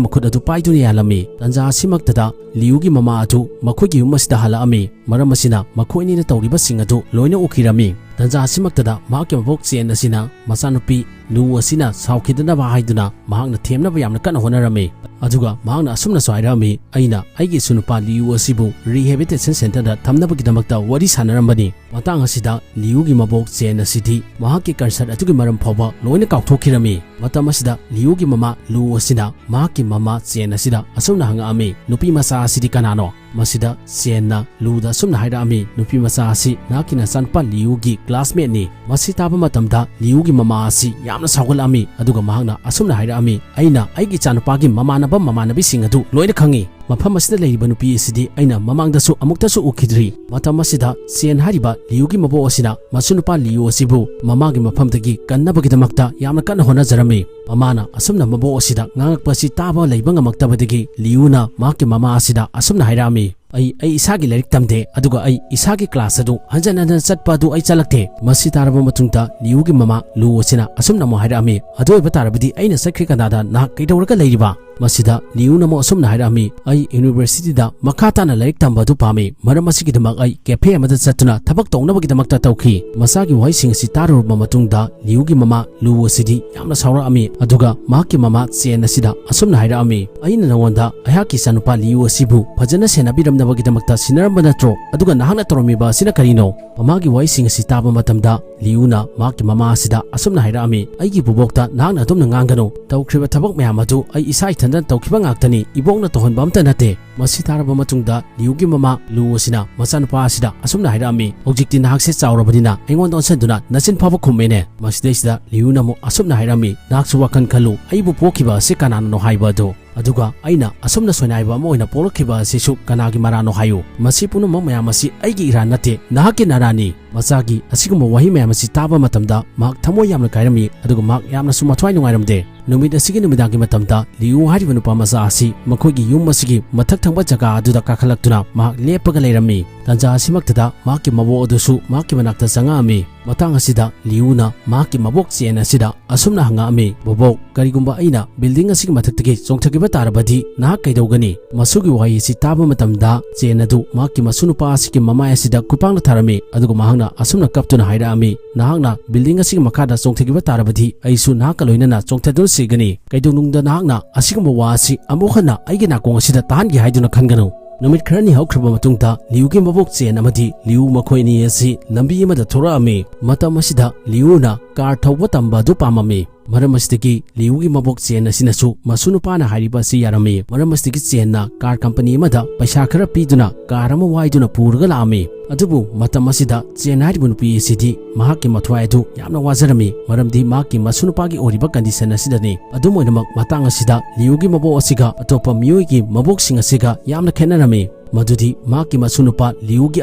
ꯃꯈꯨꯠ ꯑꯗꯨ ꯄꯥꯏꯗꯨꯅ ꯌꯥꯜꯂꯝꯃꯤ꯫ ꯇꯥꯟꯖꯥ ꯑꯁꯤꯃꯛꯇꯗ ꯂꯤꯌꯨꯒꯤ ꯃꯃꯥ ꯑꯗꯨ ꯃꯈꯣꯏꯒꯤ ꯌꯨꯝ ꯑꯁꯤꯗ ꯍꯜꯂꯛꯑꯝꯃꯤ꯫ ꯃꯔꯝ ꯑꯁꯤꯅ ꯃꯈꯣꯏ ꯑꯅꯤꯅ ꯇꯧꯔꯤꯕꯁꯤꯡ ꯑꯗꯨ ꯂꯣꯏꯅ ꯎꯈꯤꯔꯝꯃꯤ꯫ ꯇꯥꯟꯖꯥ ꯑꯁꯤꯃꯛꯇꯗ ꯃꯍꯥꯛꯀꯤ ꯃꯕꯣꯛ ꯆꯦꯟ ꯑꯁꯤꯅ ꯃꯆꯥꯅꯨꯄꯤ ꯂꯨ ꯑꯁꯤꯅ ꯁꯥꯎꯈꯤꯗꯅꯕ ꯍꯥꯏꯗꯨꯅ ꯃꯍꯥꯛꯅ ꯊꯦꯝꯅꯕ ꯌꯥꯝꯅ ꯀꯟꯅ ꯍꯣꯠꯅꯔꯝꯃꯤ꯫ ꯑꯗꯨꯒ ꯃꯍꯥꯛꯅ ꯑꯁꯨꯝꯅꯁꯨ ꯍꯥꯏꯔꯛꯑꯝꯃꯤ, "ꯑꯩꯅ ꯑꯩꯒꯤ ꯏꯁꯨ ꯅꯨꯄꯥ ꯂꯤꯌꯨ ꯑꯁꯤꯕꯨ ꯔꯤꯍꯦꯕꯤꯂꯤꯇꯦꯁꯟ ꯁꯦꯟꯇꯔꯗ ꯊꯝꯅꯕꯒꯤꯗꯃꯛꯇ ꯋꯥꯔꯤ ꯁꯥꯟꯅꯔꯝꯕꯅꯤ"꯫ ꯃꯇꯥꯡ ꯑꯁꯤꯗ ꯂꯤꯌꯨꯒꯤ ꯃꯕꯣꯛ ꯆꯦꯟ ꯑꯁꯤꯗꯤ ꯃꯍꯥꯛꯀꯤ ꯀꯟꯁꯔꯠ ꯑꯗꯨꯒꯤ ꯃꯔꯝ ꯐꯥꯎꯕ ꯂꯣꯏꯅ ꯀꯥꯎꯊꯣꯛꯈꯤꯔꯝꯃꯤ꯫ ꯃꯇꯝ ꯑꯁꯤꯗ ꯂꯤꯌꯨꯒꯤ ꯃꯃꯥ ꯂꯨ ꯑꯁꯤꯅ ꯃꯍꯥꯛꯀꯤ ꯃꯃꯥ ꯆꯦꯟ ꯑꯁꯤꯗ ꯑꯁꯨꯝꯅ ꯍꯪꯉꯛꯑꯝꯃꯤ, "ꯅꯨꯄꯤ ꯃꯆꯥ ꯑꯁꯤꯗꯤ ꯀꯅꯥꯅꯣ?" ꯃꯁꯤꯗ ꯆꯦꯟꯅ ꯂꯨꯗ ꯑꯁꯨꯝꯅ ꯍꯥꯏꯔꯛꯑꯝꯃꯤ, "ꯅꯨꯄꯤ ꯃꯆꯥ ꯑꯁꯤ ꯅꯍꯥꯛꯀꯤ ꯅꯆꯥꯅꯨꯄꯥ ꯂꯤꯌꯨꯒꯤ ꯀ꯭ꯂꯥꯁꯃꯦꯠꯅꯤ"꯫ ꯃꯁꯤ ꯇꯥꯕ ꯃꯇꯝꯗ ꯂꯤꯌꯨꯒꯤ ꯃꯃꯥ ꯑꯁꯤ ꯌꯥꯝꯅ ꯁꯥꯎꯒꯠꯂꯛꯑꯝꯃꯤ, ꯑꯗꯨꯒ ꯃꯍꯥꯛꯅ ꯑꯁꯨꯝꯅ ꯍꯥꯏꯔꯛꯑꯝꯃꯤ, "ꯑꯩꯅ ꯑꯩꯒꯤ ꯏꯆꯥꯅꯨꯄꯥꯒꯤ ꯃꯃꯥꯟꯅꯕ ꯃꯃꯥꯟꯅꯕꯤꯁꯤꯡ ꯑꯗꯨ ꯂꯣꯏꯅ ꯈꯪꯉꯤ꯫ ꯃꯐꯝ ꯑꯁꯤꯗ ꯂꯩꯔꯤꯕ ꯅꯨꯄꯤ ꯑꯁꯤꯗꯤ ꯑꯩꯅ ꯃꯃꯥꯡꯗꯁꯨ ꯑꯃꯨꯛꯇꯁꯨ ꯎꯈꯤꯗ꯭ꯔꯤ"꯫ ꯃꯇꯝ ꯑꯁꯤꯗ ꯆꯦꯟ ꯍꯥꯏꯔꯤꯕ ꯂꯤꯌꯨꯒꯤ ꯃꯕꯣꯛ ꯑꯁꯤꯅ ꯃꯁꯨ ꯅꯨꯄꯥ ꯂꯤꯌꯨ ꯑꯁꯤꯕꯨ ꯃꯃꯥꯒꯤ ꯃꯐꯝꯗꯒꯤ ꯀꯟꯅꯕꯒꯤꯗꯃꯛꯇ ꯌꯥꯝꯅ ꯀꯟꯅ ꯍꯣꯠꯅꯖꯔꯝꯃꯤ꯫ ꯃꯃꯥꯅ ꯑꯁꯨꯝꯅ ꯃꯕꯣꯛ ꯑꯁꯤꯗ ꯉꯥꯡꯉꯛꯄ ꯑꯁꯤ ꯇꯥꯕ ꯂꯩꯕ ꯉꯝꯃꯛꯇꯕꯗꯒꯤ ꯂꯤꯌꯨꯅ ꯃꯍꯥꯛꯀꯤ ꯃꯃꯥ ꯑꯁꯤꯗ ꯑꯁꯨꯝꯅ ꯍꯥꯏꯔꯛꯑꯝꯃꯤ, ꯑꯩ, ꯑꯩ ꯏꯁꯥꯒꯤ ꯂꯥꯏꯔꯤꯛ ꯇꯝꯗꯦ, ꯑꯗꯨꯒ ꯑꯩ ꯏꯁꯥꯒꯤ ꯀ꯭ꯂꯥꯁ ꯑꯗꯨ ꯍꯟꯖꯟ ꯍꯟꯖꯟ ꯆꯠꯄ ꯑꯗꯨ ꯑꯩ ꯆꯠꯂꯛꯇꯦ꯫ ꯃꯁꯤ ꯇꯥꯔꯕ ꯃꯇꯨꯡꯗ ꯂꯤꯌꯨꯒꯤ ꯃꯃꯥ ꯂꯨ ꯑꯁꯤꯅ ꯑꯁꯨꯝꯅ ꯑꯃꯨꯛ ꯍꯥꯏꯔꯛꯑꯝꯃꯤ, "ꯑꯗꯨ ꯑꯣꯏꯕ ꯇꯥꯔꯕꯗꯤ ꯑꯩꯅ ꯆꯠꯈ꯭ꯔꯤ ꯀꯅꯥꯗ ꯅꯍꯥꯛ ꯀꯩꯗꯧꯔꯒ ꯂꯩꯔꯤꯕ?" ꯃꯁꯤꯗ ꯂꯤꯌꯨꯅ ꯑꯃꯨꯛ ꯑꯁꯨꯝꯅ ꯍꯥꯏꯔꯛꯑꯝꯃꯤ, "ꯑꯩ ꯌꯨꯅꯤꯚꯔꯁꯤꯇꯤꯗ ꯃꯈꯥ ꯇꯥꯅ ꯂꯥꯏꯔꯤꯛ ꯇꯝꯕ ꯑꯗꯨ ꯄꯥꯝꯃꯤ꯫ ꯃꯔꯝ ꯑꯁꯤꯒꯤꯗꯃꯛ ꯑꯩ ꯀꯦꯐꯦ ꯑꯃꯗ ꯆꯠꯇꯨꯅ ꯊꯕꯛ ꯇꯧꯅꯕꯒꯤꯗꯃꯛꯇ ꯇꯧꯈꯤ꯫" ꯃꯆꯥꯒꯤ ꯋꯥꯍꯩꯁꯤꯡ ꯑꯁꯤ ꯇꯥꯔꯨꯔꯕ ꯃꯇꯨꯡꯗ ꯂꯤꯌꯨꯒꯤ ꯃꯃꯥ ꯂꯨ ꯑꯁꯤꯗꯤ ꯌꯥꯝꯅ ꯁꯥꯎꯔꯛꯑꯝꯃꯤ꯫ ꯑꯗꯨꯒ ꯃꯍꯥꯛꯀꯤ ꯃꯃꯥ ꯆꯦꯟ ꯑꯁꯤꯗ ꯑꯁꯨꯝꯅ ꯍꯥꯏꯔꯛꯑꯝꯃꯤ, "ꯑꯩꯅ ꯅꯉꯣꯟꯗ ꯑꯩꯍꯥꯛꯀꯤ ꯏꯆꯥꯅꯨꯄꯥ ꯂꯤꯌꯨ ꯑꯁꯤꯕꯨ ꯐꯖꯅ ꯁꯦꯟꯅꯕꯤꯔꯝꯅꯕꯒꯤꯗꯃꯛꯇ ꯁꯤꯟꯅꯔꯝꯕ ꯅꯠꯇ꯭ꯔꯣ? ꯑꯗꯨꯒ ꯅꯍꯥꯛꯅ ꯇꯧꯔꯝꯃꯤꯕ ꯑꯁꯤꯅ ꯀꯔꯤꯅꯣ?" ꯃꯃꯥꯒꯤ ꯋꯥꯍꯩꯁꯤꯡ ꯑꯁꯤ ꯇꯥꯕ ꯃꯇꯝꯗ ꯂꯤꯌꯨꯅ ꯃꯍꯥꯛꯀꯤ ꯃꯃꯥ ꯑꯁꯤꯗ ꯑꯁꯨꯝꯅ ꯍꯥꯏꯔꯛꯑꯝꯃꯤ, "ꯑꯩꯒꯤ ꯕꯣꯕꯣꯛꯇ ꯅꯍꯥꯛꯅ ꯑꯗꯨꯝꯅ ꯉꯥꯡꯒꯅꯨ꯫ ꯇꯧꯈ꯭ꯔꯤꯕ ꯊꯕꯛ ꯃꯌꯥꯝ ꯑꯗꯨ ꯑꯩ ꯏꯁꯥ ꯏꯊꯟꯇꯅ ꯇꯧꯈꯤꯕ ꯉꯥꯛꯇꯅꯤ, ꯏꯕꯣꯛꯅ ꯇꯧꯍꯟꯕ ꯑꯝꯇ ꯅꯠꯇꯦ꯫" ꯃꯁꯤ ꯇꯥꯔꯕ ꯃꯇꯨꯡꯗ ꯂꯤꯌꯨꯒꯤ ꯃꯃꯥ ꯂꯨ ꯑꯁꯤꯅ ꯃꯆꯥꯅꯨꯄꯥ ꯑꯁꯤꯗ ꯑꯁꯨꯝꯅ ꯍꯥꯏꯔꯛꯑꯝꯃꯤ, "ꯍꯧꯖꯤꯛꯇꯤ ꯅꯍꯥꯛꯁꯦ ꯆꯥꯎꯔꯕꯅꯤꯅ ꯑꯩꯉꯣꯟꯗ ꯑꯣꯟꯁꯤꯟꯗꯨꯅ ꯅꯆꯤꯟ ꯐꯥꯕ ꯈꯨꯝꯃꯦꯅꯦ꯫" ꯃꯁꯤꯗꯩꯁꯤꯗ ꯂꯤꯌꯨꯅ ꯑꯃꯨꯛ ꯑꯁꯨꯝꯅ ꯍꯥꯏꯔꯛꯑꯝꯃꯤ, "ꯅꯍꯥꯛꯁꯨ ꯋꯥꯈꯜ ꯈꯜꯂꯨ, ꯑꯩꯕꯨ ꯄꯣꯛꯈꯤꯕ ꯑꯁꯤ ꯀꯅꯥꯅꯅꯣ ꯍꯥꯏꯕ ꯑꯗꯨ꯫ ꯑꯗꯨꯒ ꯑꯩꯅ ꯑꯁꯨꯝꯅ ꯁꯣꯏꯅꯥꯏꯕ ꯑꯃ ꯑꯣꯏꯅ ꯄꯣꯛꯂꯛꯈꯤꯕ ꯑꯁꯤꯁꯨ ꯀꯅꯥꯒꯤ ꯃꯔꯥꯅꯣ ꯍꯥꯏꯌꯨ꯫ ꯃꯁꯤ ꯄꯨꯝꯅꯃꯛ ꯃꯌꯥꯝ ꯑꯁꯤ ꯑꯩꯒꯤ ꯏꯔꯥꯟ ꯅꯠꯇꯦ, ꯅꯍꯥꯛꯀꯤ ꯅꯔꯥꯟꯅꯤ꯫" ꯃꯆꯥꯒꯤ ꯑꯁꯤꯒꯨꯝꯕ ꯋꯥꯍꯩ ꯃꯌꯥꯝ ꯑꯁꯤ ꯇꯥꯕ ꯃꯇꯝꯗ ꯃꯍꯥꯛ ꯊꯃꯣꯏ ꯌꯥꯝꯅ ꯀꯥꯏꯔꯝꯃꯤ, ꯑꯗꯨꯒ ꯃꯍꯥꯛ ꯌꯥꯝꯅꯁꯨ ꯃꯊ꯭ꯋꯥꯏ ꯅꯨꯡꯉꯥꯏꯔꯝꯗꯦ꯫ ꯅꯨꯃꯤꯠ ꯑꯁꯤꯒꯤ ꯅꯨꯃꯤꯗꯥꯡꯒꯤ ꯃꯇꯝꯗ ꯂꯤꯌꯨ ꯍꯥꯏꯔꯤꯕ ꯅꯨꯄꯥ ꯃꯆꯥ ꯑꯁꯤ ꯃꯈꯣꯏꯒꯤ ꯌꯨꯝ ꯑꯁꯤꯒꯤ ꯃꯊꯛ ꯊꯪꯕ ꯖꯒꯥ ꯑꯗꯨꯗ ꯀꯥꯈꯠꯂꯛꯇꯨꯅ ꯃꯍꯥꯛ ꯂꯦꯞꯄꯒ ꯂꯩꯔꯝꯃꯤ꯫ ꯇꯥꯟꯖꯥ ꯑꯁꯤꯃꯛꯇꯗ ꯃꯍꯥꯛꯀꯤ ꯃꯕꯣꯛ ꯑꯗꯨꯁꯨ ꯃꯍꯥꯛꯀꯤ ꯃꯅꯥꯛꯇ ꯆꯪꯉꯛꯑꯝꯃꯤ꯫ ꯃꯇꯥꯡ ꯑꯁꯤꯗ ꯂꯤꯌꯨꯅ ꯃꯍꯥꯛꯀꯤ ꯃꯕꯣꯛ ꯆꯦꯟ ꯑꯁꯤꯗ ꯑꯁꯨꯝꯅ ꯍꯪꯉꯛꯑꯝꯃꯤ, "ꯕꯣꯕꯣꯛ, ꯀꯔꯤꯒꯨꯝꯕ ꯑꯩꯅ ꯕꯤꯜꯗꯤꯡ ꯑꯁꯤꯒꯤ ꯃꯊꯛꯇꯒꯤ ꯆꯣꯡꯊꯈꯤꯕ ꯇꯥꯔꯕꯗꯤ ꯅꯍꯥꯛ ꯀꯩꯗꯧꯒꯅꯤ?" ꯃꯁꯨꯒꯤ ꯋꯥꯍꯩ ꯑꯁꯤ ꯇꯥꯕ ꯃꯇꯝꯗ ꯆꯦꯟ ꯑꯗꯨ ꯃꯍꯥꯛꯀꯤ ꯃꯁꯨ ꯅꯨꯄꯥ ꯑꯁꯤꯒꯤ ꯃꯃꯥꯏ ꯑꯁꯤꯗ ꯈꯨꯠꯄꯥꯛꯅ ꯊꯥꯔꯝꯃꯤ, ꯑꯗꯨꯒ ꯃꯍꯥꯛꯅ ꯑꯁꯨꯝꯅ ꯀꯞꯇꯨꯅ ꯍꯥꯏꯔꯛꯑꯝꯃꯤ, "ꯅꯍꯥꯛꯅ ꯕꯤꯜꯗꯤꯡ ꯑꯁꯤꯒꯤ ꯃꯈꯥꯗ ꯆꯣꯡꯊꯈꯤꯕ ꯇꯥꯔꯕꯗꯤ ꯑꯩꯁꯨ ꯅꯍꯥꯛꯀ ꯂꯣꯏꯅꯅ ꯆꯣꯡꯊꯗꯨꯅ ꯁꯤꯒꯅꯤ꯫ ꯀꯩꯗꯧꯅꯨꯡꯗ ꯅꯍꯥꯛꯅ ꯑꯁꯤꯒꯨꯝꯕ ꯋꯥ ꯑꯁꯤ ꯑꯃꯨꯛ ꯍꯟꯅ ꯑꯩꯒꯤ ꯅꯥꯀꯣꯡ ꯑꯁꯤꯗ ꯇꯥꯍꯟꯒꯦ ꯍꯥꯏꯗꯨꯅ ꯈꯟꯒꯅꯨ꯫" ꯅꯨꯃꯤꯠ ꯈꯔꯅꯤ ꯍꯧꯈ꯭ꯔꯕ ꯃꯇꯨꯡꯗ ꯂꯤꯌꯨꯒꯤ ꯃꯕꯣꯛ ꯆꯦꯟ ꯑꯃꯗꯤ ꯂꯤꯌꯨ ꯃꯈꯣꯏ ꯑꯅꯤ ꯑꯁꯤ ꯂꯝꯕꯤ ꯑꯃꯗ ꯊꯣꯔꯛꯑꯝꯃꯤ꯫ ꯃꯇꯝ ꯑꯁꯤꯗ ꯂꯤꯌꯨꯅ ꯀꯥꯔ ꯊꯧꯕ ꯇꯝꯕ ꯑꯗꯨ ꯄꯥꯝꯃꯝꯃꯤ꯫ ꯃꯔꯝ ꯑꯁꯤꯗꯒꯤ ꯂꯤꯌꯨꯒꯤ ꯃꯕꯣꯛ ꯆꯦꯟ ꯑꯁꯤꯅꯁꯨ ꯃꯁꯨ ꯅꯨꯄꯥꯅ ꯍꯥꯏꯔꯤꯕ ꯑꯁꯤ ꯌꯥꯔꯝꯃꯤ꯫ ꯃꯔꯝ ꯑꯁꯤꯗꯒꯤ ꯆꯦꯟꯅ ꯀꯥꯔ ꯀꯝꯄꯅꯤ ꯑꯃꯗ ꯄꯩꯁꯥ ꯈꯔ ꯄꯤꯗꯨꯅ ꯀꯥꯔ ꯑꯃ ꯋꯥꯏꯗꯨꯅ ꯄꯨꯔꯒ ꯂꯥꯛꯑꯝꯃꯤ꯫ ꯑꯗꯨꯕꯨ ꯃꯇꯝ ꯑꯁꯤꯗ ꯆꯦꯟ ꯍꯥꯏꯔꯤꯕ ꯅꯨꯄꯤ ꯑꯁꯤꯗꯤ ꯃꯍꯥꯛꯀꯤ ꯃꯊ꯭ꯋꯥꯏ ꯑꯗꯨ ꯌꯥꯝꯅ ꯋꯥꯖꯔꯝꯃꯤ, ꯃꯔꯝꯗꯤ ꯃꯍꯥꯛꯀꯤ ꯃꯁꯨ ꯅꯨꯄꯥꯒꯤ ꯑꯣꯏꯔꯤꯕ ꯀꯟꯗꯤꯁꯟ ꯑꯁꯤꯗꯅꯤ꯫ ꯑꯗꯨꯝ ꯑꯣꯏꯅꯃꯛ, ꯃꯇꯥꯡ ꯑꯁꯤꯗ ꯂꯤꯌꯨꯒꯤ ꯃꯕꯣꯛ ꯑꯁꯤꯒ ꯑꯇꯣꯞꯄ ꯃꯤꯑꯣꯏꯒꯤ ꯃꯕꯣꯛꯁꯤꯡ ꯑꯁꯤꯒ ꯌꯥꯝꯅ ꯈꯦꯠꯅꯔꯝꯃꯤ꯫ ꯃꯗꯨꯗꯤ ꯃꯍꯥꯛꯀꯤ ꯃꯁꯨ ꯅꯨꯄꯥ ꯂꯤꯌꯨꯒꯤ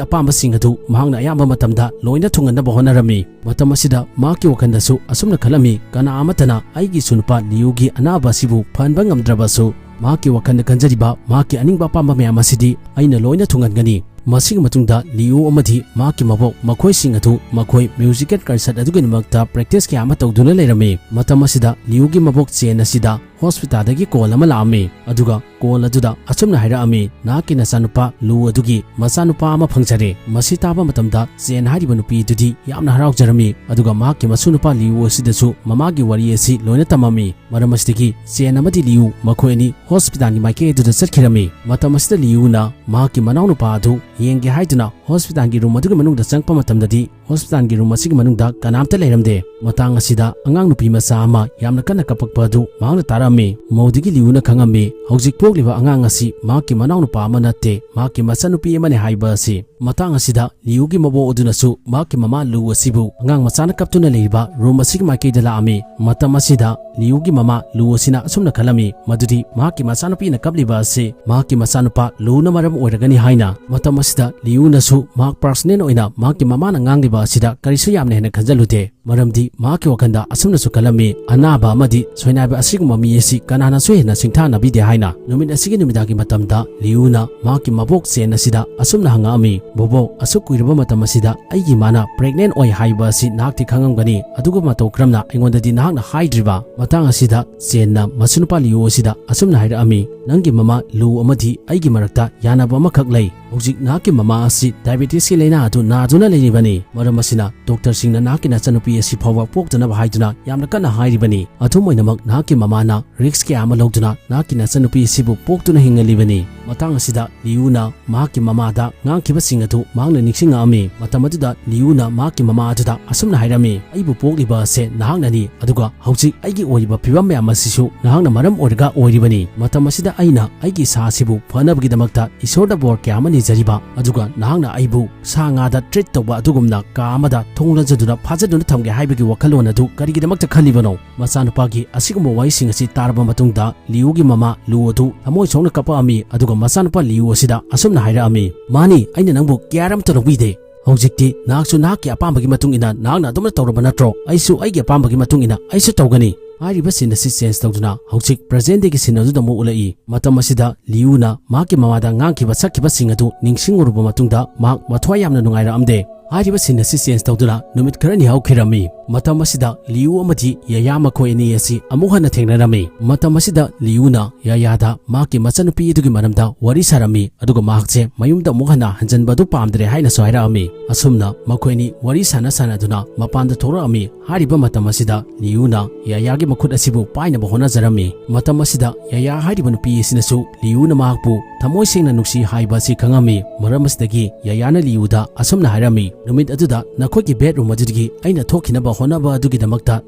ꯑꯄꯥꯝꯕꯁꯤꯡ ꯑꯗꯨ ꯃꯍꯥꯛꯅ ꯑꯌꯥꯝꯕ ꯃꯇꯝꯗ ꯂꯣꯏꯅ ꯊꯨꯡꯍꯟꯅꯕ ꯍꯣꯠꯅꯔꯝꯃꯤ꯫ ꯃꯇꯝ ꯑꯁꯤꯗ ꯃꯍꯥꯛꯀꯤ ꯋꯥꯈꯜꯗꯁꯨ ꯑꯁꯨꯝꯅ ꯈꯜꯂꯝꯃꯤ, "ꯀꯅꯥ ꯑꯃꯠꯇꯅ ꯑꯩꯒꯤ ꯏꯁꯨ ꯅꯨꯄꯥ ꯂꯤꯌꯨꯒꯤ ꯑꯅꯥꯕ ꯑꯁꯤꯕꯨ ꯐꯍꯟꯕ ꯉꯝꯗ꯭ꯔꯕꯁꯨ, ꯃꯍꯥꯛꯀꯤ ꯋꯥꯈꯜꯗ ꯈꯟꯖꯔꯤꯕ ꯃꯍꯥꯛꯀꯤ ꯑꯅꯤꯡꯕ ꯑꯄꯥꯝꯕ ꯃꯌꯥꯝ ꯑꯁꯤꯗꯤ ꯑꯩꯅ ꯂꯣꯏꯅ ꯊꯨꯡꯍꯟꯒꯅꯤ꯫ ꯃꯁꯤꯒꯤ ꯃꯇꯨꯡꯗ ꯂꯤꯌꯨ ꯑꯃꯗꯤ ꯃꯍꯥꯛꯀꯤ ꯃꯕꯣꯛ ꯃꯈꯣꯏꯁꯤꯡ ꯑꯗꯨ ꯃꯈꯣꯏ musical concert ꯑꯗꯨꯒꯤꯗꯃꯛꯇ practice ꯀꯌꯥ ꯑꯃ ꯇꯧꯗꯨꯅ ꯂꯩꯔꯝꯃꯤ꯫ ꯃꯇꯝ ꯑꯁꯤꯗ ꯂꯤꯌꯨꯒꯤ ꯃꯕꯣꯛ ꯆꯦꯟ ꯑꯁꯤꯗ hospitalꯗꯒꯤ call ꯑꯃ ꯂꯥꯛꯑꯝꯃꯤ, ꯑꯗꯨꯒ call ꯑꯗꯨꯗ ꯑꯁꯨꯝꯅ ꯍꯥꯏꯔꯛꯑꯝꯃꯤ, "ꯅꯍꯥꯛꯀꯤ ꯅꯆꯥꯅꯨꯄꯥ ꯂꯨ ꯑꯗꯨꯒꯤ ꯃꯆꯥꯅꯨꯄꯥ ꯑꯃ ꯐꯪꯖꯔꯦ꯫" ꯃꯁꯤ ꯇꯥꯕ ꯃꯇꯝꯗ ꯆꯦꯟ ꯍꯥꯏꯔꯤꯕ ꯅꯨꯄꯤ ꯑꯗꯨꯗꯤ ꯌꯥꯝꯅ ꯍꯔꯥꯎꯖꯔꯝꯃꯤ, ꯑꯗꯨꯒ ꯃꯍꯥꯛꯀꯤ ꯃꯁꯨ ꯅꯨꯄꯥ ꯂꯤꯌꯨ ꯑꯁꯤꯗꯁꯨ ꯃꯃꯥꯒꯤ ꯋꯥꯔꯤ ꯑꯁꯤ ꯂꯣꯏꯅ ꯇꯝꯃꯝꯃꯤ꯫ ꯃꯔꯝ ꯑꯁꯤꯗꯒꯤ ꯆꯦꯟ ꯑꯃꯗꯤ ꯂꯤꯌꯨ ꯃꯈꯣꯏ ꯑꯅꯤ hospitalꯒꯤ ꯃꯥꯏꯀꯩ ꯑꯗꯨꯗ ꯆꯠꯈꯤꯔꯝꯃꯤ꯫ ꯃꯇꯝ ꯑꯁꯤꯗ ꯂꯤꯌꯨꯅ ꯃꯍꯥꯛꯀꯤ ꯃꯅꯥꯎꯅꯨꯄꯥ ꯑꯗꯨ ꯌꯦꯡꯒꯦ ꯍꯥꯏꯗꯨꯅ hospitalꯒꯤ room ꯑꯗꯨꯒꯤ ꯃꯅꯨꯡꯗ ꯆꯪꯉꯛꯄ ꯃꯇꯝꯗꯗꯤ hospitalꯒꯤ room ꯑꯁꯤꯒꯤ ꯃꯅꯨꯡꯗ ꯀꯅꯥꯝꯇ ꯂꯩꯔꯝꯗꯦ꯫ ꯃꯇꯥꯡ ꯑꯁꯤꯗ ꯑꯉꯥꯡ ꯅꯨꯄꯤ ꯃꯆꯥ ꯑꯃ ꯌꯥꯝꯅ ꯀꯟꯅ ꯀꯞꯄꯛꯄ ꯑꯗꯨ ꯃꯍꯥꯛꯅ ꯇꯥꯔꯝꯃꯤ꯫ ꯃꯗꯨꯗꯒꯤ ꯂꯤꯌꯨꯅ ꯈꯪꯉꯝꯃꯤ, ꯍꯧꯖꯤꯛ ꯄꯣꯛꯂꯤꯕ ꯑꯉꯥꯡ ꯑꯁꯤ ꯃꯍꯥꯛꯀꯤ ꯃꯅꯥꯎꯅꯨꯄꯥ ꯑꯃ ꯅꯠꯇꯦ, ꯃꯍꯥꯛꯀꯤ ꯃꯆꯥꯅꯨꯄꯤ ꯑꯃꯅꯤ ꯍꯥꯏꯕ ꯑꯁꯤ꯫ ꯃꯇꯥꯡ ꯑꯁꯤꯗ ꯂꯤꯌꯨꯒꯤ ꯃꯕꯣꯛ ꯑꯗꯨꯅꯁꯨ ꯃꯍꯥꯛꯀꯤ ꯃꯃꯥ ꯂꯨ ꯑꯁꯤꯕꯨ ꯑꯉꯥꯡ ꯃꯆꯥꯅ ꯀꯞꯇꯨꯅ ꯂꯩꯔꯤꯕ room ꯑꯁꯤꯒꯤ ꯃꯥꯏꯀꯩꯗ ꯂꯥꯛꯑꯝꯃꯤ꯫ ꯃꯇꯝ ꯑꯁꯤꯗ ꯂꯤꯌꯨꯒꯤ ꯃꯃꯥ ꯂꯨ ꯑꯁꯤꯅ ꯑꯁꯨꯝꯅ ꯈꯜꯂꯝꯃꯤ, ꯃꯗꯨꯗꯤ ꯃꯍꯥꯛꯀꯤ ꯃꯆꯥꯅꯨꯄꯤꯅ ꯀꯞꯂꯤꯕ ꯑꯁꯤ ꯃꯍꯥꯛꯀꯤ ꯃꯆꯥꯅꯨꯄꯥ ꯂꯨꯅ ꯃꯔꯝ ꯑꯣꯏꯔꯒꯅꯤ ꯍꯥꯏꯅ꯫ ꯃꯇꯝ ꯑꯁꯤꯗ ꯂꯤꯌꯨꯅꯁꯨ ꯃꯍꯥꯛ personal ꯑꯣꯏꯅ ꯃꯍꯥꯛꯀꯤ ꯃꯃꯥꯅ ꯉꯥꯡꯂꯤꯕ ꯑꯁꯤꯗ ꯀꯔꯤꯁꯨ ꯌꯥꯝꯅ ꯍꯦꯟꯅ ꯈꯟꯖꯜꯂꯨꯗꯦ, ꯃꯔꯝꯗꯤ ꯃꯍꯥꯛꯀꯤ ꯋꯥꯈꯜꯗ ꯑꯁꯨꯝꯅꯁꯨ ꯈꯜꯂꯝꯃꯤ, "ꯑꯅꯥꯕ ꯑꯃꯗꯤ ꯁꯣꯏꯅꯥꯏꯕ ꯑꯁꯤꯒꯨꯝꯕ ꯃꯤ ꯑꯁꯤ ꯀꯅꯥꯅꯁꯨ ꯍꯦꯟꯅ ꯁꯤꯡꯊꯥꯅꯕꯤꯗꯦ" ꯍꯥꯏꯅ꯫ ꯅꯨꯃꯤꯠ ꯑꯁꯤꯒꯤ ꯅꯨꯃꯤꯗꯥꯡꯒꯤ ꯃꯇꯝꯗ ꯂꯤꯌꯨꯅ ꯃꯍꯥꯛꯀꯤ ꯃꯕꯣꯛ ꯆꯦꯟ ꯑꯁꯤꯗ ꯑꯁꯨꯝꯅ ꯍꯪꯉꯛꯑꯝꯃꯤ, "ꯕꯣꯕꯣꯛ, ꯑꯁꯨꯛ ꯀꯨꯏꯔꯕ ꯃꯇꯝ ꯑꯁꯤꯗ ꯑꯩꯒꯤ ꯏꯃꯥꯅ pregnant ꯑꯣꯏ ꯍꯥꯏꯕ ꯑꯁꯤ ꯅꯍꯥꯛꯇꯤ ꯈꯪꯉꯝꯒꯅꯤ, ꯑꯗꯨꯒ ꯃꯇꯧ ꯀꯔꯝꯅ ꯑꯩꯉꯣꯟꯗꯗꯤ ꯅꯍꯥꯛꯅ ꯍꯥꯏꯗ꯭ꯔꯤꯕ?" ꯃꯇꯥꯡ ꯑꯁꯤꯗ ꯆꯦꯟꯅ ꯃꯁꯨꯅꯨꯄꯥ ꯂꯤꯌꯨ ꯑꯁꯤꯗ ꯑꯁꯨꯝꯅ ꯍꯥꯏꯔꯛꯑꯝꯃꯤ, "ꯅꯪꯒꯤ ꯃꯃꯥ ꯂꯨ ꯑꯃꯗꯤ ꯑꯩꯒꯤ ꯃꯔꯛꯇ ꯌꯥꯅꯕ ꯑꯃꯈꯛ ꯂꯩ꯫ ꯍꯧꯖꯤꯛ ꯅꯍꯥꯛꯀꯤ ꯃꯃꯥ ꯑꯁꯤ diabetesꯀꯤ ꯂꯥꯏꯅꯥ ꯑꯗꯨ ꯅꯥꯗꯨꯅ ꯂꯩꯔꯤꯕꯅꯤ꯫ ꯃꯔꯝ ꯑꯁꯤꯅ ꯗꯣꯛꯇꯔꯁꯤꯡꯅ ꯅꯍꯥꯛꯀꯤ ꯅꯆꯟꯅꯨꯄꯤ ꯑꯁꯤ ꯐꯥꯎꯕ ꯄꯣꯛꯇꯅꯕ ꯍꯥꯏꯗꯨꯅ ꯌꯥꯝꯅ ꯀꯟꯅ ꯍꯥꯏꯔꯤꯕꯅꯤ꯫ ꯑꯗꯨꯝ ꯑꯣꯏꯅꯃꯛ ꯅꯍꯥꯛꯀꯤ ꯃꯃꯥꯅ risk ꯀꯌꯥ ꯑꯃ ꯂꯧꯗꯨꯅ ꯅꯍꯥꯛꯀꯤ ꯅꯆꯟꯅꯨꯄꯤ ꯑꯁꯤꯕꯨ ꯄꯣꯛꯇꯨꯅ ꯍꯤꯡꯍꯜꯂꯤꯕꯅꯤ꯫" ꯃꯇꯥꯡ ꯑꯁꯤꯗ ꯂꯤꯌꯨꯅ ꯃꯍꯥꯛꯀꯤ ꯃꯃꯥꯗ ꯉꯥꯡꯈꯤꯕꯁꯤꯡ ꯑꯗꯨ ꯃꯍꯥꯛꯅ ꯅꯤꯡꯁꯤꯡꯉꯛꯑꯝꯃꯤ꯫ ꯃꯇꯝ ꯑꯗꯨꯗ ꯂꯤꯌꯨꯅ ꯃꯍꯥꯛꯀꯤ ꯃꯃꯥ ꯑꯗꯨꯗ ꯑꯁꯨꯝꯅ ꯍꯥꯏꯔꯝꯃꯤ, "ꯑꯩꯕꯨ ꯄꯣꯛꯂꯤꯕ ꯑꯁꯦ ꯅꯍꯥꯛꯅꯅꯤ, ꯑꯗꯨꯒ ꯍꯧꯖꯤꯛ ꯑꯩꯒꯤ ꯑꯣꯏꯔꯤꯕ ꯐꯤꯕꯝ ꯃꯌꯥꯝ ꯑꯁꯤꯁꯨ ꯅꯍꯥꯛꯅ ꯃꯔꯝ ꯑꯣꯏꯔꯒ ꯑꯣꯏꯔꯤꯕꯅꯤ꯫ ꯃꯇꯝ ꯑꯁꯤꯗ ꯑꯩꯅ ꯑꯩꯒꯤ ꯏꯁꯥ ꯑꯁꯤꯕꯨ ꯐꯅꯕꯒꯤꯗꯃꯛꯇ ꯏꯁꯣꯔꯗ ꯕꯣꯔ ꯀꯌꯥ ꯑꯃ ꯅꯤꯖꯔꯤꯕ, ꯑꯗꯨꯒ ꯅꯍꯥꯛꯅ ꯑꯩꯕꯨ ꯁꯥ ꯉꯥꯗ treat ꯇꯧꯕ ꯑꯗꯨꯒꯨꯝꯅ ꯀꯥ ꯑꯃꯗ ꯊꯣꯡ ꯂꯣꯟꯖꯗꯨꯅ ꯐꯥꯖꯗꯨꯅ ꯊꯝꯒꯦ ꯍꯥꯏꯕꯒꯤ ꯋꯥꯈꯜꯂꯣꯟ ꯑꯗꯨ ꯀꯔꯤꯒꯤꯗꯃꯛꯇ ꯈꯜꯂꯤꯕꯅꯣ?" ꯃꯆꯥꯅꯨꯄꯥꯒꯤ ꯑꯁꯤꯒꯨꯝꯕ ꯋꯥꯍꯩꯁꯤꯡ ꯑꯁꯤ ꯇꯥꯔꯕ ꯃꯇꯨꯡꯗ ꯂꯤꯌꯨꯒꯤ ꯃꯃꯥ ꯂꯨ ꯑꯗꯨ ꯊꯃꯣꯏ ꯁꯣꯛꯅ ꯀꯞꯄꯛꯑꯝꯃꯤ, ꯑꯗꯨꯒ ꯃꯆꯥꯅꯨꯄꯥ ꯂꯤꯌꯨ ꯑꯁꯤꯗ ꯑꯁꯨꯝꯅ ꯍꯥꯏꯔꯛꯑꯝꯃꯤ, "ꯃꯥꯅꯤ, ꯑꯩꯅ ꯅꯪꯕꯨ care ꯑꯃꯠꯇ ꯂꯧꯕꯤꯗꯦ꯫ ꯍꯧꯖꯤꯛꯇꯤ ꯅꯍꯥꯛꯁꯨ ꯅꯍꯥꯛꯀꯤ ꯑꯄꯥꯝꯕꯒꯤ ꯃꯇꯨꯡ ꯏꯟꯅ ꯅꯍꯥꯛꯅ ꯑꯗꯨꯝꯅ ꯇꯧꯔꯕ ꯅꯠꯇ꯭ꯔꯣ? ꯑꯩꯁꯨ ꯑꯩꯒꯤ ꯑꯄꯥꯝꯕꯒꯤ ꯃꯇꯨꯡ ꯏꯟꯅ ꯑꯩꯁꯨ ꯇꯧꯒꯅꯤ꯫" ꯍꯥꯏꯔꯤꯕ scene ꯑꯁꯤ change ꯇꯧꯗꯨꯅ ꯍꯧꯖꯤꯛ present dayꯒꯤ scene ꯑꯗꯨꯗ ꯑꯃꯨꯛ ꯎꯠꯂꯛꯏ꯫ ꯃꯇꯝ ꯑꯁꯤꯗ ꯂꯤꯌꯨꯅ ꯃꯍꯥꯛꯀꯤ ꯃꯃꯥꯗ ꯉꯥꯡꯈꯤꯕ ꯁꯛꯈꯤꯕꯁꯤꯡ ꯑꯗꯨ ꯅꯤꯡꯁꯤꯡꯉꯨꯔꯕ ꯃꯇꯨꯡꯗ ꯃꯍꯥꯛ ꯃꯊ꯭ꯋꯥꯏ ꯌꯥꯝꯅ ꯅꯨꯡꯉꯥꯏꯔꯛꯑꯝꯗꯦ꯫ ꯍꯥꯏꯔꯤꯕ scene ꯑꯁꯤ change ꯇꯧꯗꯨꯅ ꯅꯨꯃꯤꯠ ꯈꯔꯅꯤ ꯍꯧꯈꯤꯔꯝꯃꯤ꯫ ꯃꯇꯝ ꯑꯁꯤꯗ ꯂꯤꯌꯨ ꯑꯃꯗꯤ ꯌꯥꯌꯥ ꯃꯈꯣꯏ ꯑꯅꯤ ꯑꯁꯤ ꯑꯃꯨꯛ ꯍꯟꯅ ꯊꯦꯡꯅꯔꯝꯃꯤ꯫ ꯃꯇꯝ ꯑꯁꯤꯗ ꯂꯤꯌꯨꯅ ꯌꯥꯌꯥꯗ ꯃꯍꯥꯛꯀꯤ ꯃꯆꯟꯅꯨꯄꯤ ꯑꯗꯨꯒꯤ ꯃꯔꯝꯗ ꯋꯥꯔꯤ ꯁꯥꯔꯝꯃꯤ, ꯑꯗꯨꯒ ꯃꯍꯥꯛꯁꯦ ꯃꯌꯨꯝꯗ ꯑꯃꯨꯛ ꯍꯟꯅ ꯍꯟꯖꯟꯕ ꯑꯗꯨ ꯄꯥꯝꯗ꯭ꯔꯦ ꯍꯥꯏꯅꯁꯨ ꯍꯥꯏꯔꯛꯑꯝꯃꯤ꯫ ꯑꯁꯨꯝꯅ ꯃꯈꯣꯏ ꯑꯅꯤ ꯋꯥꯔꯤ ꯁꯥꯟꯅ ꯁꯥꯟꯅꯗꯨꯅ ꯃꯄꯥꯟꯗ ꯊꯣꯛꯂꯛꯑꯝꯃꯤ꯫ ꯍꯥꯏꯔꯤꯕ ꯃꯇꯝ ꯑꯁꯤꯗ ꯂꯤꯌꯨꯅ ꯌꯥꯌꯥꯒꯤ ꯃꯈꯨꯠ ꯑꯁꯤꯕꯨ ꯄꯥꯏꯅꯕ ꯍꯣꯠꯅꯖꯔꯝꯃꯤ꯫ ꯃꯇꯝ ꯑꯁꯤꯗ ꯌꯥꯌꯥ ꯍꯥꯏꯔꯤꯕ ꯅꯨꯄꯤ ꯑꯁꯤꯅꯁꯨ ꯂꯤꯌꯨꯅ ꯃꯍꯥꯛꯄꯨ ꯊꯃꯣꯏ ꯁꯦꯡꯅ ꯅꯨꯡꯁꯤ ꯍꯥꯏꯕ ꯑꯁꯤ ꯈꯪꯉꯝꯃꯤ꯫ ꯃꯔꯝ ꯑꯁꯤꯗꯒꯤ ꯌꯥꯌꯥꯅ ꯂꯤꯌꯨꯗ ꯑꯁꯨꯝꯅ ꯍꯥꯏꯔꯝꯃꯤ, "ꯅꯨꯃꯤꯠ ꯑꯗꯨꯗ ꯅꯈꯣꯏꯒꯤ bedroom ꯑꯗꯨꯗꯒꯤ ꯑꯩꯅ ꯊꯣꯛꯈꯤꯅꯕ ꯍꯣꯠꯅꯕ ꯑꯗꯨꯒꯤꯗꯃꯛꯇ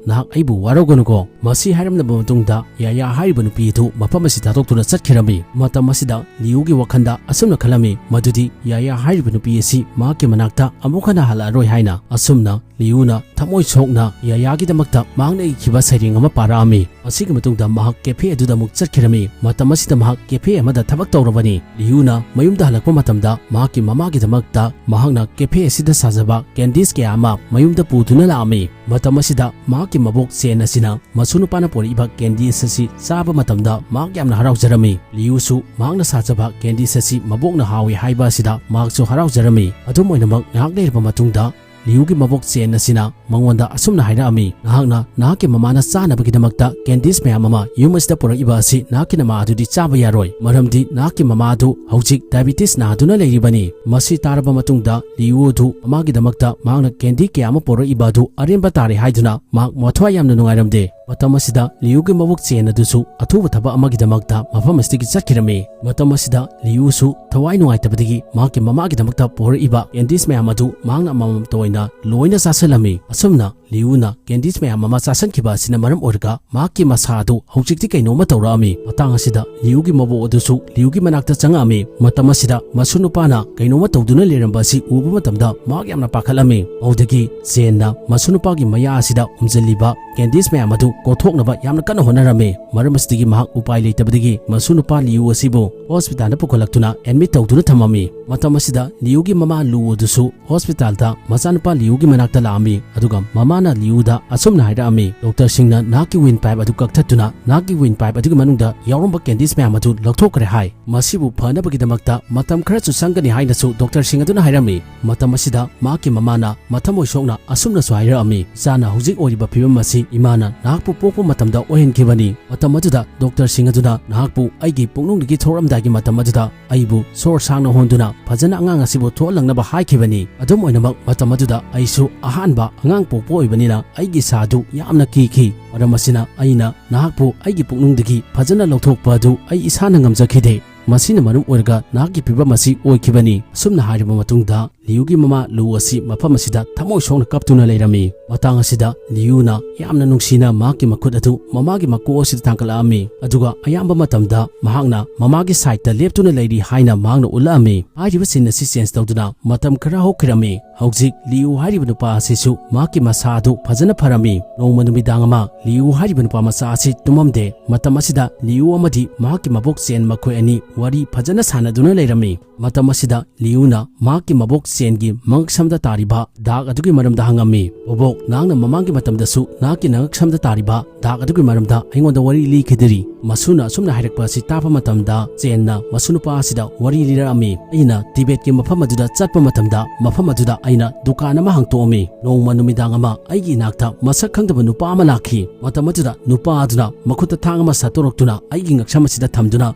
ꯅꯍꯥꯛ ꯑꯩꯕꯨ ꯋꯥꯔꯧꯒꯅꯨꯀꯣ"꯫ ꯃꯁꯤ ꯍꯥꯏꯔꯝꯂꯕ ꯃꯇꯨꯡꯗ ꯌꯥꯌꯥ ꯍꯥꯏꯔꯤꯕ ꯅꯨꯄꯤ ꯑꯗꯨ ꯃꯐꯝ ꯑꯁꯤ ꯊꯥꯗꯣꯛꯇꯨꯅ ꯆꯠꯈꯤꯔꯝꯃꯤ꯫ ꯃꯇꯝ ꯑꯁꯤꯗ ꯂꯤꯌꯨꯒꯤ ꯋꯥꯈꯜꯗ ꯑꯁꯨꯝꯅ ꯈꯜꯂꯝꯃꯤ, ꯃꯗꯨꯗꯤ ꯌꯥꯌꯥ ꯍꯥꯏꯔꯤꯕ ꯅꯨꯄꯤ ꯑꯁꯤ ꯃꯍꯥꯛꯀꯤ ꯃꯅꯥꯛꯇ ꯑꯃꯨꯛ ꯍꯟꯅ ꯍꯜꯂꯛꯑꯔꯣꯏ ꯍꯥꯏꯅ꯫ ꯑꯁꯨꯝꯅ ꯂꯤꯌꯨꯅ ꯊꯃꯣꯏ ꯁꯣꯛꯅ ꯌꯥꯌꯥꯒꯤꯗꯃꯛꯇ ꯃꯍꯥꯛꯅ ꯏꯈꯤꯕ ꯁꯩꯔꯦꯡ ꯑꯃ ꯄꯥꯔꯛꯑꯝꯃꯤ꯫ ꯃꯁꯤꯒꯤ ꯃꯇꯨꯡꯗ ꯃꯍꯥꯛ cafe ꯑꯗꯨꯗ ꯑꯃꯨꯛ ꯆꯠꯈꯤꯔꯝꯃꯤ꯫ ꯃꯇꯝ ꯑꯁꯤꯗ ꯃꯍꯥꯛ cafe ꯑꯃꯗ ꯊꯕꯛ ꯇꯧꯔꯕꯅꯤ꯫ ꯂꯤꯌꯨꯅ ꯃꯌꯨꯝꯗ ꯍꯜꯂꯛꯄ ꯃꯇꯝꯗ ꯃꯍꯥꯛꯀꯤ ꯃꯃꯥꯒꯤꯗꯃꯛꯇ ꯃꯍꯥꯛꯅ cafe ꯑꯁꯤꯗ ꯁꯥꯖꯕ candies ꯀꯌꯥ ꯑꯃ ꯃꯌꯨꯝꯗ ꯄꯨꯗꯨꯅ ꯂꯥꯛꯑꯝꯃꯤ꯫ ꯃꯇꯝ ꯑꯁꯤꯗ ꯃꯍꯥꯛꯀꯤ ꯃꯕꯣꯛ ꯆꯦꯟ ꯑꯁꯤꯅ ꯃꯁꯨ ꯅꯨꯄꯥꯅ ꯄꯨꯔꯛꯏꯕ candies ꯑꯁꯤ ꯆꯥꯕ ꯃꯇꯝꯗ ꯃꯍꯥꯛ ꯌꯥꯝꯅ ꯍꯔꯥꯎꯖꯔꯝꯃꯤ꯫ ꯂꯤꯌꯨꯁꯨ ꯃꯍꯥꯛꯅ ꯁꯥꯖꯕ candies ꯑꯁꯤ ꯃꯕꯣꯛꯅ ꯍꯥꯎꯏ ꯍꯥꯏꯕ ꯑꯁꯤꯗ ꯃꯍꯥꯛꯁꯨ ꯍꯔꯥꯎꯖꯔꯝꯃꯤ꯫ ꯑꯗꯨꯝ ꯑꯣꯏꯅꯃꯛ, ꯉꯥꯏꯍꯥꯛ ꯂꯩꯔꯕ ꯃꯇꯨꯡꯗ ꯂꯤꯌꯨꯒꯤ ꯃꯕꯣꯛ ꯆꯦꯟ ꯑꯁꯤꯅ ꯃꯉꯣꯟꯗ ꯑꯁꯨꯝꯅ ꯍꯥꯏꯔꯛꯑꯝꯃꯤ, "ꯅꯍꯥꯛꯅ ꯅꯍꯥꯛꯀꯤ ꯃꯃꯥꯅ ꯆꯥꯅꯕꯒꯤꯗꯃꯛꯇ candies ꯃꯌꯥꯝ ꯑꯃ ꯌꯨꯝ ꯑꯁꯤꯗ ꯄꯨꯔꯛꯏꯕ ꯑꯁꯤ ꯅꯍꯥꯛꯀꯤ ꯅꯃꯥ ꯑꯗꯨꯗꯤ ꯆꯥꯕ ꯌꯥꯔꯣꯏ, ꯃꯔꯝꯗꯤ ꯅꯍꯥꯛꯀꯤ ꯃꯃꯥ ꯑꯗꯨ ꯍꯧꯖꯤꯛ diabetes ꯅꯥꯗꯨꯅ ꯂꯩꯔꯤꯕꯅꯤ"꯫ ꯃꯁꯤ ꯇꯥꯔꯕ ꯃꯇꯨꯡꯗ ꯂꯤꯌꯨ ꯑꯗꯨ ꯃꯃꯥꯒꯤꯗꯃꯛꯇ ꯃꯍꯥꯛꯅ candy ꯀꯌꯥ ꯑꯃ ꯄꯨꯔꯛꯏꯕ ꯑꯗꯨ ꯑꯔꯦꯝꯕ ꯇꯥꯔꯦ ꯍꯥꯏꯗꯨꯅ ꯃꯍꯥꯛ ꯃꯊ꯭ꯋꯥꯏ ꯌꯥꯝꯅ ꯅꯨꯡꯉꯥꯏꯔꯝꯗꯦ꯫ ꯃꯇꯝ ꯑꯁꯤꯗ ꯂꯤꯌꯨꯒꯤ ꯃꯕꯣꯛ ꯆꯦꯟ ꯑꯗꯨꯁꯨ ꯑꯊꯨꯕ ꯊꯕꯛ ꯑꯃꯒꯤꯗꯃꯛꯇ ꯃꯐꯝ ꯑꯁꯤꯗꯒꯤ ꯆꯠꯈꯤꯔꯝꯃꯤ꯫ ꯃꯇꯝ ꯑꯁꯤꯗ ꯂꯤꯌꯨꯁꯨ ꯊꯋꯥꯏ ꯅꯨꯡꯉꯥꯏꯇꯕꯗꯒꯤ ꯃꯍꯥꯛꯀꯤ ꯃꯃꯥꯒꯤꯗꯃꯛꯇ ꯄꯨꯔꯛꯏꯕ candies ꯃꯌꯥꯝ ꯑꯗꯨ ꯃꯍꯥꯛꯅ ꯑꯃꯃꯝꯇ ꯑꯣꯏꯅ ꯂꯣꯏꯅ ꯆꯥꯁꯤꯜꯂꯝꯃꯤ꯫ ꯑꯁꯨꯝꯅ ꯂꯤꯌꯨꯅ candies ꯃꯌꯥꯝ ꯑꯃ ꯆꯥꯁꯤꯟꯈꯤꯕ ꯑꯁꯤꯅ ꯃꯔꯝ ꯑꯣꯏꯔꯒ ꯃꯍꯥꯛꯀꯤ ꯃꯁꯥ ꯑꯗꯨ ꯍꯧꯖꯤꯛꯇꯤ ꯀꯩꯅꯣꯝꯃ ꯇꯧꯔꯛꯑꯝꯃꯤ꯫ ꯃꯇꯥꯡ ꯑꯁꯤꯗ ꯂꯤꯌꯨꯒꯤ ꯃꯕꯣꯛ ꯑꯗꯨꯁꯨ ꯂꯤꯌꯨꯒꯤ ꯃꯅꯥꯛꯇ ꯆꯪꯉꯛꯑꯝꯃꯤ꯫ ꯃꯇꯝ ꯑꯁꯤꯗ ꯃꯁꯨ ꯅꯨꯄꯥꯅ ꯀꯩꯅꯣꯝꯃ ꯇꯧꯗꯨꯅ ꯂꯩꯔꯝꯕ ꯑꯁꯤ ꯎꯕ ꯃꯇꯝꯗ ꯃꯍꯥꯛ ꯌꯥꯝꯅ ꯄꯥꯈꯠꯂꯝꯃꯤ꯫ ꯃꯗꯨꯗꯒꯤ ꯆꯦꯟꯅ ꯃꯁꯨ ꯅꯨꯄꯥꯒꯤ ꯃꯌꯥ ꯑꯁꯤꯗ ꯎꯝꯖꯤꯜꯂꯤꯕ candies ꯃꯌꯥꯝ ꯑꯗꯨ ꯀꯣꯊꯣꯛꯅꯕ ꯌꯥꯝꯅ ꯀꯟꯅ ꯍꯣꯠꯅꯔꯝꯃꯤ꯫ ꯃꯔꯝ ꯑꯁꯤꯗꯒꯤ ꯃꯍꯥꯛ ꯎꯄꯥꯏ ꯂꯩꯇꯕꯗꯒꯤ ꯃꯁꯨ ꯅꯨꯄꯥ ꯂꯤꯌꯨ ꯑꯁꯤꯕꯨ hospitalꯗ ꯄꯨꯈꯠꯂꯛꯇꯨꯅ admit ꯇꯧꯗꯨꯅ ꯊꯝꯃꯝꯃꯤ꯫ ꯃꯇꯝ ꯑꯁꯤꯗ ꯂꯤꯌꯨꯒꯤ ꯃꯃꯥ ꯂꯨ ꯑꯗꯨꯁꯨ hospitalꯗ ꯃꯆꯥꯅꯨꯄꯥ ꯂꯤꯌꯨꯒꯤ ꯃꯅꯥꯛꯇ ꯂꯥꯛꯑꯝꯃꯤ, ꯑꯗꯨꯒ ꯃꯃꯥ ꯃꯥꯅ ꯂꯤꯌꯨꯗ ꯑꯁꯨꯝꯅ ꯍꯥꯏꯔꯛꯑꯝꯃꯤ, "ꯗꯣꯛꯇꯔꯁꯤꯡꯅ ꯅꯍꯥꯛꯀꯤ ꯋꯤꯟ ꯄꯥꯏꯞ ꯑꯗꯨ ꯀꯛꯊꯠꯇꯨꯅ ꯅꯍꯥꯛꯀꯤ ꯋꯤꯟ ꯄꯥꯏꯞ ꯑꯗꯨꯒꯤ ꯃꯅꯨꯡꯗ ꯌꯥꯎꯔꯝꯕ ꯀꯦꯟꯗꯤꯁ ꯃꯌꯥꯝ ꯑꯗꯨ ꯂꯧꯊꯣꯛꯈ꯭ꯔꯦ ꯍꯥꯏ꯫ ꯃꯁꯤꯕꯨ ꯐꯅꯕꯒꯤꯗꯃꯛꯇ ꯃꯇꯝ ꯈꯔꯁꯨ ꯆꯪꯒꯅꯤ" ꯍꯥꯏꯅꯁꯨ ꯗꯣꯛꯇꯔꯁꯤꯡ ꯑꯗꯨꯅ ꯍꯥꯏꯔꯝꯃꯤ꯫ ꯃꯇꯝ ꯑꯁꯤꯗ ꯃꯍꯥꯛꯀꯤ ꯃꯃꯥꯅ ꯃꯊꯃꯣꯏ ꯁꯣꯛꯅ ꯑꯁꯨꯝꯅꯁꯨ ꯍꯥꯏꯔꯛꯑꯝꯃꯤ, "ꯏꯆꯥꯅ ꯍꯧꯖꯤꯛ ꯑꯣꯏꯔꯤꯕ ꯐꯤꯕꯝ ꯑꯁꯤ ꯏꯃꯥꯅ ꯅꯍꯥꯛꯄꯨ ꯄꯣꯛꯄ ꯃꯇꯝꯗ ꯑꯣꯏꯍꯟꯈꯤꯕꯅꯤ꯫ ꯃꯇꯝ ꯑꯗꯨꯗ ꯗꯣꯛꯇꯔꯁꯤꯡ ꯑꯗꯨꯅ ꯅꯍꯥꯛꯄꯨ ꯑꯩꯒꯤ ꯄꯨꯛꯅꯨꯡꯗꯒꯤ ꯊꯣꯛꯂꯝꯗꯥꯏꯒꯤ ꯃꯇꯝ ꯑꯗꯨꯗ ꯑꯩꯕꯨ ꯁꯣꯔ ꯁꯥꯡꯅ ꯍꯣꯟꯗꯨꯅ ꯐꯖꯅ ꯑꯉꯥꯡ ꯑꯁꯤꯕꯨ ꯊꯣꯛꯍꯜꯂꯛꯅꯕ ꯍꯥꯏꯈꯤꯕꯅꯤ꯫ ꯑꯗꯨꯝ ꯑꯣꯏꯅꯃꯛ, ꯃꯇꯝ ꯑꯗꯨꯗ ꯑꯩꯁꯨ ꯑꯍꯥꯟꯕ ꯑꯉꯥꯡ ꯄꯣꯛꯄ ꯑꯣꯏꯕꯅꯤꯅ ꯑꯩꯒꯤ ꯏꯁꯥꯗꯨ ꯌꯥꯝꯅ ꯀꯤꯈꯤ꯫ ꯃꯔꯝ ꯑꯁꯤꯅ ꯑꯩꯅ ꯅꯍꯥꯛꯄꯨ ꯑꯩꯒꯤ ꯄꯨꯛꯅꯨꯡꯗꯒꯤ ꯐꯖꯅ ꯂꯧꯊꯣꯛꯄ ꯑꯗꯨ ꯑꯩ ꯏꯁꯥꯅ ꯉꯝꯖꯈꯤꯗꯦ꯫ ꯃꯁꯤꯅ ꯃꯔꯝ ꯑꯣꯏꯔꯒ ꯅꯍꯥꯛꯀꯤ ꯐꯤꯕꯝ ꯑꯁꯤ ꯑꯣꯏꯈꯤꯕꯅꯤ"꯫ ꯑꯁꯨꯝꯅ ꯍꯥꯏꯔꯕ ꯃꯇꯨꯡꯗ, ꯂꯤꯌꯨꯒꯤ ꯃꯃꯥ ꯂꯨ ꯑꯁꯤ ꯃꯐꯝ ꯑꯁꯤꯗ ꯊꯃꯣꯏ ꯁꯣꯛꯅ ꯀꯞꯇꯨꯅ ꯂꯩꯔꯝꯃꯤ꯫ ꯃꯇꯥꯡ ꯑꯁꯤꯗ ꯂꯤꯌꯨꯅ ꯌꯥꯝꯅ ꯅꯨꯡꯁꯤꯅ ꯃꯍꯥꯛꯀꯤ ꯃꯈꯨꯠ ꯑꯗꯨ ꯃꯃꯥꯒꯤ ꯃꯀꯣꯛ ꯑꯁꯤꯗ ꯊꯥꯡꯒꯠꯂꯛꯑꯝꯃꯤ, ꯑꯗꯨꯒ ꯑꯌꯥꯝꯕ ꯃꯇꯝꯗ ꯃꯍꯥꯛꯅ ꯃꯃꯥꯒꯤ ꯁꯥꯏꯠꯇ ꯂꯦꯞꯇꯨꯅ ꯂꯩꯔꯤ ꯍꯥꯏꯅ ꯃꯍꯥꯛꯅ ꯎꯠꯂꯛꯑꯝꯃꯤ꯫ ꯍꯥꯏꯔꯤꯕ ꯁꯤꯟ ꯑꯁꯤ ꯆꯦꯟꯖ ꯇꯧꯗꯨꯅ ꯃꯇꯝ ꯈꯔ ꯍꯧꯈꯤꯔꯝꯃꯤ꯫ ꯍꯧꯖꯤꯛ ꯂꯤꯌꯨ ꯍꯥꯏꯔꯤꯕ ꯅꯨꯄꯥ ꯑꯁꯤꯁꯨ ꯃꯍꯥꯛꯀꯤ ꯃꯁꯥ ꯑꯗꯨ ꯐꯖꯅ ꯐꯔꯝꯃꯤ꯫ ꯅꯣꯡꯃ ꯅꯨꯃꯤꯗꯥꯡ ꯑꯃ ꯂꯤꯌꯨ ꯍꯥꯏꯔꯤꯕ ꯅꯨꯄꯥ ꯃꯆꯥ ꯑꯁꯤ ꯇꯨꯝꯃꯝꯗꯦ꯫ ꯃꯇꯝ ꯑꯁꯤꯗ ꯂꯤꯌꯨ ꯑꯃꯗꯤ ꯃꯍꯥꯛꯀꯤ ꯃꯕꯣꯛ ꯆꯦꯟ ꯃꯈꯣꯏ ꯑꯅꯤ ꯋꯥꯔꯤ ꯐꯖꯅ ꯁꯥꯟꯅꯗꯨꯅ ꯂꯩꯔꯝꯃꯤ꯫ ꯃꯇꯝ ꯑꯁꯤꯗ ꯂꯤꯌꯨꯅ ꯃꯍꯥꯛꯀꯤ ꯃꯕꯣꯛ ꯆꯦꯟꯒꯤ ꯃꯉꯛꯁꯝꯗ ꯇꯥꯔꯤꯕ ꯗꯥꯛ ꯑꯗꯨꯒꯤ ꯃꯔꯝꯗ ꯍꯪꯉꯝꯃꯤ꯫ "ꯕꯣꯕꯣꯛ, ꯅꯍꯥꯛꯅ ꯃꯃꯥꯡꯒꯤ ꯃꯇꯝꯗꯁꯨ ꯅꯍꯥꯛꯀꯤ ꯅꯉꯛꯁꯝꯗ ꯇꯥꯔꯤꯕ ꯗꯥꯛ ꯑꯗꯨꯒꯤ ꯃꯔꯝꯗ ꯑꯩꯉꯣꯟꯗ ꯋꯥꯔꯤ ꯂꯤꯈꯤꯗ꯭ꯔꯤ꯫ ꯃꯁꯨꯅ ꯑꯁꯨꯝꯅ ꯍꯥꯏꯔꯛꯄ ꯑꯁꯤ ꯇꯥꯕ ꯃꯇꯝꯗ ꯆꯦꯟꯅ ꯃꯁꯨ ꯅꯨꯄꯥ ꯑꯁꯤꯗ ꯋꯥꯔꯤ ꯂꯤꯔꯛꯑꯝꯃꯤ꯫ ꯑꯩꯅ ꯇꯤꯕꯦꯠꯀꯤ ꯃꯐꯝ ꯑꯗꯨꯗ ꯆꯠꯄ ꯃꯇꯝꯗ ꯃꯐꯝ ꯑꯗꯨꯗ ꯑꯩꯅ ꯗꯨꯀꯥꯟ ꯑꯃ ꯍꯥꯡꯇꯣꯛꯑꯝꯃꯤ꯫ ꯅꯣꯡꯃ ꯅꯨꯃꯤꯗꯥꯡ ꯑꯃ ꯑꯩꯒꯤ ꯏꯅꯥꯛꯇ ꯃꯁꯛ ꯈꯪꯗꯕ ꯅꯨꯄꯥ ꯑꯃ ꯂꯥꯛꯈꯤ꯫ ꯃꯇꯝ ꯑꯗꯨꯗ ꯅꯨꯄꯥ ꯑꯗꯨꯅ ꯃꯈꯨꯠꯇ ꯊꯥꯡ ꯑꯃ ꯁꯠꯇꯣꯔꯛꯇꯨꯅ ꯑꯩꯒꯤ ꯉꯛꯁꯝ ꯑꯁꯤꯗ ꯊꯝꯗꯨꯅ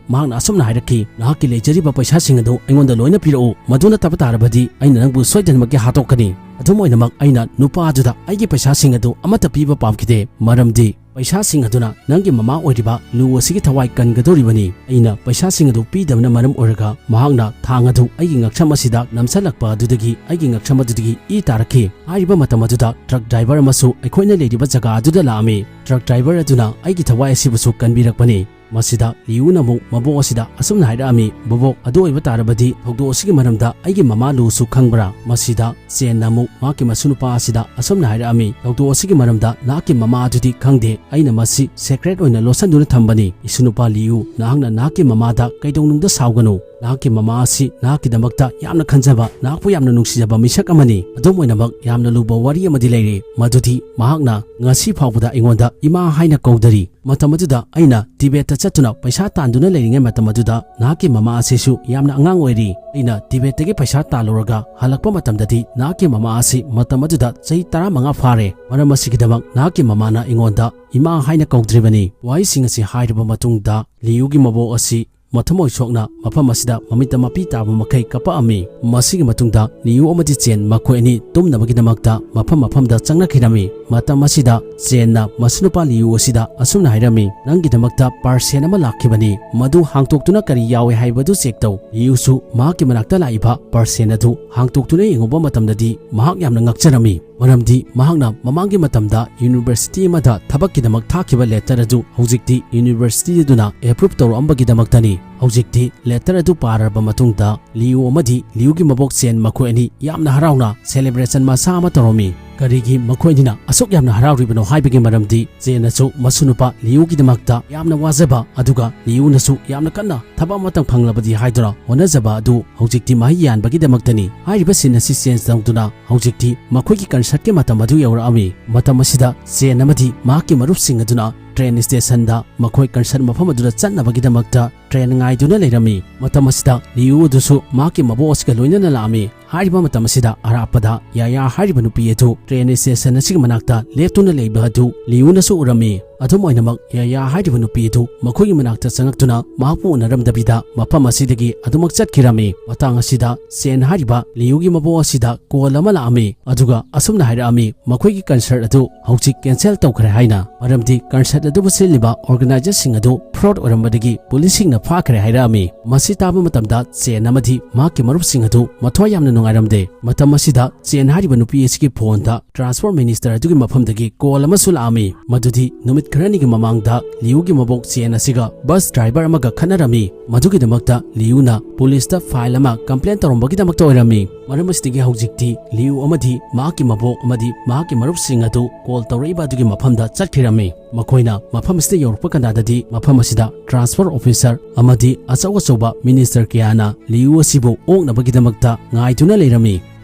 ꯃꯍꯥꯛꯅ ꯑꯁꯨꯝꯅ ꯍꯥꯏꯔꯛꯈꯤ, 'ꯅꯍꯥꯛꯀꯤ ꯂꯩꯖꯔꯤꯕ ꯄꯩꯁꯥꯁꯤꯡ ꯑꯗꯨ ꯑꯩꯉꯣꯟꯗ ꯂꯣꯏꯅ ꯄꯤꯔꯛꯎ꯫ ꯃꯗꯨ ꯅꯠꯇꯕ ꯇꯥꯔꯕꯗꯤ ꯑꯩꯅ ꯅꯪꯕꯨ ꯁꯣꯏꯗꯅꯃꯛꯀꯤ ꯍꯥꯠꯇꯣꯛꯀꯅꯤ.' ꯑꯗꯨꯝ ꯑꯣꯏꯅꯃꯛ, ꯑꯩꯅ ꯅꯨꯄꯥ ꯑꯗꯨꯗ ꯑꯩꯒꯤ ꯄꯩꯁꯥꯁꯤꯡ ꯑꯗꯨ ꯑꯃꯠꯇ ꯄꯤꯕ ꯄꯥꯝꯈꯤꯗꯦ, ꯃꯔꯝꯗꯤ ꯄꯩꯁꯥꯁꯤꯡ ꯑꯗꯨꯅ ꯅꯪꯒꯤ ꯃꯃꯥ ꯑꯣꯏꯔꯤꯕ ꯂꯨ ꯑꯁꯤꯒꯤ ꯊꯋꯥꯏ ꯀꯟꯒꯗꯧꯔꯤꯕꯅꯤ꯫ ꯑꯩꯅ ꯄꯩꯁꯥꯁꯤꯡ ꯑꯗꯨ ꯄꯤꯗꯕꯅ ꯃꯔꯝ ꯑꯣꯏꯔꯒ ꯃꯍꯥꯛꯅ ꯊꯥꯡ ꯑꯗꯨ ꯑꯩꯒꯤ ꯉꯛꯁꯝ ꯑꯁꯤꯗ ꯅꯝꯁꯤꯜꯂꯛꯄ ꯑꯗꯨꯗꯒꯤ ꯑꯩꯒꯤ ꯉꯛꯁꯝ ꯑꯗꯨꯗꯒꯤ ꯏ ꯇꯥꯔꯛꯈꯤ꯫ ꯍꯥꯏꯔꯤꯕ ꯃꯇꯝ ꯑꯗꯨꯗ ꯇ꯭ꯔꯛ ꯗ꯭ꯔꯥꯏꯚꯔ ꯑꯃꯁꯨ ꯑꯩꯈꯣꯏꯅ ꯂꯩꯔꯤꯕ ꯖꯒꯥ ꯑꯗꯨꯗ ꯂꯥꯛꯑꯝꯃꯤ꯫ ꯇ꯭ꯔꯛ ꯗ꯭ꯔꯥꯏꯚꯔ ꯑꯗꯨꯅ ꯑꯩꯒꯤ ꯊꯋꯥꯏ ꯑꯁꯤꯕꯨꯁꯨ ꯀꯟꯕꯤꯔꯛꯄꯅꯤ꯫ ꯃꯁꯤꯗ ꯂꯤꯌꯨꯅ ꯑꯃꯨꯛ ꯃꯕꯣꯛ ꯑꯁꯤꯗ ꯑꯁꯨꯝꯅ ꯍꯥꯏꯔꯛꯑꯝꯃꯤ, "ꯕꯣꯕꯣꯛ, ꯑꯗꯨ ꯑꯣꯏꯕ ꯇꯥꯔꯕꯗꯤ ꯊꯧꯗꯣꯛ ꯑꯁꯤꯒꯤ ꯃꯔꯝꯗ ꯑꯩꯒꯤ ꯃꯃꯥ ꯂꯨꯁꯨ ꯈꯪꯕ꯭ꯔꯥ?" ꯃꯁꯤꯗ ꯆꯦꯟꯅ ꯑꯃꯨꯛ ꯃꯍꯥꯛꯀꯤ ꯃꯁꯨ ꯅꯨꯄꯥ ꯑꯁꯤꯗ ꯑꯁꯨꯝꯅ ꯍꯥꯏꯔꯛꯑꯝꯃꯤ, "ꯊꯧꯗꯣꯛ ꯑꯁꯤꯒꯤ ꯃꯔꯝꯗ ꯅꯍꯥꯛꯀꯤ ꯃꯃꯥ ꯑꯗꯨꯗꯤ ꯈꯪꯗꯦ꯫ ꯑꯩꯅ ꯃꯁꯤ ꯁꯦꯀ꯭ꯔꯦꯠ ꯑꯣꯏꯅ ꯂꯣꯠꯁꯤꯟꯗꯨꯅ ꯊꯝꯕꯅꯤ꯫ ꯏꯁꯨ ꯅꯨꯄꯥ ꯂꯤꯌꯨ, ꯅꯍꯥꯛꯅ ꯅꯍꯥꯛꯀꯤ ꯃꯃꯥꯗ ꯀꯩꯗꯧꯅꯨꯡꯗ ꯁꯥꯎꯒꯅꯨ꯫ ꯅꯍꯥꯛꯀꯤ ꯃꯃꯥ ꯑꯁꯤ ꯅꯍꯥꯛꯀꯤꯗꯃꯛꯇ ꯌꯥꯝꯅ ꯈꯟꯖꯕ, ꯅꯍꯥꯛꯄꯨ ꯌꯥꯝꯅ ꯅꯨꯡꯁꯤꯖꯕ ꯃꯤꯁꯛ ꯑꯃꯅꯤ꯫ ꯑꯗꯨꯝ ꯑꯣꯏꯅꯃꯛ, ꯌꯥꯝꯅ ꯂꯨꯕ ꯋꯥꯔꯤ ꯑꯃꯗꯤ ꯂꯩꯔꯤ, ꯃꯗꯨꯗꯤ ꯃꯍꯥꯛꯅ ꯉꯁꯤ ꯐꯥꯎꯕꯗ ꯑꯩꯉꯣꯟꯗ ꯏꯃꯥ ꯍꯥꯏꯅ ꯀꯧꯗꯔꯤ꯫ ꯃꯇꯝ ꯑꯗꯨꯗ ꯑꯩꯅ ꯇꯤꯕꯦꯠꯇ ꯆꯠꯇꯨꯅ ꯄꯩꯁꯥ ꯇꯥꯟꯗꯨꯅ ꯂꯩꯔꯤꯉꯩ ꯃꯇꯝ ꯑꯗꯨꯗ ꯅꯍꯥꯛꯀꯤ ꯃꯃꯥ ꯑꯁꯤꯁꯨ ꯌꯥꯝꯅ ꯑꯉꯥꯡ ꯑꯣꯏꯔꯤ꯫ ꯑꯩꯅ ꯇꯤꯕꯦꯠꯇꯒꯤ ꯄꯩꯁꯥ ꯇꯥꯜꯂꯨꯔꯒ ꯍꯜꯂꯛꯄ ꯃꯇꯝꯗꯗꯤ ꯅꯍꯥꯛꯀꯤ ꯃꯃꯥ ꯑꯁꯤ ꯃꯇꯝ ꯑꯗꯨꯗ ꯆꯍꯤ ꯇꯔꯥꯃꯉꯥ ꯐꯥꯔꯦ꯫ ꯃꯔꯝ ꯑꯁꯤꯒꯤꯗꯃꯛ ꯅꯍꯥꯛꯀꯤ ꯃꯃꯥꯅ ꯑꯩꯉꯣꯟꯗ ꯏꯃꯥ ꯍꯥꯏꯅ ꯀꯧꯗ꯭ꯔꯤꯕꯅꯤ꯫ ꯋꯥꯍꯩꯁꯤꯡ ꯑꯁꯤ ꯍꯥꯏꯔꯕ ꯃꯇꯨꯡꯗ ꯂꯤꯌꯨꯒꯤ ꯃꯕꯣꯛ ꯑꯁꯤ ꯃꯊꯃꯣꯏ ꯁꯣꯛꯅ ꯃꯐꯝ ꯑꯁꯤꯗ ꯃꯃꯤꯠꯇ ꯃꯄꯤ ꯇꯥꯕ ꯃꯈꯩ ꯀꯞꯄꯛꯑꯝꯃꯤ꯫ ꯃꯁꯤꯒꯤ ꯃꯇꯨꯡꯗ ꯂꯤꯌꯨ ꯑꯃꯗꯤ ꯆꯦꯟ ꯃꯈꯣꯏ ꯑꯅꯤ ꯇꯨꯝꯅꯕꯒꯤꯗꯃꯛꯇ ꯃꯐꯝ ꯃꯐꯝꯗ ꯆꯪꯅꯈꯤꯔꯝꯃꯤ꯫ ꯃꯇꯝ ꯑꯁꯤꯗ ꯆꯦꯟꯅ ꯃꯁꯨꯅꯨꯄꯥ ꯂꯤꯌꯨ ꯑꯁꯤꯗ ꯑꯁꯨꯝꯅ ꯍꯥꯏꯔꯝꯃꯤ, "ꯅꯪꯒꯤꯗꯃꯛꯇ ꯄꯥꯔꯁꯦꯜ ꯑꯃ ꯂꯥꯛꯈꯤꯕꯅꯤ, ꯃꯗꯨ ꯍꯥꯡꯇꯣꯛꯇꯨꯅ ꯀꯔꯤ ꯌꯥꯎꯏ ꯍꯥꯏꯕꯗꯨ ꯆꯦꯛ ꯇꯧ꯫" ꯂꯤꯌꯨꯁꯨ ꯃꯍꯥꯛꯀꯤ ꯃꯅꯥꯛꯇ ꯂꯥꯛꯏꯕ ꯄꯥꯔꯁꯦꯜ ꯑꯗꯨ ꯍꯥꯡꯇꯣꯛꯇꯨꯅ ꯌꯦꯡꯉꯨꯕ ꯃꯇꯝꯗꯗꯤ ꯃꯍꯥꯛ ꯌꯥꯝꯅ ꯉꯛꯆꯔꯝꯃꯤ꯫ ꯃꯔꯝꯗꯤ ꯃꯍꯥꯛꯅ ꯃꯃꯥꯡꯒꯤ ꯃꯇꯝꯗ ꯌꯨꯅꯤꯚꯔꯁꯤꯇꯤ ꯑꯃꯗ ꯊꯕꯛꯀꯤꯗꯃꯛ ꯊꯥꯈꯤꯕ ꯂꯦꯇꯔ ꯑꯗꯨ ꯍꯧꯖꯤꯛꯇꯤ ꯌꯨꯅꯤꯚꯔꯁꯤꯇꯤ ꯑꯗꯨꯅ ꯑꯦꯄ꯭ꯔꯨꯞ ꯇꯧꯔꯛꯑꯝꯕꯒꯤꯗꯃꯛꯇꯅꯤ꯫ ꯍꯧꯖꯤꯛꯇꯤ ꯂꯦꯇꯔ ꯑꯗꯨ ꯄꯥꯔꯕ ꯃꯇꯨꯡꯗ ꯂꯤꯌꯨ ꯑꯃꯗꯤ ꯂꯤꯌꯨꯒꯤ ꯃꯕꯣꯛ ꯆꯦꯟ ꯃꯈꯣꯏ ꯑꯅꯤ ꯌꯥꯝꯅ ꯍꯔꯥꯎꯅ ꯁꯦꯂꯦꯕ꯭ꯔꯦꯁꯟ ꯃꯆꯥ ꯑꯃ ꯇꯧꯔꯝꯃꯤ꯫ ꯀꯔꯤꯒꯤ ꯃꯈꯣꯏ ꯑꯅꯤꯅ ꯑꯁꯨꯛ ꯌꯥꯝꯅ ꯍꯔꯥꯎꯔꯤꯕꯅꯣ ꯍꯥꯏꯕꯒꯤ ꯃꯔꯝꯗꯤ ꯆꯦꯟꯅꯁꯨ ꯃꯁꯨꯅꯨꯄꯥ ꯂꯤꯌꯨꯒꯤꯗꯃꯛꯇ ꯌꯥꯝꯅ ꯋꯥꯖꯕ, ꯑꯗꯨꯒ ꯂꯤꯌꯨꯅꯁꯨ ꯌꯥꯝꯅ ꯀꯟꯅ ꯊꯕꯛ ꯑꯃꯇꯪ ꯐꯪꯂꯕꯗꯤ ꯍꯥꯏꯗꯨꯅ ꯍꯣꯠꯅꯖꯕ ꯑꯗꯨ ꯍꯧꯖꯤꯛꯇꯤ ꯃꯍꯩ ꯌꯥꯟꯕꯒꯤꯗꯃꯛꯇꯅꯤ꯫ ꯍꯥꯏꯔꯤꯕ ꯁꯤꯟ ꯑꯁꯤ ꯆꯦꯟꯖ ꯇꯧꯗꯨꯅ ꯍꯧꯖꯤꯛꯇꯤ ꯃꯈꯣꯏꯒꯤ ꯀꯟꯁꯔꯠꯀꯤ ꯃꯇꯝ ꯑꯗꯨ ꯌꯧꯔꯛꯑꯝꯃꯤ꯫ ꯃꯇꯝ ꯑꯁꯤꯗ ꯆꯦꯟ ꯑꯃꯗꯤ ꯃꯍꯥꯛꯀꯤ ꯃꯔꯨꯞꯁꯤꯡ ꯑꯗꯨꯅ ꯇ꯭ꯔꯦꯟ ꯁ꯭ꯇꯦꯁꯟꯗ ꯃꯈꯣꯏ ꯀꯟꯁꯔꯠ ꯃꯐꯝ ꯑꯗꯨꯗ ꯆꯠꯅꯕꯒꯤꯗꯃꯛꯇ ꯇ꯭ꯔꯦꯟ ꯉꯥꯏꯗꯨꯅ ꯂꯩꯔꯝꯃꯤ꯫ ꯃꯇꯝ ꯑꯁꯤꯗ ꯂꯤꯌꯨ ꯑꯗꯨꯁꯨ ꯃꯍꯥꯛꯀꯤ ꯃꯕꯣꯛ ꯑꯁꯤꯒ ꯂꯣꯏꯅꯅ ꯂꯥꯛꯑꯝꯃꯤ꯫ ꯍꯥꯏꯔꯤꯕ ꯃꯇꯝ ꯑꯁꯤꯗ ꯑꯔꯥꯞꯄꯗ ꯌꯥꯌꯥ ꯍꯥꯏꯔꯤꯕ ꯅꯨꯄꯤ ꯑꯗꯨ ꯇ꯭ꯔꯦꯟ ꯁ꯭ꯇꯦꯁꯟ ꯑꯁꯤꯒꯤ ꯃꯅꯥꯛꯇ ꯂꯦꯞꯇꯨꯅ ꯂꯩꯕ ꯑꯗꯨ ꯂꯤꯌꯨꯅꯁꯨ ꯎꯔꯝꯃꯤ꯫ ꯑꯗꯨꯝ ꯑꯣꯏꯅꯃꯛ, ꯌꯥꯌꯥ ꯍꯥꯏꯔꯤꯕ ꯅꯨꯄꯤ ꯑꯗꯨ ꯃꯈꯣꯏꯒꯤ ꯃꯅꯥꯛꯇ ꯆꯪꯉꯛꯇꯨꯅ ꯃꯍꯥꯛꯄꯨ ꯎꯅꯔꯝꯗꯕꯤꯗ ꯃꯐꯝ ꯑꯁꯤꯗꯒꯤ ꯑꯗꯨꯃꯛ ꯆꯠꯈꯤꯔꯝꯃꯤ꯫ ꯃꯇꯥꯡ ꯑꯁꯤꯗ ꯆꯦꯟ ꯍꯥꯏꯔꯤꯕ ꯂꯤꯌꯨꯒꯤ ꯃꯕꯣꯛ ꯑꯁꯤꯗ ꯀꯣꯜ ꯑꯃ ꯂꯥꯛꯑꯝꯃꯤ, ꯑꯗꯨꯒ ꯑꯁꯨꯝꯅ ꯍꯥꯏꯔꯛꯑꯝꯃꯤ, ꯃꯈꯣꯏꯒꯤ ꯀꯟꯁꯔꯠ ꯑꯗꯨ ꯍꯧꯖꯤꯛ ꯀꯦꯟꯁꯦꯜ ꯇꯧꯈ꯭ꯔꯦ ꯍꯥꯏꯅ, ꯃꯔꯝꯗꯤ ꯀꯟꯁꯔꯠ ꯑꯗꯨꯕꯨ ꯁꯤꯜꯂꯤꯕ ꯑꯣꯔꯒꯅꯥꯏꯖꯔꯁꯤꯡ ꯑꯗꯨ ꯐ꯭ꯔꯣꯗ ꯑꯣꯏꯔꯝꯕꯗꯒꯤ ꯄꯨꯂꯤꯁꯁꯤꯡꯅ ꯐꯥꯈ꯭ꯔꯦ ꯍꯥꯏꯔꯛꯑꯝꯃꯤ꯫ ꯃꯁꯤ ꯇꯥꯕ ꯃꯇꯝꯗ ꯆꯦꯟ ꯑꯃꯗꯤ ꯃꯍꯥꯛꯀꯤ ꯃꯔꯨꯞꯁꯤꯡ ꯑꯗꯨ ꯃꯊ꯭ꯋꯥꯏ ꯌꯥꯝꯅ ꯅꯨꯡꯉꯥꯏꯔꯝꯗꯦ꯫ ꯃꯇꯝ ꯑꯁꯤꯗ ꯆꯦꯟ ꯍꯥꯏꯔꯤꯕ ꯅꯨꯄꯤ ꯑꯁꯤꯒꯤ ꯐꯣꯟꯗ ꯇ꯭ꯔꯥꯟꯁꯄꯣꯔꯠ ꯃꯤꯅꯤꯁꯇꯔ ꯑꯗꯨꯒꯤ ꯃꯐꯝꯗꯒꯤ ꯀꯣꯜ ꯑꯃꯁꯨ ꯂꯥꯛꯑꯝꯃꯤ, ꯃꯗꯨꯗꯤ ꯅꯨꯃꯤꯠ ꯈꯔꯅꯤꯒꯤ ꯃꯃꯥꯡꯗ ꯂꯤꯌꯨꯒꯤ ꯃꯕꯣꯛ ꯆꯦꯟ ꯑꯁꯤꯒ ꯕꯁ ꯗ꯭ꯔꯥꯏꯚꯔ ꯑꯃꯒ ꯈꯠꯅꯔꯝꯃꯤ꯫ ꯃꯗꯨꯒꯤꯗꯃꯛꯇ ꯂꯤꯌꯨꯅ ꯄꯨꯂꯤꯁꯇ ꯐꯥꯏꯜ ꯑꯃ ꯀꯝꯄ꯭ꯂꯦꯟ ꯇꯧꯔꯝꯕꯒꯤꯗꯃꯛꯇ ꯑꯣꯏꯔꯝꯃꯤ꯫ ꯃꯔꯝ ꯑꯁꯤꯗꯒꯤ ꯍꯧꯖꯤꯛꯇꯤ ꯂꯤꯌꯨ ꯑꯃꯗꯤ ꯃꯍꯥꯛꯀꯤ ꯃꯕꯣꯛ ꯑꯃꯗꯤ ꯃꯍꯥꯛꯀꯤ ꯃꯔꯨꯞꯁꯤꯡ ꯑꯗꯨ ꯀꯣꯜ ꯇꯧꯔꯛꯏꯕ ꯑꯗꯨꯒꯤ ꯃꯐꯝꯗ ꯆꯠꯈꯤꯔꯝꯃꯤ꯫ ꯃꯈꯣꯏꯅ ꯃꯐꯝ ꯑꯁꯤꯗ ꯌꯧꯔꯛꯄ ꯀꯥꯟꯗꯗꯤ ꯃꯐꯝ ꯑꯁꯤꯗ ꯇ꯭ꯔꯥꯟꯁꯐꯔ ꯑꯣꯐꯤꯁꯔ ꯑꯃꯗꯤ ꯑꯆꯧ ꯑꯆꯧꯕ ꯃꯤꯅꯤꯁꯇꯔ ꯀꯌꯥꯅ ꯂꯤꯌꯨ ꯑꯁꯤꯕꯨ ꯑꯣꯛꯅꯕꯒꯤꯗꯃꯛꯇ ꯉꯥꯏꯗꯨꯅ ꯂꯩꯔꯝꯃꯤ꯫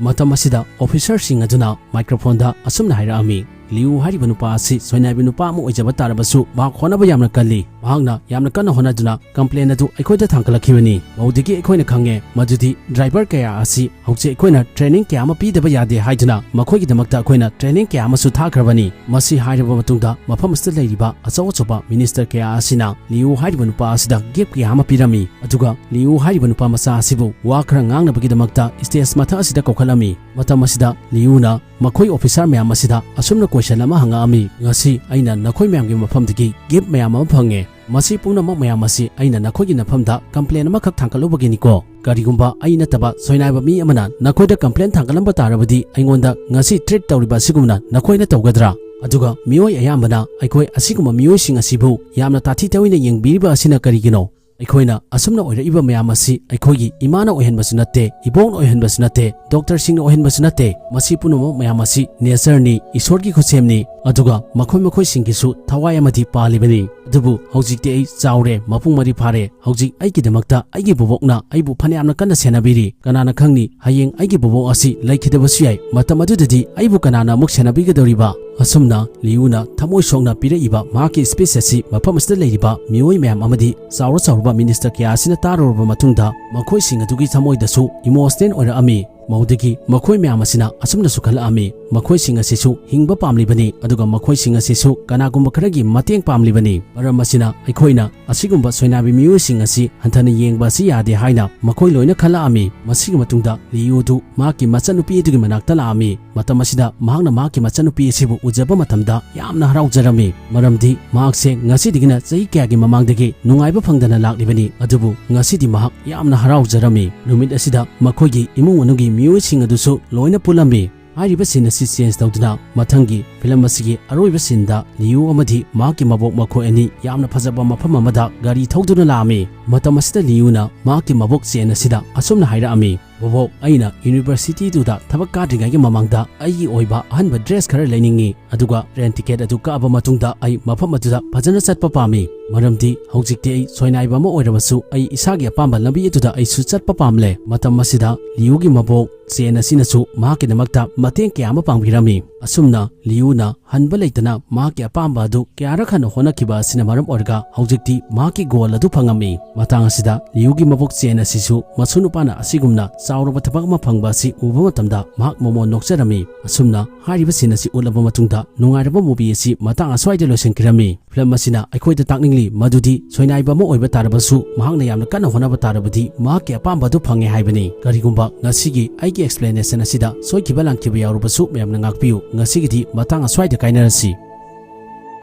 ꯃꯇꯝ ꯑꯁꯤꯗ ꯑꯣꯐꯤꯁꯔꯁꯤꯡ ꯑꯗꯨꯅ ꯃꯥꯏꯀ꯭ꯔꯣꯐꯣꯟꯗ ꯑꯁꯨꯝꯅ ꯍꯥꯏꯔꯛꯑꯝꯃꯤ, "ꯂꯤꯌꯨ ꯍꯥꯏꯔꯤꯕ ꯅꯨꯄꯥ ꯑꯁꯤ ꯁꯣꯏꯅꯥꯏꯕ ꯅꯨꯄꯥ ꯑꯃ ꯑꯣꯏꯖꯕ ꯇꯥꯔꯕꯁꯨ ꯃꯍꯥꯛ ꯍꯣꯠꯅꯕ ꯌꯥꯝꯅ ꯀꯜꯂꯤ꯫ ꯃꯍꯥꯛꯅ ꯌꯥꯝꯅ ꯀꯟꯅ ꯍꯣꯠꯅꯗꯨꯅ ꯀꯝꯄ꯭ꯂꯦꯟ ꯑꯗꯨ ꯑꯩꯈꯣꯏꯗ ꯊꯥꯡꯒꯠꯂꯛꯈꯤꯕꯅꯤ꯫ ꯃꯗꯨꯗꯒꯤ ꯑꯩꯈꯣꯏꯅ ꯈꯪꯉꯦ ꯃꯗꯨꯗꯤ ꯗ꯭ꯔꯥꯏꯚꯔ ꯀꯌꯥ ꯑꯁꯤ ꯍꯧꯖꯤꯛ ꯑꯩꯈꯣꯏꯅ ꯇ꯭ꯔꯦꯅꯤꯡ ꯀꯌꯥ ꯑꯃ ꯄꯤꯗꯕ ꯌꯥꯗꯦ ꯍꯥꯏꯗꯨꯅ ꯃꯈꯣꯏꯒꯤꯗꯃꯛꯇ ꯑꯩꯈꯣꯏꯅ ꯇ꯭ꯔꯦꯅꯤꯡ ꯀꯌꯥ ꯑꯃꯁꯨ ꯊꯥꯈ꯭ꯔꯕꯅꯤ"꯫ ꯃꯁꯤ ꯍꯥꯏꯔꯕ ꯃꯇꯨꯡꯗ ꯃꯐꯝ ꯑꯁꯤꯗ ꯂꯩꯔꯤꯕ ꯑꯆꯧ ꯑꯆꯧꯕ ꯃꯤꯅꯤꯁꯇꯔ ꯀꯌꯥ ꯑꯁꯤꯅ ꯂꯤꯌꯨ ꯍꯥꯏꯔꯤꯕ ꯅꯨꯄꯥ ꯑꯁꯤꯗ ꯒꯤꯐ ꯀꯌꯥ ꯑꯃ ꯄꯤꯔꯝꯃꯤ꯫ ꯑꯗꯨꯒ ꯂꯤꯌꯨ ꯍꯥꯏꯔꯤꯕ ꯅꯨꯄꯥ ꯃꯆꯥ ꯑꯁꯤꯕꯨ ꯋꯥ ꯈꯔ ꯉꯥꯡꯅꯕꯒꯤꯗꯃꯛꯇ ꯁ꯭ꯇꯦꯖ ꯃꯊꯛ ꯑꯁꯤꯗ ꯀꯧꯈꯠꯂꯝꯃꯤ꯫ ꯃꯇꯝ ꯑꯁꯤꯗ ꯂꯤꯌꯨꯅ ꯃꯈꯣꯏ ꯑꯣꯐꯤꯁꯥꯔ ꯃꯌꯥꯝ ꯑꯁꯤꯗ ꯑꯁꯨꯝꯅ ꯀꯣꯏꯁꯟ ꯑꯃ ꯍꯪꯉꯛꯑꯝꯃꯤ, "ꯉꯁꯤ ꯑꯩꯅ ꯅꯈꯣꯏ ꯃꯌꯥꯝꯒꯤ ꯃꯐꯝꯗꯒꯤ ꯒꯤꯐ ꯃꯌꯥꯝ ꯑꯃ ꯐꯪꯉꯦ꯫ ꯃꯁꯤ ꯄꯨꯝꯅꯃꯛ ꯃꯌꯥꯝ ꯑꯁꯤ ꯑꯩꯅ ꯅꯈꯣꯏꯒꯤ ꯅꯐꯝꯗ ꯀꯝꯄ꯭ꯂꯦꯟ ꯑꯃꯈꯛ ꯊꯥꯡꯒꯠꯂꯨꯕꯒꯤꯅꯤꯀꯣ꯫ ꯀꯔꯤꯒꯨꯝꯕ ꯑꯩ ꯅꯠꯇꯕ ꯁꯣꯏꯅꯥꯏꯕ ꯃꯤ ꯑꯃꯅ ꯅꯈꯣꯏꯗ ꯀꯝꯄ꯭ꯂꯦꯟ ꯊꯥꯡꯒꯠꯂꯝꯕ ꯇꯥꯔꯕꯗꯤ ꯑꯩꯉꯣꯟꯗ ꯉꯁꯤ ꯇ꯭ꯔꯤꯠ ꯇꯧꯔꯤꯕ ꯑꯁꯤꯒꯨꯝꯅ ꯅꯈꯣꯏꯅ ꯇꯧꯒꯗ꯭ꯔꯥ? ꯑꯗꯨꯒ ꯃꯤꯑꯣꯏ ꯑꯌꯥꯝꯕꯅ ꯑꯩꯈꯣꯏ ꯑꯁꯤꯒꯨꯝꯕ ꯃꯤꯑꯣꯏꯁꯤꯡ ꯑꯁꯤꯕꯨ ꯌꯥꯝꯅ ꯇꯥꯊꯤ ꯇꯥꯑꯣꯏꯅ ꯌꯦꯡꯕꯤꯔꯤꯕ ꯑꯁꯤꯅ ꯀꯔꯤꯒꯤꯅꯣ? ꯑꯩꯈꯣꯏꯅ ꯑꯁꯨꯝꯅ ꯑꯣꯏꯔꯛꯏꯕ ꯃꯌꯥꯝ ꯑꯁꯤ ꯑꯩꯈꯣꯏꯒꯤ ꯏꯃꯥꯅ ꯑꯣꯏꯍꯟꯕꯁꯨ ꯅꯠꯇꯦ, ꯏꯕꯣꯛꯅ ꯑꯣꯏꯍꯟꯕꯁꯨ ꯅꯠꯇꯦ, ꯗꯣꯛꯇꯔꯁꯤꯡꯅ ꯑꯣꯏꯍꯟꯕꯁꯨ ꯅꯠꯇꯦ꯫ ꯃꯁꯤ ꯄꯨꯝꯅꯃꯛ ꯃꯌꯥꯝ ꯑꯁꯤ ꯅꯦꯆꯔꯅꯤ, ꯏꯁꯣꯔꯒꯤ ꯈꯨꯠꯁꯦꯝꯅꯤ꯫ ꯑꯗꯨꯒ ꯃꯈꯣꯏ ꯃꯈꯣꯏꯁꯤꯡꯒꯤꯁꯨ ꯊꯋꯥꯏ ꯑꯃꯗꯤ ꯄꯥꯜꯂꯤꯕꯅꯤ꯫ ꯑꯗꯨꯕꯨ ꯍꯧꯖꯤꯛꯇꯤ ꯑꯩ ꯆꯥꯎꯔꯦ, ꯃꯄꯨꯡ ꯃꯔꯩ ꯐꯥꯔꯦ꯫ ꯍꯧꯖꯤꯛ ꯑꯩꯒꯤꯗꯃꯛꯇ ꯑꯩꯒꯤ ꯕꯣꯕꯣꯛꯅ ꯑꯩꯕꯨ ꯐꯅꯌꯥꯝꯅ ꯀꯟꯅ ꯁꯦꯟꯅꯕꯤꯔꯤ꯫ ꯀꯅꯥꯅ ꯈꯪꯅꯤ, ꯍꯌꯦꯡ ꯑꯩꯒꯤ ꯕꯣꯕꯣꯛ ꯑꯁꯤ ꯂꯩꯈꯤꯗꯕꯁꯨ ꯌꯥꯏ꯫ ꯃꯇꯝ ꯑꯗꯨꯗꯗꯤ ꯑꯩꯕꯨ ꯀꯅꯥꯅ ꯑꯃꯨꯛ ꯁꯦꯟꯅꯕꯤꯒꯗꯧꯔꯤꯕ?" ꯑꯁꯨꯝꯅ ꯂꯤꯌꯨꯅ ꯊꯃꯣꯏ ꯁꯣꯛꯅ ꯄꯤꯔꯛꯏꯕ ꯃꯍꯥꯛꯀꯤ ꯁ꯭ꯄꯤꯆ ꯑꯁꯤ ꯃꯐꯝ ꯑꯁꯤꯗ ꯂꯩꯔꯤꯕ ꯃꯤꯑꯣꯏ ꯃꯌꯥꯝ ꯑꯃꯗꯤ ꯆꯥꯎꯔ ꯆꯥꯎꯔꯕ ꯃꯤꯅꯤꯁꯇꯔ ꯀꯌꯥ ꯑꯁꯤꯅ ꯇꯥꯔꯨꯔꯕ ꯃꯇꯨꯡꯗ ꯃꯈꯣꯏꯁꯤꯡ ꯑꯗꯨꯒꯤ ꯊꯃꯣꯏꯗꯁꯨ ꯏꯃꯣꯁꯅꯦꯜ ꯑꯣꯏꯔꯛꯑꯝꯃꯤ꯫ ꯃꯗꯨꯗꯒꯤ ꯃꯈꯣꯏ ꯃꯌꯥꯝ ꯑꯁꯤꯅ ꯑꯁꯨꯝꯅꯁꯨ ꯈꯜꯂꯛꯑꯝꯃꯤ, ꯃꯈꯣꯏꯁꯤꯡ ꯑꯁꯤꯁꯨ ꯍꯤꯡꯕ ꯄꯥꯝꯂꯤꯕꯅꯤ, ꯑꯗꯨꯒ ꯃꯈꯣꯏꯁꯤꯡ ꯑꯁꯤꯁꯨ ꯀꯅꯥꯒꯨꯝꯕ ꯈꯔꯒꯤ ꯃꯇꯦꯡ ꯄꯥꯝꯂꯤꯕꯅꯤ꯫ ꯃꯔꯝ ꯑꯁꯤꯅ ꯑꯩꯈꯣꯏꯅ ꯑꯁꯤꯒꯨꯝꯕ ꯁꯣꯏꯅꯥꯏꯕ ꯃꯤꯑꯣꯏꯁꯤꯡ ꯑꯁꯤ ꯍꯟꯊꯅ ꯌꯦꯡꯕ ꯑꯁꯤ ꯌꯥꯗꯦ ꯍꯥꯏꯅ ꯃꯈꯣꯏ ꯂꯣꯏꯅ ꯈꯜꯂꯛꯑꯝꯃꯤ꯫ ꯃꯁꯤꯒꯤ ꯃꯇꯨꯡꯗ ꯂꯤꯌꯨꯗꯨ ꯃꯍꯥꯛꯀꯤ ꯃꯆꯟꯅꯨꯄꯤ ꯑꯗꯨꯒꯤ ꯃꯅꯥꯛꯇ ꯂꯥꯛꯑꯝꯃꯤ꯫ ꯃꯇꯝ ꯑꯁꯤꯗ ꯃꯍꯥꯛꯅ ꯃꯍꯥꯛꯀꯤ ꯃꯆꯟꯅꯨꯄꯤ ꯑꯁꯤꯕꯨ ꯎꯖꯕ ꯃꯇꯝꯗ ꯌꯥꯝꯅ ꯍꯔꯥꯎꯖꯔꯝꯃꯤ, ꯃꯔꯝꯗꯤ ꯃꯍꯥꯛꯁꯦ ꯉꯁꯤꯗꯒꯤꯅ ꯆꯍꯤ ꯀꯌꯥꯒꯤ ꯃꯃꯥꯡꯗꯒꯤ ꯅꯨꯡꯉꯥꯏꯕ ꯐꯪꯗꯅ ꯂꯥꯛꯂꯤꯕꯅꯤ꯫ ꯑꯗꯨꯕꯨ ꯉꯁꯤꯗꯤ ꯃꯍꯥꯛ ꯌꯥꯝꯅ ꯍꯔꯥꯎꯖꯔꯝꯃꯤ꯫ ꯅꯨꯃꯤꯠ ꯑꯁꯤꯗ ꯃꯈꯣꯏꯒꯤ ꯏꯃꯨꯡ ꯃꯅꯨꯡꯒꯤ ꯃꯤꯑꯣꯏꯁꯤꯡ ꯑꯗꯨꯁꯨ ꯂꯣꯏꯅ ꯄꯨꯜꯂꯝꯃꯤ꯫ ꯍꯥꯏꯔꯤꯕ scene ꯑꯁꯤ change ꯇꯧꯗꯨꯅ ꯃꯊꯪꯒꯤ film ꯑꯁꯤꯒꯤ ꯑꯔꯣꯏꯕ sceneꯗ ꯂꯤꯌꯨ ꯑꯃꯗꯤ ꯃꯍꯥꯛꯀꯤ ꯃꯕꯣꯛ ꯃꯈꯣꯏ ꯑꯅꯤ ꯌꯥꯝꯅ ꯐꯖꯕ ꯃꯐꯝ ꯑꯃꯗ ꯒꯥꯔꯤ ꯊꯧꯗꯨꯅ ꯂꯥꯛꯑꯝꯃꯤ꯫ ꯃꯇꯝ ꯑꯁꯤꯗ ꯂꯤꯌꯨꯅ ꯃꯍꯥꯛꯀꯤ ꯃꯕꯣꯛ ꯆꯦꯟ ꯑꯁꯤꯗ ꯑꯁꯨꯝꯅ ꯍꯥꯏꯔꯛꯑꯝꯃꯤ, "ꯕꯣꯕꯣꯛ, ꯑꯩꯅ universityꯗꯨꯗ ꯊꯕꯛ ꯀꯥꯗ꯭ꯔꯤꯉꯩꯒꯤ ꯃꯃꯥꯡꯗ ꯑꯩꯒꯤ ꯑꯣꯏꯕ ꯑꯍꯟꯕ dress ꯈꯔ ꯂꯩꯅꯤꯡꯉꯤ, ꯑꯗꯨꯒ train ticket ꯑꯗꯨ ꯀꯛꯑꯕ ꯃꯇꯨꯡꯗ ꯑꯩ ꯃꯐꯝ ꯑꯗꯨꯗ ꯐꯖꯅ ꯆꯠꯄ ꯄꯥꯝꯃꯤ, ꯃꯔꯝꯗꯤ ꯍꯧꯖꯤꯛꯇꯤ ꯑꯩ ꯁꯣꯏꯅꯥꯏꯕ ꯑꯃ ꯑꯣꯏꯔꯕꯁꯨ ꯑꯩ ꯏꯁꯥꯒꯤ ꯑꯄꯥꯝꯕ ꯂꯝꯕꯤ ꯑꯗꯨꯗ ꯑꯩꯁꯨ ꯆꯠꯄ ꯄꯥꯝꯂꯦ꯫" ꯃꯇꯝ ꯑꯁꯤꯗ ꯂꯤꯌꯨꯒꯤ ꯃꯕꯣꯛ ꯆꯦꯟ ꯑꯁꯤꯅꯁꯨ ꯃꯍꯥꯛꯀꯤꯗꯃꯛꯇ ꯃꯇꯦꯡ ꯀꯌꯥ ꯑꯃ ꯄꯥꯡꯕꯤꯔꯝꯃꯤ꯫ ꯑꯁꯨꯝꯅ ꯂꯤꯌꯨꯅ ꯍꯟꯕ ꯂꯩꯇꯅ ꯃꯍꯥꯛꯀꯤ ꯑꯄꯥꯝꯕ ꯑꯗꯨ ꯀꯌꯥꯔꯛ ꯍꯟꯅ ꯍꯣꯠꯅꯈꯤꯕ ꯑꯁꯤꯅ ꯃꯔꯝ ꯑꯣꯏꯔꯒ ꯍꯧꯖꯤꯛꯇꯤ ꯃꯍꯥꯛꯀꯤ goal ꯑꯗꯨ ꯐꯪꯉꯝꯃꯤ꯫ ꯃꯇꯥꯡ ꯑꯁꯤꯗ ꯂꯤꯌꯨꯒꯤ ꯃꯕꯣꯛ ꯆꯦꯟ ꯑꯁꯤꯁꯨ ꯃꯁꯨ ꯅꯨꯄꯥꯅ ꯑꯁꯤꯒꯨꯝꯅ ꯆꯥꯎꯔꯕ ꯊꯕꯛ ꯑꯃ ꯐꯪꯕ ꯑꯁꯤ ꯎꯕ ꯃꯇꯝꯗ ꯃꯍꯥꯛ ꯃꯃꯣꯟ ꯅꯣꯛꯆꯔꯝꯃꯤ꯫ ꯑꯁꯨꯝꯅ ꯍꯥꯏꯔꯤꯕ scene ꯑꯁꯤ ꯎꯠꯂꯕ ꯃꯇꯨꯡꯗ ꯅꯨꯡꯉꯥꯏꯔꯕ movie ꯑꯁꯤ ꯃꯇꯥꯡ ꯑꯁ꯭ꯋꯥꯏꯗ ꯂꯣꯏꯁꯤꯟꯈꯤꯔꯝꯃꯤ꯫ Film ꯑꯁꯤꯅ ꯑꯩꯈꯣꯏꯗ ꯇꯥꯛꯅꯤꯡꯂꯤ ꯃꯗꯨꯗꯤ ꯁꯣꯏꯅꯥꯏꯕ ꯑꯃ ꯑꯣꯏꯕ ꯇꯥꯔꯕꯁꯨ ꯃꯍꯥꯛꯅ ꯌꯥꯝꯅ ꯀꯟꯅ ꯍꯣꯠꯅꯕ ꯇꯥꯔꯕꯗꯤ ꯃꯍꯥꯛꯀꯤ ꯑꯄꯥꯝꯕ ꯑꯗꯨ ꯐꯪꯉꯦ ꯍꯥꯏꯕꯅꯤ꯫ ꯀꯔꯤꯒꯨꯝꯕ ꯉꯁꯤꯒꯤ ꯑꯩꯒꯤ explanation ꯑꯁꯤꯗ ꯁꯣꯏꯈꯤꯕ ꯂꯥꯟꯈꯤꯕ ꯌꯥꯎꯔꯕꯁꯨ ꯃꯌꯥꯝꯅ ꯉꯥꯛꯄꯤꯌꯨ꯫ ꯉꯁꯤꯒꯤꯗꯤ ꯃꯇꯥꯡ ꯑꯁ꯭ꯋꯥꯏꯗ ꯀꯥꯏꯅꯔꯁꯤ꯫